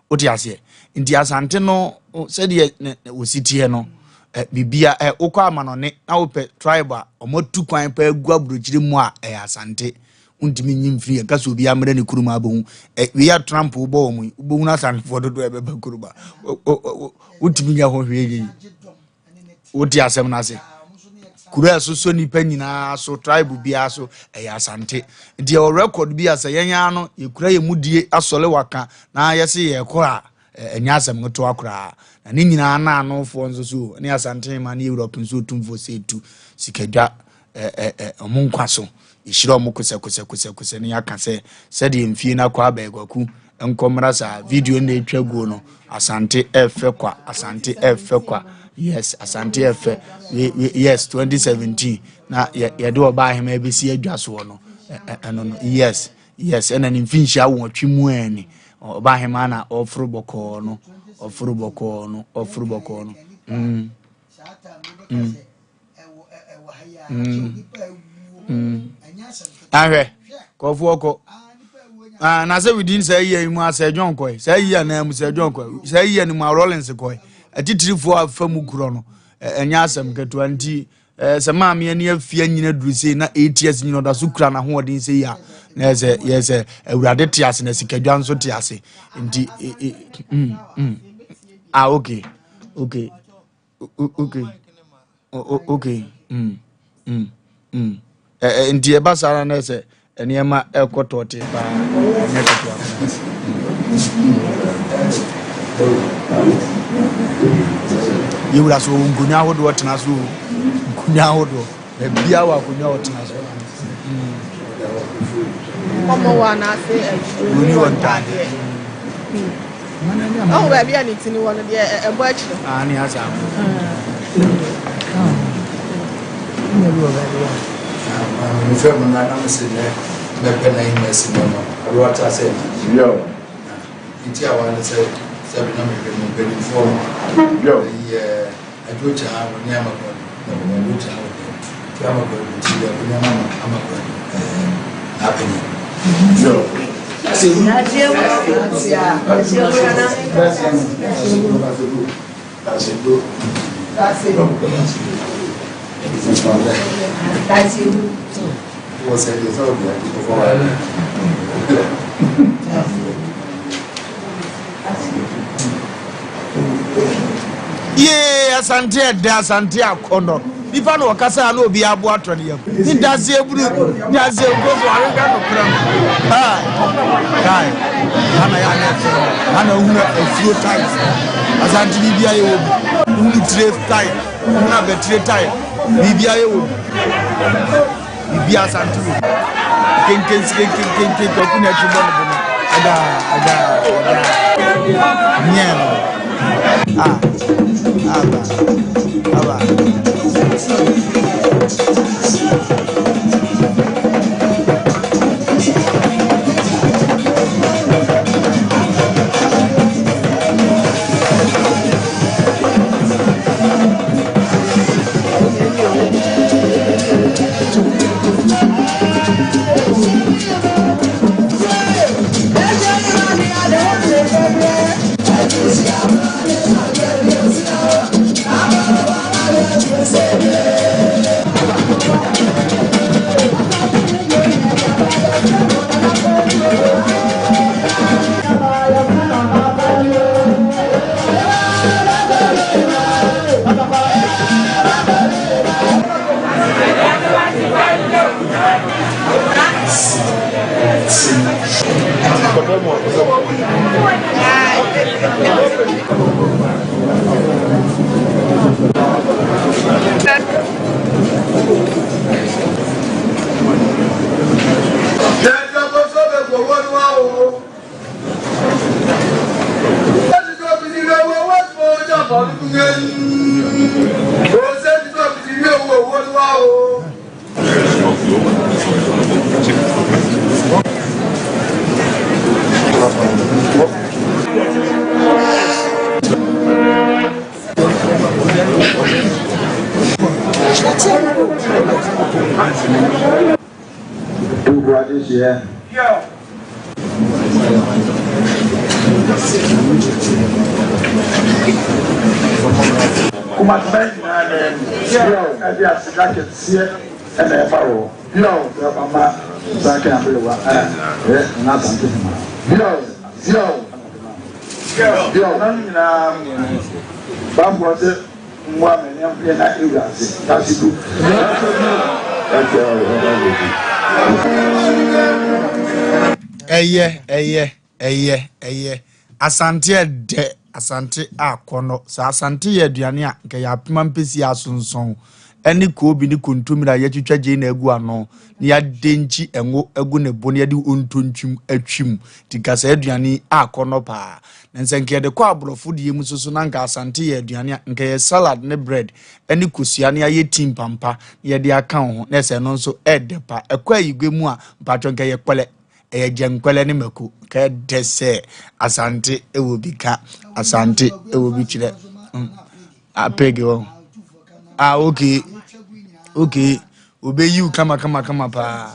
Wote aseɛ? Nti Asante no, sɛdeɛ wɔsi teɛ no, biribia, wokɔ amanɔne na wopɛ tribe a wɔatu kwan paa gu aburokyire mu a, ɛyɛ Asante. Wontumi nyi mfiri yɛn ka sɛ obiara mmrɛ ne kurom abɛhu. Wei a Trump wobɔ wɔn yi, wobɛhunu Asantefoɔ dodoɔ a ɛbɛba kurom a, wontumi nyɛ ho hwee yɛ yi. Wote asɛm no ase? Kuro a ɛsosɔ nnipa nyinaa so, tribe biara so, ɛyɛ Asante. Nti yɛwɔ record bi a sɛ yɛn ara no yɛkura yɛn mu die asɔle waka na yɛse yɛrekɔ a, ɛnyɛ asɛm ketewa koraa. Na ne nyinaa na anofoɔ nso so ne Asante ma ne Europe nso otumfoɔ sɛ etu sikadwa ɔmo nkwa so. Yɛhyira ɔmo kosɛkosɛkosɛkosɛ ne yɛaka sɛ sɛdeɛ mfie no akɔ abɛɛ kwaku nkɔ mmra saa video na ɛtwa guo no. Asante ɛfɛ kwa, Asante ɛfɛ kwa, yes, Asante ɛfɛ, yes, 2017 na yɛde ɔbaa ahema ɛbɛsi adwa soɔ no, ɛno no, yes, yes, ɛna ne mfinhyia 8 mu ani ɔbaa ahema na ɔforo bɔkɔɔ no, ɔforo bɔkɔɔ no, ɔforo bɔkɔɔ no. Ahwɛ kɔfoɔ kɔ na sɛ within saa yia yi mu a sɛ John kɔe, saa yia naa mu sɛ John kɔe, saa yia no mu a Rollins kɔe, atitirifoɔ afa mu korɔ no, ɛnyɛ asɛm ketewa. Nti sɛ maame ani afi anyina duru sei na 8 years nyina ɔda so kura n'ahoɔden sɛ yi a, na yɛ sɛ yɛ sɛ Awurade te ase na sikadwa nso te ase. Nti ah, okay, okay, okay, okay, Nti ɛba saa na sɛ nneɛma ɛkɔ tɔɔte paa, ɛnyɛ ketewa. Yɛwura so wɔ nkonnwa ahodoɔ tena so o, nkonnwa ahodoɔ, baabiara wɔ akonnwa ɔtena so. Ɔmo wɔ anaase Buroni wɔ ntaadeɛ. Ɔho baabi a ne ti ni wɔ no deɛ ɛbɔ akyire. Ah, ne asa ako. Mefrɛ mu na na mese nɛ mɛpɛ na yi mɛsi mɛ no ɔde wata sɛ nti a wane sɛ sɛ bi na mehwɛ mu mpanimfoɔ no ɛyɛ adwo kyaa wɔ ne amakwa na wɔn adwo kyaa wɔ ne nti amakwa nti akonnwa no ama amakwa n'apɛnyɛ. Yee, Asante ɛdɛ, Asante akɔnɔ. Nipa na ɔkasa a na obi abo atɔ ne yam. Ne daseɛ bunu, daseɛ nkoso ahwehwɛ no korɛ no. Kai, kai, ana yɛ ana ɛfɛ, ana ohunu afuo tiles. Asante biribi ayɛ wɔ bi. Ohunu tire tile, ohunu abɛtire tile, biribi ayɛ wɔ bi. Biribi Asante wɔ bi. Kenkensi kenkenkenken kwaku na ɛtwe bɔ ne bo no. Ɛda, ɛda, ɛda. Nyɛ no. Ah, aba, aba. adehyeɛ. Kumasima nyinaa nan mu ɛde aseda kɛseɛ ɛna ɛma wɔ sɛ ɔma nsa ka aberewa a ɛyɛ Nana Asante Hema. Nananom nyinaa bafoɔ sɛ mmoa me ne mfe na ewurase dase du. Ɛyɛ ɛyɛ ɛyɛ ɛyɛ Asante ɛdɛ Asante akɔnɔ sɛ Asante yɛ aduane a nka yɛ apema mpesi asonsɔn ɛne koobi ne kontomire a yɛatwitwa gyeene agu ano na yɛadenkyi ɛngo agu ne bo na yɛde ontontwim atwim nti nka saa aduane yi akɔnɔ paa Na sɛ nka yɛde kɔ aborɔfo deɛ mu nso so na nka Asante yɛ aduane a, nka yɛ salad ne bread ne kosua ne ayɛ tea mpampa na yɛde aka wo ho na ɛsɛ ɛno nso ɛdɛ pa. Ɛkɔ ayigwe mu a, mpakyɛ nka yɛ kpɛlɛ, ɛyɛ gyɛnkwɛlɛ ne mako. Nka ɛdɛ sɛ Asante ɛwɔ bi ka, Asante ɛwɔ bi kyerɛ. Mm. Apege wɔ. Ah, okay. Okay. Obeyi wo kama kama kama paa.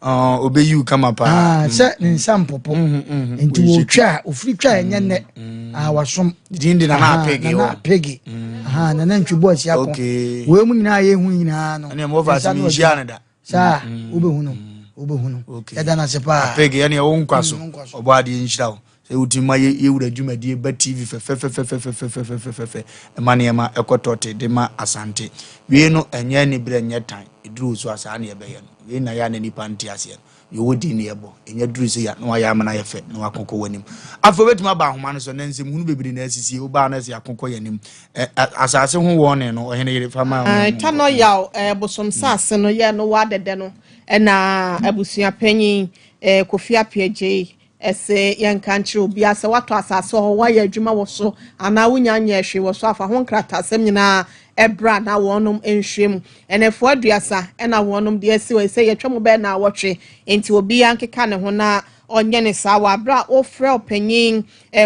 Uh, obeyi wo kama paa. Ah, mm. sɛ ne nsa mpopo. Mm, mm, mm. Nti wɔtwa a, ofiri twa a ɛnyɛ nnɛ. Mm. Ah, wasom. Din de nana apege wɔ. Nana apege. Mm. Aha, nana ntwi bɔ asi ako. Okay. Wei mu nyinaa yɛ hu nyinaa no. Ɛnna mo fa se mi nhyia ne da. Saa, wobɛhu no. Wobɛhu no. Yɛda no ase paa. Apege ɛnna ɛwɔ nkwa so. Ɔbɔ adeɛ nhyira wo. Sɛ wotumi ma yɛ yɛwura dwumadie ba TV fɛfɛfɛfɛfɛfɛfɛfɛfɛ ɛma nneɛma ɛkɔ tɔte de ma Asante. Wei no ɛnyɛ aniberɛ ɛnyɛ tan ɛduru wo so a saa na yɛbɛyɛ no. Wei na yɛ a na nipa nte aseɛ no. Deɛ ɔwɔ din na yɛbɔ. Ɛnya duru sei a na wayɛ ama no ayɛ fɛ na wakokɔ w'anim. Afei wobɛtumi aba ahoma no so na nsɛmhunu bebree na asisie. Wobaa na ɛsɛ yɛakokɔ yɛn anim. Ɛ ɛ asase ho wɔne no ɔhene yere fa ma Ɛɛ Tano Yaw ɛɛ bosom saase no yɛ no wa dɛdɛ no ɛna abusua panyin ɛɛ Kofi Appiah Gyei Ɛse yɛnka nkyerɛ obiara sɛ woatɔ asase wɔ hɔ, woayɛ adwuma wɔ so anaa wonnya nyɛɛ hwee wɔ so a, fa ho nkrataasɛm nyinaa bra na wɔnom nhwɛ mu. Nnafua aduasa na wɔnom de asi hɔ yi sɛ yɛtwa mu bɛyɛ naawɔtwe, enti obiara nkeka ne ho na ɔnyɛ ne saa wɔ aberɛ a wofrɛ ɔpanyin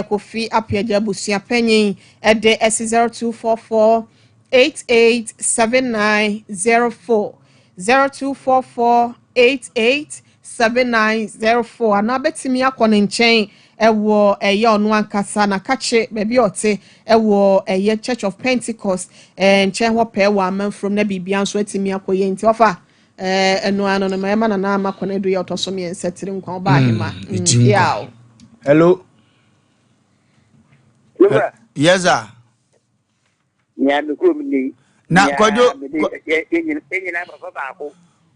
Kofi Apeagya abusua panyin de asi 0244 88 7904 0244 88 7904 anaa bɛtumi akɔ ne nkyɛn wɔ ɛyɛ ɔno ankasa n'akakye baabi a ɔte wɔ ɛyɛ Church of Pentecost nkyɛn hɔ pɛɛ wɔ amanfurom na biribia nso atumi akɔ yie nti ɔfa ɛno ano no ma ɛma nana ama kɔ no adu yɛ ɔtɔ so mmiɛnsa tiri nkwa ɔba ahema mm, Hello. Yes sir. Nea me kurom ni. Na kwadwo. Yɛn nyinaa papa baako.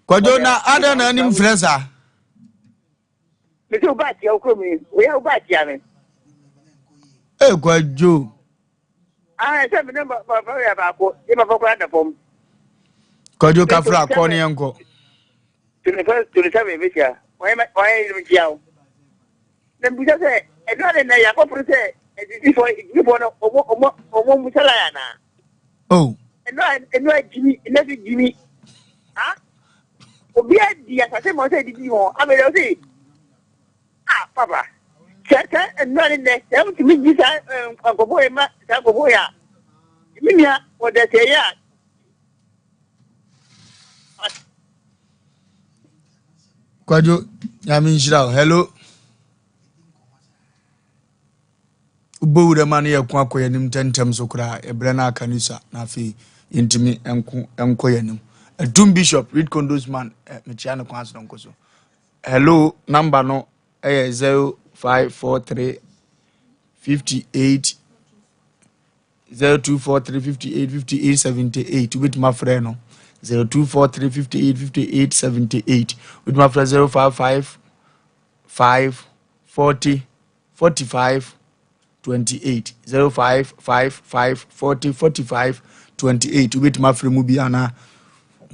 Kwadwo na adɛn na anim frɛ saa. Mese wo ba akyia wo kurom ni. Woyɛ wo ba akyia me. Ee kwadwo. Ah, sɛ me ne papa yɛ baako. Yɛ papa koraa da fam. Kwadwo kafra kɔ ne yɛn kɔ. 27 bɛhyia. Wɔn yɛ nkyia wo. Na mbisa sɛ, ɛno ade na yɛakɔpere sɛ adwudifoɔ adwudifoɔ no ɔmo ɔmo ɔmo mmusa line anaa? Oh. Ɛno a ɛno a gyimi ɛno so gyimi. Ha? Obi adi asase ma ɔsɛ didi ho abɛdɛ ɔsɛ ah papa sɛ sɛ ɛno ade nɛ sɛ ɔtumi gyi saa nkɔfoɔ yi ma saa nkɔfoɔ yi a me nua wɔdɛ sɛ ɛyɛ a Kwadwo, nyame nhyira wo. Hello. Wobɔ wura ma no yɛ ko akɔ yɛn anim ntɛmntɛm so koraa. Ɛbrɛ no aka no sua na afei yɛntumi nko nkɔ yɛn anim. Adum Bishop, Reed Condos man, eh, mekyia no kwan sononko so. Hello, number no ɛyɛ 0543 58 0243 58 58 78 wobɛtumi afrɛ no 0243 58 58 78 wobɛtumi afrɛ 055 5 40 45 28 0555 40 45 28 wobɛtumi afrɛ mu bi anaa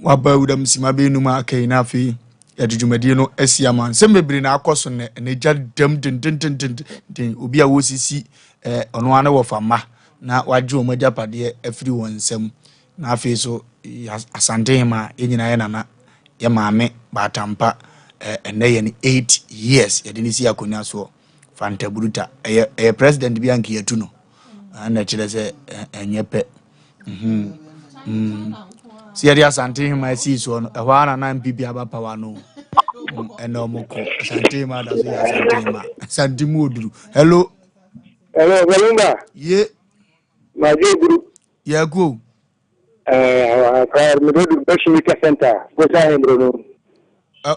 waba awuram sima bɛnum a aka yi na afei yɛde dwumadie no asi ama nsɛm bebree na akɔ so nnɛ ɛnɛ gya dam dendendendenden obi a wɔsisi eh, ɔno ara ne wɔfa mma na wagye wɔn agyapadeɛ afiri wɔn nsam na afei so Asante hema yɛn nyinaa yɛ nana yɛ maame baatampa eh, ɛnɛ yɛ no 8 years yɛde ne si akonnwa soɔ Fanta Buruta ɛyɛ ɛyɛ president bi anka yɛtu no ɛna kyerɛ sɛ ɛnyɛ pɛ mhm mm sɛ yɛde Asante hema sii soɔ no ɛhɔ ara na npp aba power no. Ɛnɛ ɔmo kɔ Asante ma da so yɛ Asante ma. Asante mu oduru. Hello. Hello, Balumba. Ye. Maje guru. Yɛ ko. Eh, akra me do do Media Center. Gosa ahembro no.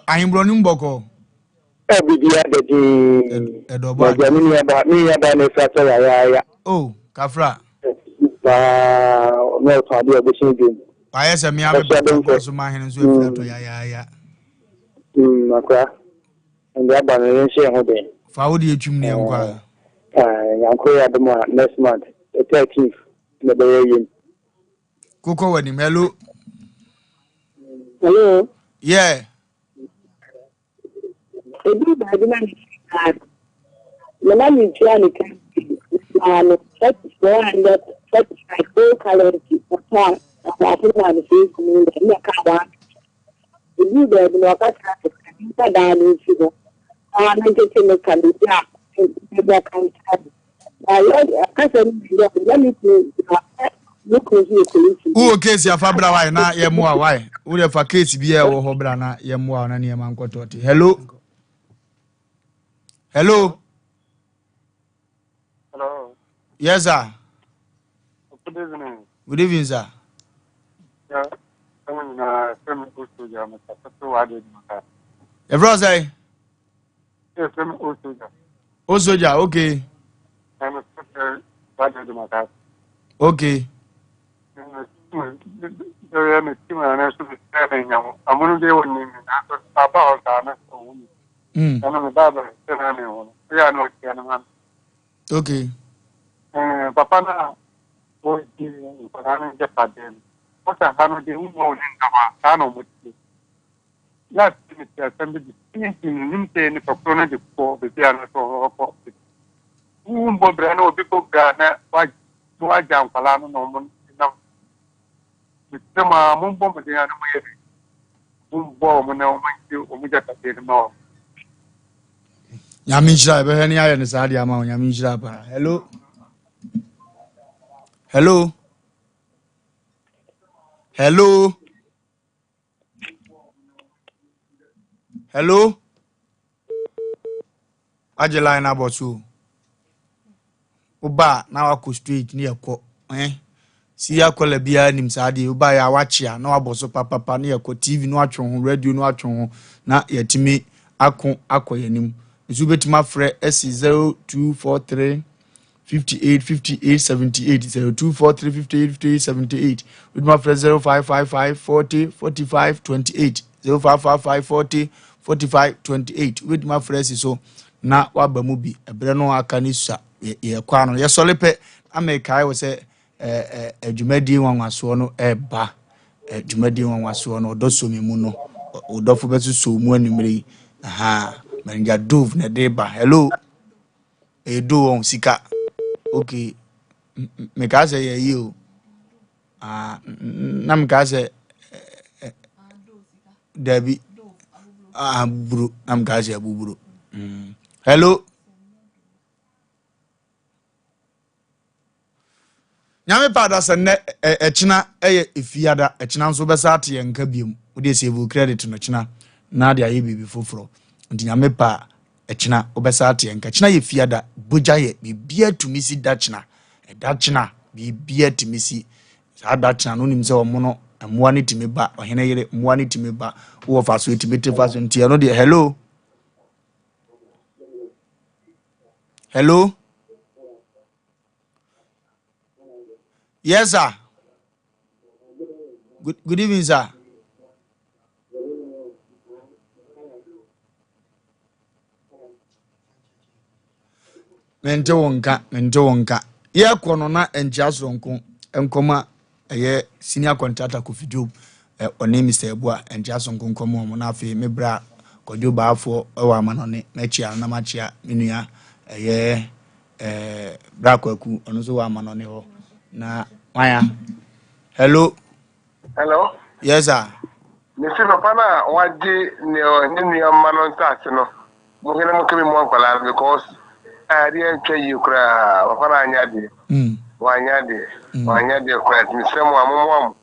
Ahembro no mbɔkɔ. Ɛ bibi adadi. Ɛdɔ bɔ adi. Mi nua ba mi nua ba na efra tɔ yayaaya. Oh, kafra. Paa, ɔno ɔtɔn adeɛ ɔbɛhyɛn dwom. Wayɛ sɛ mmea bɛbɛ kɔ so ma ahene nso efra tɔ yayaaya. Akora. Ndé aba no yɛn hyɛ ho den. Fa wo de etwim ne yɛn kɔ a. Nyankoro yɛ adom a next month, the 13th, na ɛbɛyɛ yam. Kokɔ wɔ anim. Hello. Hello. Yeah. Ebi baabi na ne kaa no. Na na metua ne ka maa no 445 old currency ɔtɔ a asase maa no 6 million na kaa one. Ebi baabi na ɔka kyerɛ me sɛ memfa dan no nsi hɔ. Na mentete ne ka no bi a ebi aka nkyerɛ me. Na yɛ kasa no bi dɛ na me kunu na me kunu nso yɛ polisi. Wowɔ case afa bra wae na yɛmmoa wae. Wode fa case bi a ɛwɔ hɔ bra na yɛmmoa wo na nneɛma nkɔtɔ te. Hello. Hello. Hello. Yes, sir. Good evening. Good evening, sir. Yeah, I'm in a semi soldier. I'm a Yɛfrɛ wo sɛn? Yeah, semi soldier. O soldier, okay. I'm a soldier. Okay. Bɛyɛ me ti mu na nso me sɛ me nya mo amono deɛ wɔ nim me nanso aba hɔ saa na ɔhu me ɛno me ba bɛ sɛ na me ho no ɛyɛ a na ɔkyia no ma me. Papa no a wɔdi nkwadaa no agyapadeɛ no wɔsɛ ha no deɛ woma wo ne nnam a saa na ɔmo tie. Last me te asɛm bi de nti nim sɛ nipa koro no de kɔ baabi a no sɛ ɔkɔ wo mbɔ bra na obi bɔ bra na wagya nkwadaa no na ɔmo nam. Mesrɛ mo a mombɔ mmɔden a na moyɛ de mombɔ ɔmo na ɔmo ngye ɔmo gyapadeɛ no ma ɔmo. Nyame nhyira, yɛbɛhwɛ ne ayɛ no saa de ama wo. Nyame nhyira paa. Hello. Hello. Hello. Hello. Agye line abɔ so. Woba a na wakɔ straight ne yɛkɔ. Eh? Si akɔla biara nim saa deɛ woba yɛ a wakyea na wabɔ so papapa ne yɛkɔ. TV no atwe ho, radio no atwe ho na yɛtumi ako akɔ yɛn anim. Nso wobɛtumi afrɛ asi 0243 58 58 78, 0243 58 58 78. Wobɛtumi afrɛ 0555 40 45 28, 0555 40 45 28. Wobɛtumi afrɛ asi so na waba mu bi. Ɛberɛ no aka ne sua yɛkɔ ano yɛsɔre pɛ amekae wɔ sɛ adwumadie nwanwasoɔ no ɛreba. Dwumadie nwanwasoɔ no ɔdɔ so mi mu no ɔdɔfo bɛsoso mu anwummerɛ yi aha. Manager Dove na ɛde ba. Hello, ɛyɛ Dove wɔn sika. Okay, mekaa sɛ yɛyi o. Ah, na mekaa sɛ dabi abuburo na mekaa sɛ abuburo. Hello, Nyame pa da sɛ nnɛ ɛkyena ɛyɛ efiada. Ɛkyena nso bɛsa ate yɛn nka biom. Wode save credit no kyena na de ayɛ biribi foforɔ. Nti Nyame pa ɛkyena wobɛsa ate yɛn nka. Kyena yɛ fiada bogya yɛ biribia tumi si da kyena. Ɛda kyena biribia tumi si saa da kyena no. Wonim sɛ ɔmo no mmoa no tumi ba ɔhene yere mmoa no tumi ba wowɔ fa so ɛtumi te fa so. Nti ɛno deɛ. Hello, hello. Yes, sir. Good evening, sir. Mente wo nka, mente wo nka. Yɛkɔ no na nkyia soronko nkɔma ɛyɛ senior contractor Kofi Job, ɔne Mr Ebua. Nkyia soronko nkɔma ɔmo. Na afei me bra Kwadwo Baafoɔ ɛwɔ amanɔne, mɛkyia no na makyia me nua ɛyɛ bra Kwaku, ɔno nso wɔ amanɔne hɔ na waya. Hello. Hello. Yes, sir. Mesi papa no a wagye ne ne nua no nsaase no, mo hene mo kemi mo nkwadaa no because adeɛ ntwa yie koraa. Papa no anyɛ adeɛ. Wanyɛ adeɛ. Wanyɛ adeɛ koraa nti mesrɛ mo a mommoa mo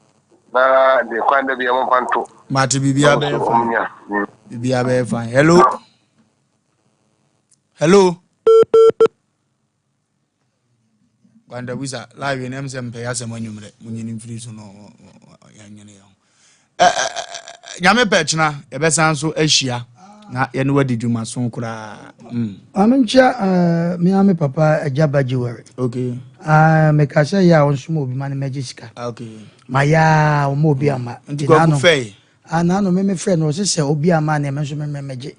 na deɛ kwan da bia momfa nto. Mate, biribiara bɛyɛ fine. Biribiara bɛyɛ fine. Hello. Hello. Kwantabusa live yɛn ɛm sɛ mpɛ yɛ asɛm anwummerɛ munyini mfiri so no yɛnyene yɛn ho. Nyame pɛ kyena yɛbɛsan so ahyia na yɛne wadi dwuma so koraa. Maame nkyia eh, me ara me papa agya ba Jewelry. Okay. Ah, meka sɛ yɛ a ɔnsoma obi ma no mɛgye sika. Okay. Ma yɛ a ɔma obi ama. Nti kwaku fɛe. Ah, naano me me frɛ no ɔse sɛ obi ama ne me nso me mɛgye.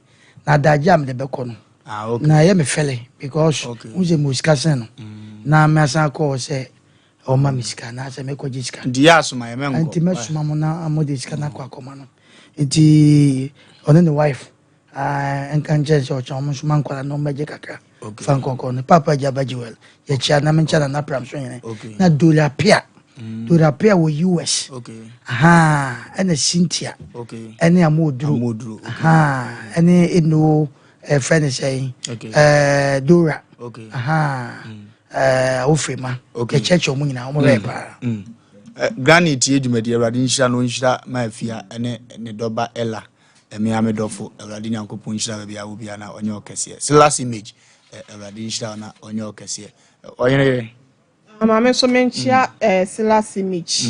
Na adagye a mede bɛkɔ no. Ah, okay. Na ɛyɛ me fɛle because okay. n sɛ mo sika sɛn no. Na me asan akɔ hɔ sɛ ɔma me sika na sɛ mekɔgye sika. Nti yɛ asoma yɛ mɛnkɔ. Nti mɛsoma mo na mode sika no akɔ akɔma no. Nti ɔne ne wife ah, nka nkyɛn sɛ ɔkyɛn ɔmo nsoma nkwadaa na ɔmmɛgye kakra. Fa nkɔnkɔ no papa agya ba Jewel yɛkyia na menkyɛ na napram so hene na Dori Apia Dori Apia wɔ US. Aha ɛna Cynthia ɛne Amoduro. Aha ɛne Eno ɛfrɛ ne sɛn ɛɛ Dora. Aha ɛɛ Awofrema yɛkyerɛkyerɛ ɔmo nyinaa ɔmo bɛyɛ paa. Granny tie dwumadi Awurade nhyira no nhyira ma afia ne ne dɔba Ella ɛmea me dɔfo Awurade Nyankopɔn nhyira baabi a wɔ biara na ɔnyɛ ɔkɛseɛ Silas image Awurade nhyira na ɔnyɛ ɔkɛseɛ ɔyere yere Maame nso menkyia eh, Silas Image.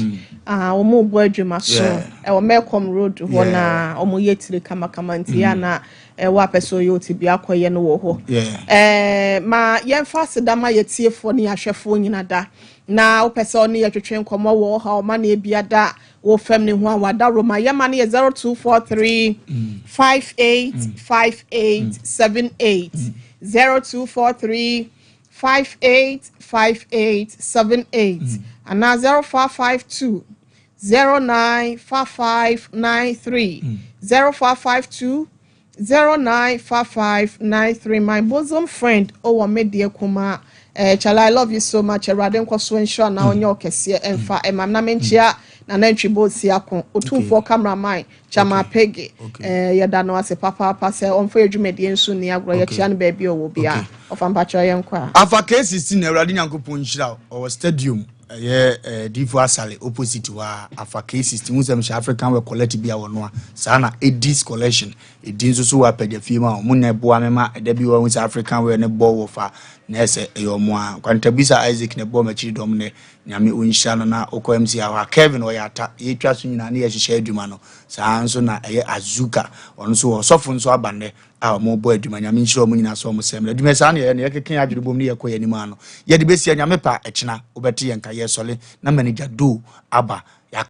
Ah, wɔn bɔ adwuma so ɛwɔ Melcom Road hɔ na wɔn yɛ tiri kamakama nti yɛ ana ɛwɔ apɛ sɛ ɔyɛ oti bi akɔyɛ no wɔ hɔ. Eh, ma yɛmfa aseda ma yɛtiefoɔ ne yɛahwɛfoɔ nyina da na wopɛ sɛ ɔne yɛtwetwe nkɔmmɔ wɔ ɔha ɔma ne ebia da a wɔ fam ne ho a wada Roma yɛma no yɛ 0243 58 58 78 0243 58 58 78 anaa 0552 09 55 93 0552 095593. My bosom friend ɔwɔ me deɛ kuma eh, Chala, I love you so much. Awurade nkɔ so nhyira na ɔnyɛ ɔkɛseɛ ɛmfa ɛma na menkyia na nantwi bɔ osi ako otumfoɔ cameraman Chama Pege eh, yɛda no ase papaapa sɛ ɔmfa yɛ dwumadie nso nni agorɔ. Yɛkyia no baabi a ɔwɔ bia. Ɔfa mpakyerɛ yɛnkɔ a. Afa K16 Awurade Nyankopɔn nhyira wo. Ɔwɔ stadium ɛyɛ eh, Difo Asale opposite hɔ a Afa K16 wo sɛ mehyɛ African wear collect bi a wɔnoa saa na Edis collection ɛdi nso so wɔ apagya fie mu a ɔmo na ɛboa me ma ɛda bi wɔ ho sɛ African wear ne bɔ wɔ fa na ɛsɛ ɛyɛ ɔmo a Kwantabisa Isaac na ɛbɔ m'akyiri dɔm nɛ Nyame ɔnhyira no na wokɔ MC hɔ a Kevin ɔyɛ ata yɛtwa so nyinaa ne yɛhyehyɛ adwuma no saa nso na ɛyɛ Azuka ɔno nso wɔ ɔsɔfo nso aba nnɛ a wɔn bɔ adwuma. Nyame nhyira wɔn nyinaa sɛ wɔn sɛm adwuma saa na yɛyɛ no yɛkeka yɛn adwene bom ne yɛkɔ yɛn anim ano yɛde bɛsia. Nyame pa ɛkyena wobɛte yɛn ka yɛsɔle na manager do aba.